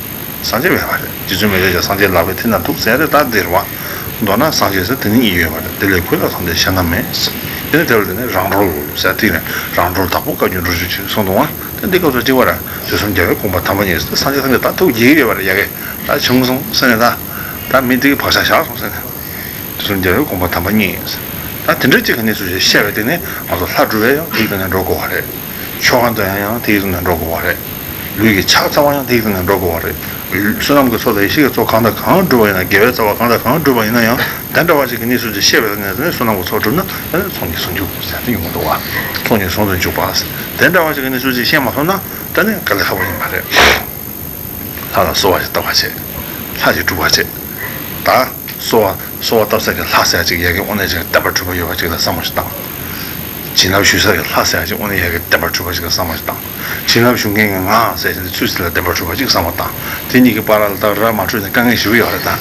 སངས་རྒྱས་མེད་པ་རེད། རྗེ་བཙུན་མི་ལས་ཀྱང་སངས་རྒྱས་ལག་པའི་མཐིལ་ན་ཐུག་ཟེར་རེད་ད་འདིར་བ། མདོར་ན་སངས་རྒྱས་ཟེར་དེ་ནི་གཉིས་ཡོད་པ་རེད། དེ་ལས་གུད་ལ་སངས་རྒྱས་གཞན་ན་མེད། དེ་ནི་དེ་བར་དེ་ནི་རང་གྲོལ་ཟེར་དེ་ནི་རང་གྲོལ་དྭགས་པོ་བཀའ་བརྒྱུད་འགྲོ་ཞུ་ཆེན་གསུངས་འདུག་བ། དེ་འདི་སྐབས་སུ་གཅིག་པ་རེད། དུས་གསུམ་རྒྱལ་བའི་དགོངས་པ་དམ་པ་རྙེད་ཟེར་སངས་རྒྱས་ཐམས་ཅད་ད་ཐུགས་དགྱེས་ཡོད་པ་རེད། ཡ་གི་ད་བྱུང་སོང་ཟེར་ནས་ད། ད་མི་འདི་གི་བག་ཆགས་བཞག་སོང་ཟེར་ནས། དུས་གསུམ་རྒྱལ་བའི་དགོངས་པ་དམ་པ་རྙེད་ཟེར། ད་དེ་འདྲ་གཅིག་གི་གནས་ཚུལ་ཞིག་བཤད་པའི་སྟེང་ནས་ང་ཚོ་ལྷ་སྒྲུབ་པས་ཡང་དེའི་སྟེང་ནས་འགྲོ་དགོས་བ་རེད། ཆོ་ག་འདོན་ཡང་ཡང་དེའི་སྟེང་ནས་འགྲོ་དགོས་བ་རེད། ལུས་ཀྱི་ཕྱག་འཚལ་བ་ཡང་དེའི་སྟེང་ནས་འགྲོ་དགོས་བ་རེད། བསོད་ནམས་ཀྱི་ཚོགས་དང་ཡེ་ཤེས་ཀྱི་ཚོགས་གང་དང་གང་བསྒྲུབས་པ་ཡིན་ན། དགེ་བའི་རྩ་བ་གང་དང་གང་བསྒྲུབས་པ་ཡིན་ན་ཡང་དེ་འདྲ་བ་ཞིག་གི་གནས་ཚུལ་ཅིག་ཤེས་པའི་ངང་ནས་བསོད་ནམས་ཀྱི་ཚོགས་བསྒྲུབས་ན་ཨ་ནི་ཚོགས་གཉིས་ཟུང་འཇུག་ཟེར་དེ་ཡོང་གི་འདུག་བ། ཚོགས་གཉིས་ཟུང་དུ་འཇུག་པ། དེ་འདྲ་བ་ཞིག་གི་གནས་ཚུལ་ཅིག་ཤེས་མ་སོང་ན་ད་ནི་དཀའ་ལས་ཁག་པོ་ཡིན་པ་རེད། ལྷ་ལ་གསོལ་བ་ཞིག་བཏབ་པ་བྱེད། ལྷ་ཞིག་སྒྲུབ་པ་བྱེད། ད་གསོལ་བ་གསོལ་བ་བཏབ་ས་གི་ལྷ་ཟེར་ཡ་ཅིག་ཡ་གི་དངོས་གནས་ཅིག་བདེན་པར་གྲུབ་པ་ཡོད་པ་ཅིག་ལ་བསམ་བློ་ཞིག་བཏང་། བྱིན་རླབས་ཞུ་ས་གི་ལྷ་ཟེར་ཡ་ཅིག་དངོས་གནས་ཡ་གི་བདེན་པར་གྲུབ་པ་ཅིག་ལ་བསམ་བློ་ཞིག་བཏང་། བྱིན་རླབས་ཞུ་མཁན་གྱི་ང་ཟེར་ཡ་ཅིག་ཚུལ་ཟིན་ལ་བདེན་པར་གྲུབ་པ་ཅིག་བསམ་བློ་བཏང་། དེ་གཉིས་ཀྱི་བར་ལ་ད་ར་མ་འཕྲོད་ནས་དཀའ་ངལ་ཞེ་པོ་ཡོད་རེད་ད།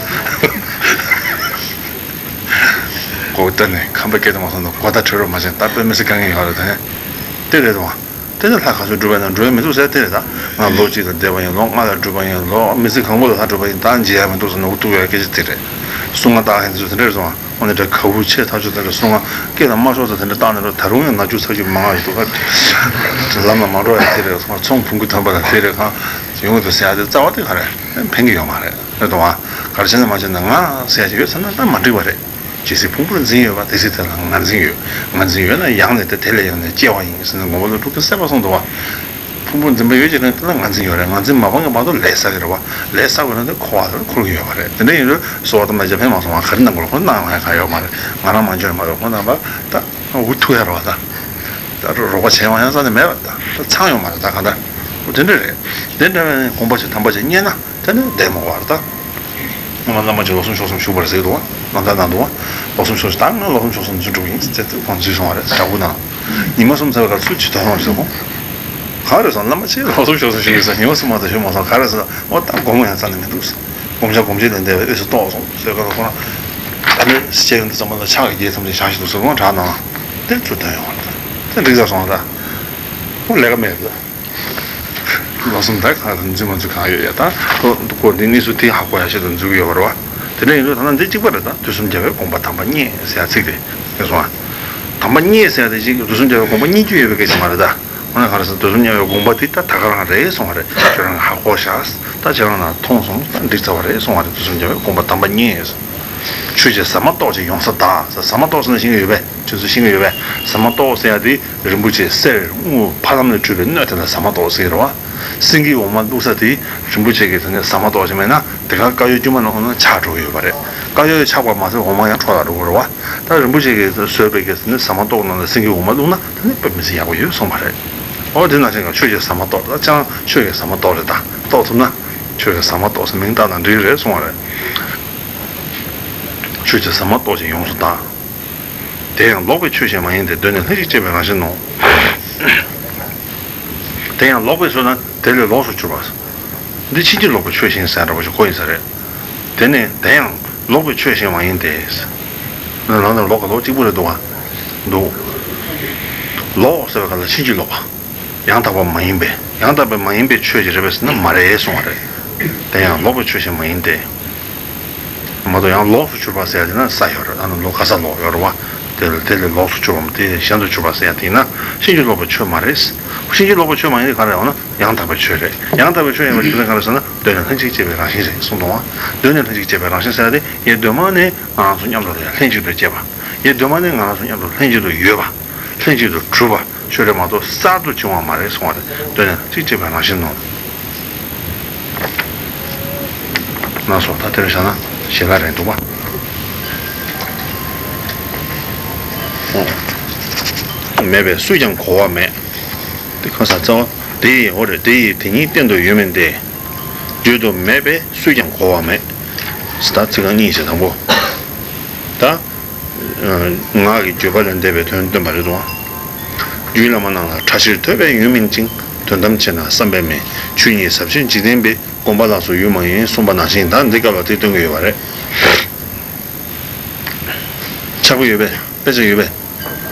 གོ་བསྡད་ནས་ཁམས་པའི་སྐད་དུ་མ་སོང་ན་གོ་བརྡ་འཕྲོད་རོགས་མ་བྱེད་ད་དཔེ་མི་སྲིད་དཀའ་ངལ་ཡོད་རེད་ད། དེ་རེད་དོ། དེ་ནི་ལྷ་ག་ཚོད་སྒྲུབ་པ་ཡིན་ན་འགྲོ་ཡ་མི་འདུག་ཟེར་དེ་རེད་ད། ང་ལོ་གཅིག་ལ་བསྡད་པ་ཡིན། ལོ་ལྔ་ལ་སྒྲུབ་པ་ཡིན། ལོ་མི་ཚེ་གང་པོ་ལ་ལྷ་སྒྲུབ་པ་ཡིན། ད་མཇལ་ཡ་མི་འདུག་ཟེར་ནོར་བུ་གཏུག་ཡ་སྐད་ཆ་དེ་རེད། གསུང་ང་བཏགས་མཁན་དེ་ཚོ་དེ་འདྲ་རེད་སོང་ང་། འོ་ནི་འདྲ་ག་བུ་ཆེ་ཐག་ཆོད་དེ་འདྲ་གསུང་ང་སྐད་ལ་མ་ཤོར་ཚོ་དེ་འདྲ་བཏགས་ནས་འགྲོ། ད་རུང་ཡང་ན་རྒྱུ་ཚ་རྒྱུ་མང་ང་ཡོད་འདུག་ག་ལམ་ལ་མ་འགྲོ་ཡ་དེ་རེད་སོང་ང་། ཚོང་བུང་གི་ཐོན་པ་ལ་དེ་རེད་ཁང་ཡོང་གི་འདུག་ཟེར་ཡ་དེ་རྩ་བ་དེ་ག་རེད། ཕན་གི་ཡོད་མ་རེད། རེད་དོ་ཨ། ག་རེ་བྱས་ན་མ་བྱས་ན་ང་ཟེར་ཡ་ཅིག་ཡོད་ཚར་ན་ད་མ་འགྲིག་པ་རེད། ཇི་སྲིད་ཕུང་པོར་འཛིན་ཡོད་པ་དེ་སྲིད་དེ་ལ་ང་འཛིན་ཡོད། ང་འཛིན་ཡོད་ན་ཡང་ནས་དེ་དེ་ལས་ཡང་ནས་སྐྱེ་བ་ཡིན་ཟེར་ནས་མགོན་པོ་ཀླུ་སྒྲུབ་ཀྱིས་གསལ་པོ་གསུངས་འདུག་བ། ཕུང་པོར་འཛིན་པ་ཡོད་ཀྱི་རང་དེ་ལ་ང་འཛིན་ཡོད་རེད། ང་འཛིན་མ་སྤངས་ཀྱི་བར་དུ་ལས་བསགས་ཀྱི་རེད་བ། ལས་བསགས་པའི་རང་དེ་འཁོར་བ་དེར་འཁོར་གྱི་ཡོད་པ་རེད། དེ་འདྲ་ཡིན་དུས་གསོལ་བ་དམ་པ་རྒྱ་ཕན་མ་སོང་བ་ག་རེ་གནང་དགོས་རེད། ཁོ་གནང་ཡ་ག་ཡོད་མ་རེད། ང་རང་མ་འཇོན་མ་རེད། ཁོ་རྣམ་པ་ད་འུ་ཐུག་ཡ་རེད་བ་ད། ད་རོགས་པ་བྱས་མ་ཡང་རྩ་ནས་མེད་པ་ད། ད་ཚང་ཡོད་མ་རེད་ད་ག་ད། འོ་དེ་འདྲ་རེད། དེ་འདྲ་བའི་དགོངས་པ་ཅིག་དམ་པ་ཅིག་རྙེད་ན། དེ་ནི་བདེ་མོ་བར་ད། སྔོན་མ་བླ་མ་ཅིག་ལོ་གསུམ་ཕྱོགས་གསུམ་བཞུགས་པར་ཟེར་འདུག་བ། ནང་ལྟར་གནང་འདུག་བ། ལོ་གསུམ་ཕྱོགས་གསུམ་ད་ང་ལོ་གསུམ་ཕྱོགས་གསུམ་ཚུན་སྒྲུབ་ཡིན་ཟེར་ཏེ་ཁོང་ཚུལ་སོང་བ་རེད། བྲག་ཕུག་ནང་། ཉི་མ་གསུམ་ཚར་བའི་སྐབས་སུ་ཇི་ལྟར་སོང་ཟེར་ཁོང་། ག་རེ་སོང་བླ་མ་ཅིག་ལོ་གསུམ་ཕྱོགས་གསུམ་བཞུགས་ཡོད་ཟེར། ཉི་མ་གསུམ་མ་གཏོགས་བཞུགས་མ་སོང་། ག་རེ་ཟེར་འོ་ད་སྒོམ་ཡང་རྩ་ནས་མི་འདུག་ཟེར། སྒོམ་བྱ་སྒོམ་བྱེད་ལས་འདས་པའི་དབུས་སུ་གཏོགས་སོང་ཟེར་སྐབས་སུ་ཁོང་། ད་ནི་སྐྱེ་ཡོན་དུ་ཙམ་པ་ལ་ཕྱག་གི་རྒྱལ་ཐམས་ཅད་བཞག་ཞིག་འདུག་ཟེར་ཁོང་བྲག་ནང་དེ་ཚུར་ཐོན་ཡོང་བ་རེད། དེ་འགྲིག་ས་སོང་ད། ཁོང་ལས་ཀ་མེད་རེད། ལོ་གསུམ་ད་གང་ལ་འཛིན་མ་འཛིན་གང་ཡོད་ཡ་ད། ཁོ་ཁོ་འདི་གནས་ཚུལ་དེ་ཧ་གོ་ཡ་ཆེད་དུ་འཛུལ་གི་ཡོད་པ་རེད་བ། དེ་འདྲ་ཡིན་དུས་ད་ལྟ་འདི་གཅིག་པ་རེད་ད། དུས་གསུམ་རྒྱལ་བའི་དགོངས་པ་དམ་པ་རྙེད་ཟེར་ཡ་ཚིག་དེ་ངེས་སོང་ཨ། དམ་པ་རྙེད་ཟེར་ཡ་དེ་ཅིག་དུས་གསུམ་རྒྱལ་བའི་དགོངས་པ་རྙེད་རྒྱུ་ཡོད་པའི་སྐད་ཆ་མ་རེད་ད། འོ་ན་ག་རེ་ཟེར་དུས་གསུམ་རྒྱལ་བའི་དགོངས་པ་དེ་ད་ད་ག་རང་རེད་གསུང་བ་རེད། ཁྱོད་རང་གིས་ཧ་གོ་ཤག་ད་ཁྱོད་རང་ལ་མཐོང་སོང་ད་འགྲིག་ཚར་བ་རེད་གསུང་བ་རེད། དུས་གསུམ་རྒྱལ་བའི་དགོངས་པ་དམ་པ་རྙེད། ཆོས་ཀྱི་ཟ་མ་ཏོག་ཅིག་ཡོངས་སུ་དག་ཟ་མ་ཏོག་ཟེར་ན་ཤེས་ཀྱི་ཡོད་པས། ཁྱོད་ཚོས་ཤེས་ཀྱི་ཡོད་པས། ཟ་མ་ཏོག་ཟེར་ཡ་དེ་རིན་པོ་ཆེ་གསེར་དངུལ་ཕ་ལམ་ལས་གྲུབ་པའི་སྣོད་དེ་ལ་ཟ་མ་ཏོག་ཟེར་གྱི་རེད་བ། སེང་གེའི་འོ་མ་བླུགས་ས་དེ་རིན་པོ་ཆེ་གི་དེ་ནས་ཟ་མ་ཏོག་ཅིག་མེད་ན་དེ་ག་དཀར་ཡོལ་དཀྱུས་མ་ནང་ན་ཆག་འགྲོ་གི་ཡོད་པ་རེད། དཀར་ཡོལ་ཆག་པ་མ་ཟད་འོ་མ་ཡང་འཕྲོ་བརླག་འགྲོ་གི་རེད་བ། ད་རིན་པོ་ཆེ་གིས་བཟོས་པའི་གི་དེ་ནས་ཟ་མ་ཏོག་ནང་ལ་སེང་གེའི་འོ་མ་བླུགས་ན་དེ་ནི་དཔེ་མི་སྲིད་ཡག་པོ་ཡོད་གསུངས་པ་རེད། འོ་དེ་ནང་བཞིན་གྱི་ཆོས་ཀྱི་ཟ་མ་ཏོག་ད་ཅང་ཆོས་ཀྱི་ཟ་མ་ཏོག་རེད་ད། ཏོག་ཐུབ་ན་ཆོས་ཀྱི་ཟ་མ་ཏོག་ཟེར་མིང་བཏགས་ན་འགྲིག་རེད་གསུངས་པ་རེད། ཆོས་ཀྱི་ཟ་མ་ཏོག་ཅིག་ཡོངས་སུ་དག་དེ་ཡང་ལོག་པའི་ཆོས་ཤིག་མ་ཡིན་ཏེ། གདོད་ནས་ལྷན་ཅིག་སྐྱེས་པའི་རང་བཞིན་ནོ། དེ་ཡང་ལོག་པའི་ཚུལ་ན་དེ་ལས་ལོགས་སུ་གྱུར་པ། འདི་ཕྱིན་ཅི་ལོག་པའི་ཆོས་ཤིག་ཟེར་འདྲ་པོ་ཞིག་ཁོ་ཡིན་ས་རེད། དེ་ནས་དེ་ཡང་ལོག་པའི་ཆོས་ཤིག་མ་ཡིན་ཏེ། ནང་ནས་ལོག་ག་ལོག་གཅིག་པུ་རེད་འདུག་ག་འདུག་ལོག་ཟེར་བའི་སྐབས་ལ་ཕྱིན་ཅི་ལོག་པ། ཡང་དག་པ་མ་ཡིན་པའི་ཡང་དག་པའི་མ་ཡིན་པའི་ཆོས་ཅིག་རེད་པས་ཟེར་ན་མ་རེད་གསུངས་པ་རེད། དེ་ཡང་ལོག་པའི་ཆོས་ཤིག་མ་ཡིན་ཏེ། མ་གཏོགས་ཡང་ལོགས་སུ་གྱུར་པ་ཟེར་ཡ་དེ་ན་ས་ཡོད་རེད། ཨ་ནི་ལོགས་ག་ས་ལོགས་ཡོད་རེད་བ། དེ་ལ་དེ་ལས་ལོགས་སུ་གྱུར་པའམ་དེ་ལས་གཞན་དུ་གྱུར་པ་ཟེར་ཡ་དེ་ཡིན་ན་ཕྱིན་ཅི་ལོག་པའི་ཆོས་མ་རེད། ཕྱིན་ཅི་ལོག་པའི་ཆོས་མ་ཡིན་དེ་ག་རེ་ཡོང་ན་ཡང་དག་པའི་ཆོས་རེད། ཡང་དག་པའི་ཆོས་ཡིན་པ་རྒྱུ་མཚན་ག་རེ་ཟེར་ན་གདོད་ནས་ལྷན་ཅིག་སྐྱེས་པའི་རང་བཞིན་རེད་གསུངས་འདུག་བ། གདོད་ནས་ལྷན་ཅིག་སྐྱེས་པའི་རང་བཞིན་ཟེར་ཡ་དེ་ཡེ་གདོད་མ་ནས་ང་རང་ཚོ་མཉམ་དུ་ལྷན་ཅིག་ཏུ་སྐྱེས་པ། ཡེ་གདོད་མ་ནས་ང་རང་ཚོ་མཉམ་དུ་ལྷན་ཅིག་ཏུ་ཡོད་པ། ལྷན་ཅིག་ཏུ་གྲུབ་པ་ཆོས་རེད་མ་གཏོགས་གསར་དུ་བྱུང་བ་མ་རེད་གསུང་བ་རེད། གདོད་ནས་ལྷན་ཅིག་སྐྱེས་པའི་རང་བཞིན་ནོ། ན་སོ་ད་དེར་བཞག་ན་ཞལ་ལག་རེད་འདུག་བ། མེད་པས་སུས་ཀྱང་གོ་བ་མེད། དེ་གང་ཟག་རྩ་བ་དེ་ཡི་འོ་རེད། དེ་ཡི་དེ་ཉིད་གཏན་དུ་ཡོད་མིན་ཏེ། བརྗོད་དུ་མེད་པས་སུས་ཀྱང་གོ་བ་མེད། ད་ཚིག་རྐང་གཉིས་ཞེས་དང་པོ། ད། ངག་གི་བརྗོད་པ་ལས་འདས་པའི་དོན་སྟོན་པ་རེད་དོ། རྒྱུད་བླ་མ་རྣམས་ལ་གྲགས་ཆེར་ཐོས་པས་ཡོད་མིན་ཅིང་། དོན་དམ་ཆེ་ན་བསམ་པས་མེད། ཆོས་ཉིད་ཟབ་ཅིང་འཇིག་རྟེན་པའི། སྒོམ་པ་ལ་སོགས་ཡོད་མ་ཡིན་གསུངས་པ་ནང་བཞིན་ད་འདི་སྐབས་ལ་དེ་སྟོན་གྱི་ཡོད་པ་རེད། ཆགས་པ་ཡོད་པས་དཔེ་ཆ་ཡོད་པས།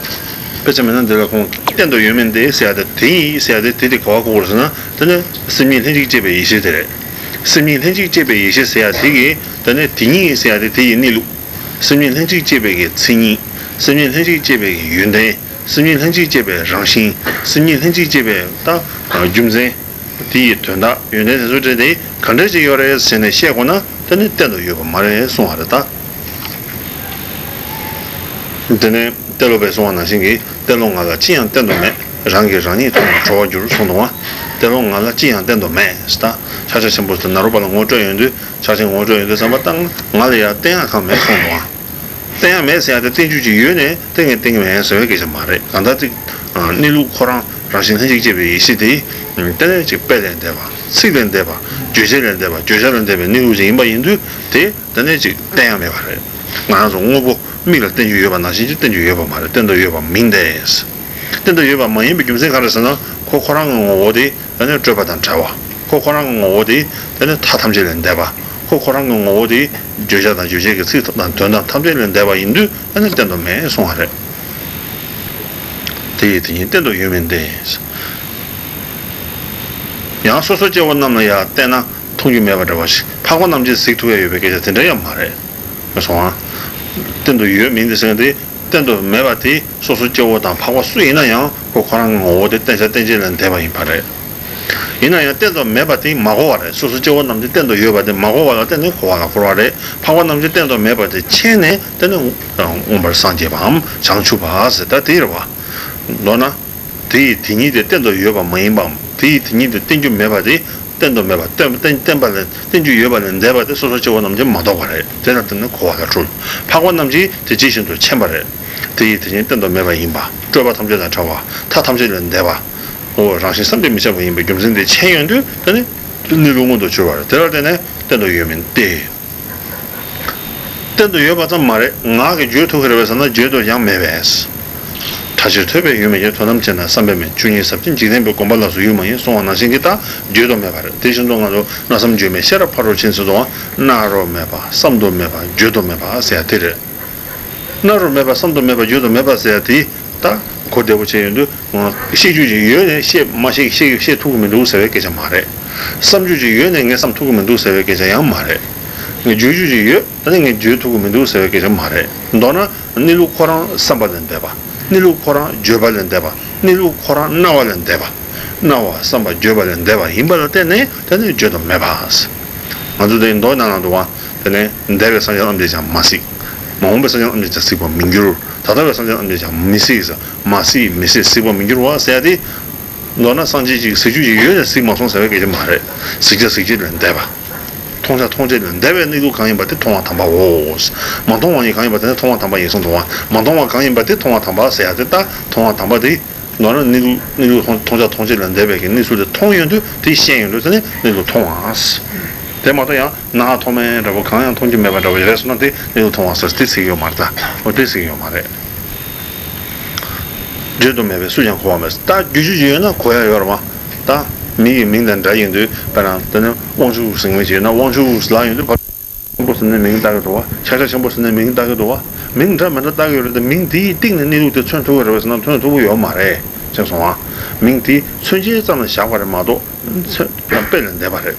དཔེ་ཆ་མེད་ན་འདི་ལ་ཁོང་གཏན་དུ་ཡོད་མིན་ཏེ་ཟེར་ཡ་དེ་དེ་ཡིན་ཟེར་ཡ་དེ་དེ་དེ་ག་བ་གོ་དགོས་ཟེར་ན་དེ་ནི་སེམས་ཉིད་ལྷན་ཅིག་སྐྱེས་པའི་ཡེ་ཤེས་དེ་རེད། སེམས་ཉིད་ལྷན་ཅིག་སྐྱེས་པའི་ཡེ་ཤེས་ཟེར་ཡ་དེ་གི་དེ་ནི་དེ་ཉིད་ཟེར་ཡ་དེ་དེ་ཡི་གནས་ལུགས། སེམས་ཉིད་ལྷན་ཅིག་སྐྱེས་པའི་གི་མཚན་ཉིད། སེམས་ཉིད་ལྷན་ཅིག་སྐྱེས་པའི་གི་ཡོན་ཏན། སེམས་ཉིད་ལྷན་ཅིག་སྐྱེས་པའི་རང་བཞིན། སེམས་ཉིད་ལྷན་ཅིག་སྐྱེས་པའི་ད་རྒྱུ་མཚན། དེ་ཡི་དོན་དག་ཡོན་ཏན་དེ་ཚོ་བྲལ་ཏེ་ག་འདྲ་ཅིག་ཡོད་རེད་ཟེར་ནས་བཤད་དགོས་ན་དེ་ནི་གཏན་དུ་ཡོད་པ་མ་རེད་གསུང་བ་རེད་ད། དེ་ནས་ཏེ་ལོ་པས་གསུང་བ་ནང་བཞིན་གྱི་ཏེ་ལོ་ང་ལ་ཅི་ཡང་བསྟན་དུ་མེད། རང་གིས་རང་ཉིད་མཐོང་ན་གྲོལ་བར་འགྱུར་གསུངས་འདུག་བ། ཏེ་ལོ་ང་ལ་ཅི་ཡང་བསྟན་དུ་མེད་ཟེར་ད། ཕྱག་རྒྱ་ཆེན་པོ་དེ་ནཱ་རོ་པ་ལ་ངོ་སྤྲོད་ཡོང་དུས་ཕྱག་ཆེན་ངོ་སྤྲོད་ཡོང་དུས་བསམ་པ་བཏང་ང་ལ་ཡང་བསྟན་ཡག་གང་མེད་གསུངས་འདུག་བ། བསྟན་ཡག་མེད་ཟེར་ཡག་དེ་བསྟན་རྒྱུ་ཅིག་ཡོད་ནས་བསྟན་གི་བསྟན་གི་མེད་ཟེར་བའི་སྐད་ཆ་མ་རེད། གང་ལྟར་ཅིག་གནས་ལུགས་ཁོ་རང་རང་བཞིན་ལྷན་ཅིག་སྐྱེས་པའི་ཡེ་ཤེས་དེ་དེ་ནས་ཅིག་དཔེ་ལས་འདས་པ་ཚིག་ལས་འདས་པ་བརྗོད་བྱ་ལས་འདས་པ་བརྗོད་བྱ་ལས་འདས་པའི་གནས་ལུགས་ཅིག་ཡིན་པ་ཡིན་དུས་དེ་དེ་ནས་ཅིག་བསྟན་ཡག་མེད་པ་རེད། ང་རང་ཚོ་དངོས་པོ་མིག་ལ་བསྟན་རྒྱུ་ཡོད་པ་ནང་བཞིན་ཅིག་བསྟན་རྒྱུ་ཡོད་པ་མ་རེད། བསྟན་དུ་ཡོད་པ་མིན་ཏེ། བསྟན་དུ་ཡོད་པ་མ་ཡིན་པའི་རྒྱུ་མཚན་ག་རེ་ཟེར་ན་ཁོ་ཁོ་རང་གི་ངོ་བོ་དེ་ཨ་ནི་སྤྲོས་པ་དང་བྲལ་བ། ཁོ་ཁོ་རང་གི་ངོ་བོ་དེ་ཨ་ནི་མཐའ་ཐམས་ཅད་ལས་འདས་པ། ཁོ་ཁོ་རང་གི་ངོ་བོ་དེ་བརྗོད་བྱ་དང་རྗོད་བྱེད་ཀྱི་ཚིག་དང་དོན་དམ་ཐམས་ཅད་ལས་འདས་པ་ཡིན་དུས་ཨ་ནི་བསྟན་དུ་མེད་གསུང་བ་རེད། དེ་ཡི་དེ་ཉིད་བསྟན་དུ་ཡོད་མིན་ཏེ། ཡང་སོ་སོ་སྐྱེ་བོ་རྣམས་ལ་ཡང་བསྟན་ན་མཐོང་རྒྱུ་མེད་པ་འདྲ་བ་ཞིག་འཕགས་པ་རྣམས་ཀྱིས་གཟིགས་ཐུབ་ཡ་ཡོད་པའི་སྐད་ཆ་དེ་འདྲ་ཡང་མ་རེད། སོང་ང་། བསྟན་དུ་ཡོད་མིན་ཏེ་ཟེར་མཁན་དེ་བསྟན་དུ་མེད་པ་དེ་སོ་སོ་སྐྱེ་བོ་དང་འཕགས་པ་སུ་ཡིན་ན་ཡང་ཁོ་ཁོ་རང་གི་ངོ་བོ་དེ་བསྟན་བྱ་རྟེན་ཅན་ལས་འདས་པ་ཡིན་པ་རེད། ཡིན་ན་ཡང་བསྟན་དུ་མེད་པ་དེ་མ་གོ་བ་རེད། སོ་སོ་སྐྱེ་བོ་རྣམས་ཀྱིས་བསྟན་དུ་ཡོད་པ་དེ་མ་གོ་བ་ལ་བརྟེན་ནས་གོ་བ་ལ་འཁོར་བ་རེད། འཕགས་པ་རྣམས་ཀྱིས་བསྟན་དུ་མེད་པ་དེ་མཁྱེན་ནས་དེ་ནི་མངོན་པར་སངས་རྒྱས་པའམ་བྱང་ཆུབ་པ་ཟེར་ད་དེ་རེད་བ། མདོར་ན། དེ་ཡི་དེ་ཉིད་དེ་བསྟན་དུ་ཡོད་པ་མ་ཡིན་པའམ་དེ་ཡི་དེ་ཉིད་དེ་བསྟན་རྒྱུ་མེད་པ་དེ་བསྟན་དུ་མེད་པ་བསྟན་བསྟན་བསྟན་པ་ལས་བསྟན་རྒྱུ་ཡོད་པ་ལས་བསྟན་རྒྱུ་ཡོད་པ་ལས་འདས་པ་དེ་སོ་སོ་སྐྱེ་བོ་རྣམས་ཀྱིས་མ་རྟོགས་པ་རེད། དེ་ལ་བརྟེན་ནས་གོ་བ་ལ་འཁྲུལ། འཕགས་པ་རྣམས་ཀྱིས་དེ་ཇི་བཞིན་དུ་མཁྱེན་པ་རེད། དེ་ཡི་དེ་ཉིད་བསྟན་དུ་མེད་པ་ཡིན་པ། སྤྲོས་པ་ཐམས་ཅད་དང་བྲལ་བ། མཐའ་ཐམས་ཅད་ལས་འདས་པ། འོ་རང་བཞིན་བསམ་གྱིས་མི་ཁྱབ་པ་ཡིན་པའི་རྒྱུ་མཚན་དེ་མཁྱེན་ཡོང་དུས་དེ་ནི་གནས་ལུགས་མངོན་དུ་གྱུར་པ་རེད། དེ་ལ་བརྟེན་ནས་བསྟན་དུ་ཡོད་མིན་ཏེ། བསྟན་དུ་ཡོད་པ་ཙམ་མ་རེད། ངག་གིས་བརྗོད་ཐུབ་ཀྱི་རེད་པས་ཟེར་ན་བརྗོད་དུ་ཡང་མེད་པས། གྲགས་ཆེར་ཐོས་པས་ཡོད་མིན་ཀྱང་དོན་དམ་དཔྱད་ན་བསམ་པས་མེད། ཆོས་ཉིད་ཟབ་ཅིང་འཇིག་རྟེན་པའི། སྒོམ་པ་ལ་སོགས་ཡོད་མ་ཡིན་གསུང་བ་ནང་བཞིན་གྱི་ད་བརྗོད་དུ་མེད་པ་རེད། དེ་བཞིན་དུ་ང་ཚོ་མནོ་བསམ་བརྗོད་མེད་ཤེས་རབ་ཕ་རོལ་ཕྱིན་ཟེར་དུའང་མནོ་རུ་མེད་པ་བསམ་དུ་མེད་པ་བརྗོད་དུ་མེད་པ་ཟེར་ཡ་དེ་རེད། མནོ་རུ་མེད་པ་བསམ་དུ་མེད་པ་བརྗོད་དུ་མེད་པ་ཟེར་ཡ་དེ་ད་གོ་བདེ་པོ་བྱས་ཡོང་དུས། ཤེས་རྒྱུ་ཅིག་ཡོད་ནས་ཤེས་མ་ཤེས་ཤེས་ཤེས་ཐུབ་ཀྱི་མི་འདུག་ཟེར་བའི་སྐད་ཆ་མ་རེད། བསམ་རྒྱུ་ཅིག་ཡོད་ནས་ངས་བསམ་ཐུབ་ཀྱི་མི་འདུག་ཟེར་བའི་སྐད་ཆ་ཡང་མ་རེད། ངས་བརྗོད་རྒྱུ་ཅིག་ཡོད་ད་ནི་ངས་བརྗོད་ཐུབ་ཀྱི་མི་འདུག་ཟེར་བའི་སྐད་ཆ་མ་རེད། མདོར་ན་གནས་ལུགས་ཁོ་རང་བསམ་པ་ལས་འདས་པ། གནས་ལུགས་ཁོ་རང་བརྗོད་པ་ལས་འདས་པ། གནས་ལུགས་ཁོ་རང་སྨྲ་བ་ལས་འདས་པ། སྨྲ་བ་བསམ་པ་བརྗོད་པ་ལས་འདས་པ་ཡིན་པ་ལ་བརྟེན་ནས་དེ་ནི་བརྗོད་དུ་མེད་པ། ང་ཚོ་དེ་མདོ་ནང་ལ་འདུག་པ། དེ་ནས་འདས་པའི་སངས་རྒྱས་རྣམས་ཀྱིས་ཀྱང་མ་གཟིགས། མ་འོངས་པའི་སངས་རྒྱས་རྣམས་ཀྱིས་ཀྱང་གཟིགས་པར་མི་འགྱུར། ད་ལྟ་བའི་སངས་རྒྱས་རྣམས་ཀྱིས་ཀྱང་མི་གཟིགས། མ་གཟིགས་མི་གཟིགས་གཟིགས་པར་མི་འགྱུར་བ་ཟེར་ཡ་དེ། མདོར་ན་སངས་རྒྱས་ཅིག་གཟིགས་རྒྱུ་ཅིག་ཡོད་ནས་གཟིགས་མ་སོང་ཟེར་བའི་སྐད་ཆ་མ་རེད། གཟིགས་བྱ་གཟིགས་བྱེད་ལས་འདས་པ། མཐོང་བྱ་མཐོང་བྱེད་ལས་འདས་པའི་གནས་ལུགས་གང་ཡིན་པ་དེ་མཐོང་བ་དམ་པའོ། མ་མཐོང་བ་ཡིན་གང་ཡིན་པ་དེ་ནི་མཐོང་བ་དམ་པ་ཡིན་གསུངས་འདུག་པ། མ་མཐོང་བ་གང་ཡིན་པ་དེ་མཐོང་བ་དམ་པ་ཟེར་ཡ་དེ། ད་མཐོང་བ་དམ་པ་དེ། མདོར་ན་གནས་ལུགས་གནས་ལུགས་མཐོང་བྱ་མཐོང་བྱེད་ལས་འདས་པའི་གི་གནས་ཚུལ་དེ་མཐོང་ཡོང་དུས་དེ་ཤེས་ཡོང་དུས་དེ་ནི་གནས་ལུགས་མཐོང་བ། དེ་མ་གཏོགས་ཡང་ན་མཐོང་མེད་འདྲ་པོ་གང་ཡང་མཐོང་རྒྱུ་མེད་པ་འདྲ་པོ་རེད་སོང་ན་དེ་གནས་ལུགས་མཐོང་བ་ཟེར་དེ་ཟེར་གྱི་ཡོད་མ་རེད་ད། འོ་དེ་ཟེར་གྱི་ཡོད་མ་རེད། བརྗོད་དུ་མེད་པས་སུས་ཀྱང་གོ་བ་མེད། ད་རྒྱུ་རྒྱུ་ཡོད་ན་གོ་ཡ་ཡོད་རེད་མ། ད་མི་ཡི་མིང་དང་འདྲ་ཡིན་དུས་དཔེར་ན་དེ་ནི་དབང་ཕྱུག་ཟེར་མཁན་ཅིག་ཡོད་ན་དབང་ཕྱུག་ལབ་ཡོང་དུས་ཕར། ཆེན་པོ་ཟེར་ནས་མིང་བཏགས་ཀྱི་འདུག་བ། ཕྱག་རྒྱ་ཆེན་པོ་ཟེར་ནས་མིང་བཏགས་ཀྱི་འདུག་བ། མིང་འདྲ་མི་འདྲ་བཏགས་ཀྱི་ཡོད་རེད་དེ། མིང་དེའི་སྟེང་ནས་གནས་ལུགས་དེ་མཚོན་ཐུབ་ཀྱི་རེད་པས་ཟེར་ན་མཚོན་ཐུབ་ཀྱི་ཡོད་མ་རེད། ཤེས་སོང་ང་། མིང་དེ་མཚོན་བྱེད་ཙམ་ལ་བཞག་པ་རེད་མ་གཏོགས། མཚོན་དཔེ་ལས་འདས་པ་རེད།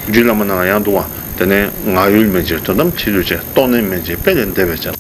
རྒྱུད་བླ་མ་ནང་ལ་ཡང་འདུག་བ། དེ་ནས་ངག་ཡུལ་མན་ཆད་དོན་དམ་ཆོས་ལུགས་ཆེ། རྟོག་གནས་མན་ཆད་དཔེ་ལས་འདས་པའི་ཆ།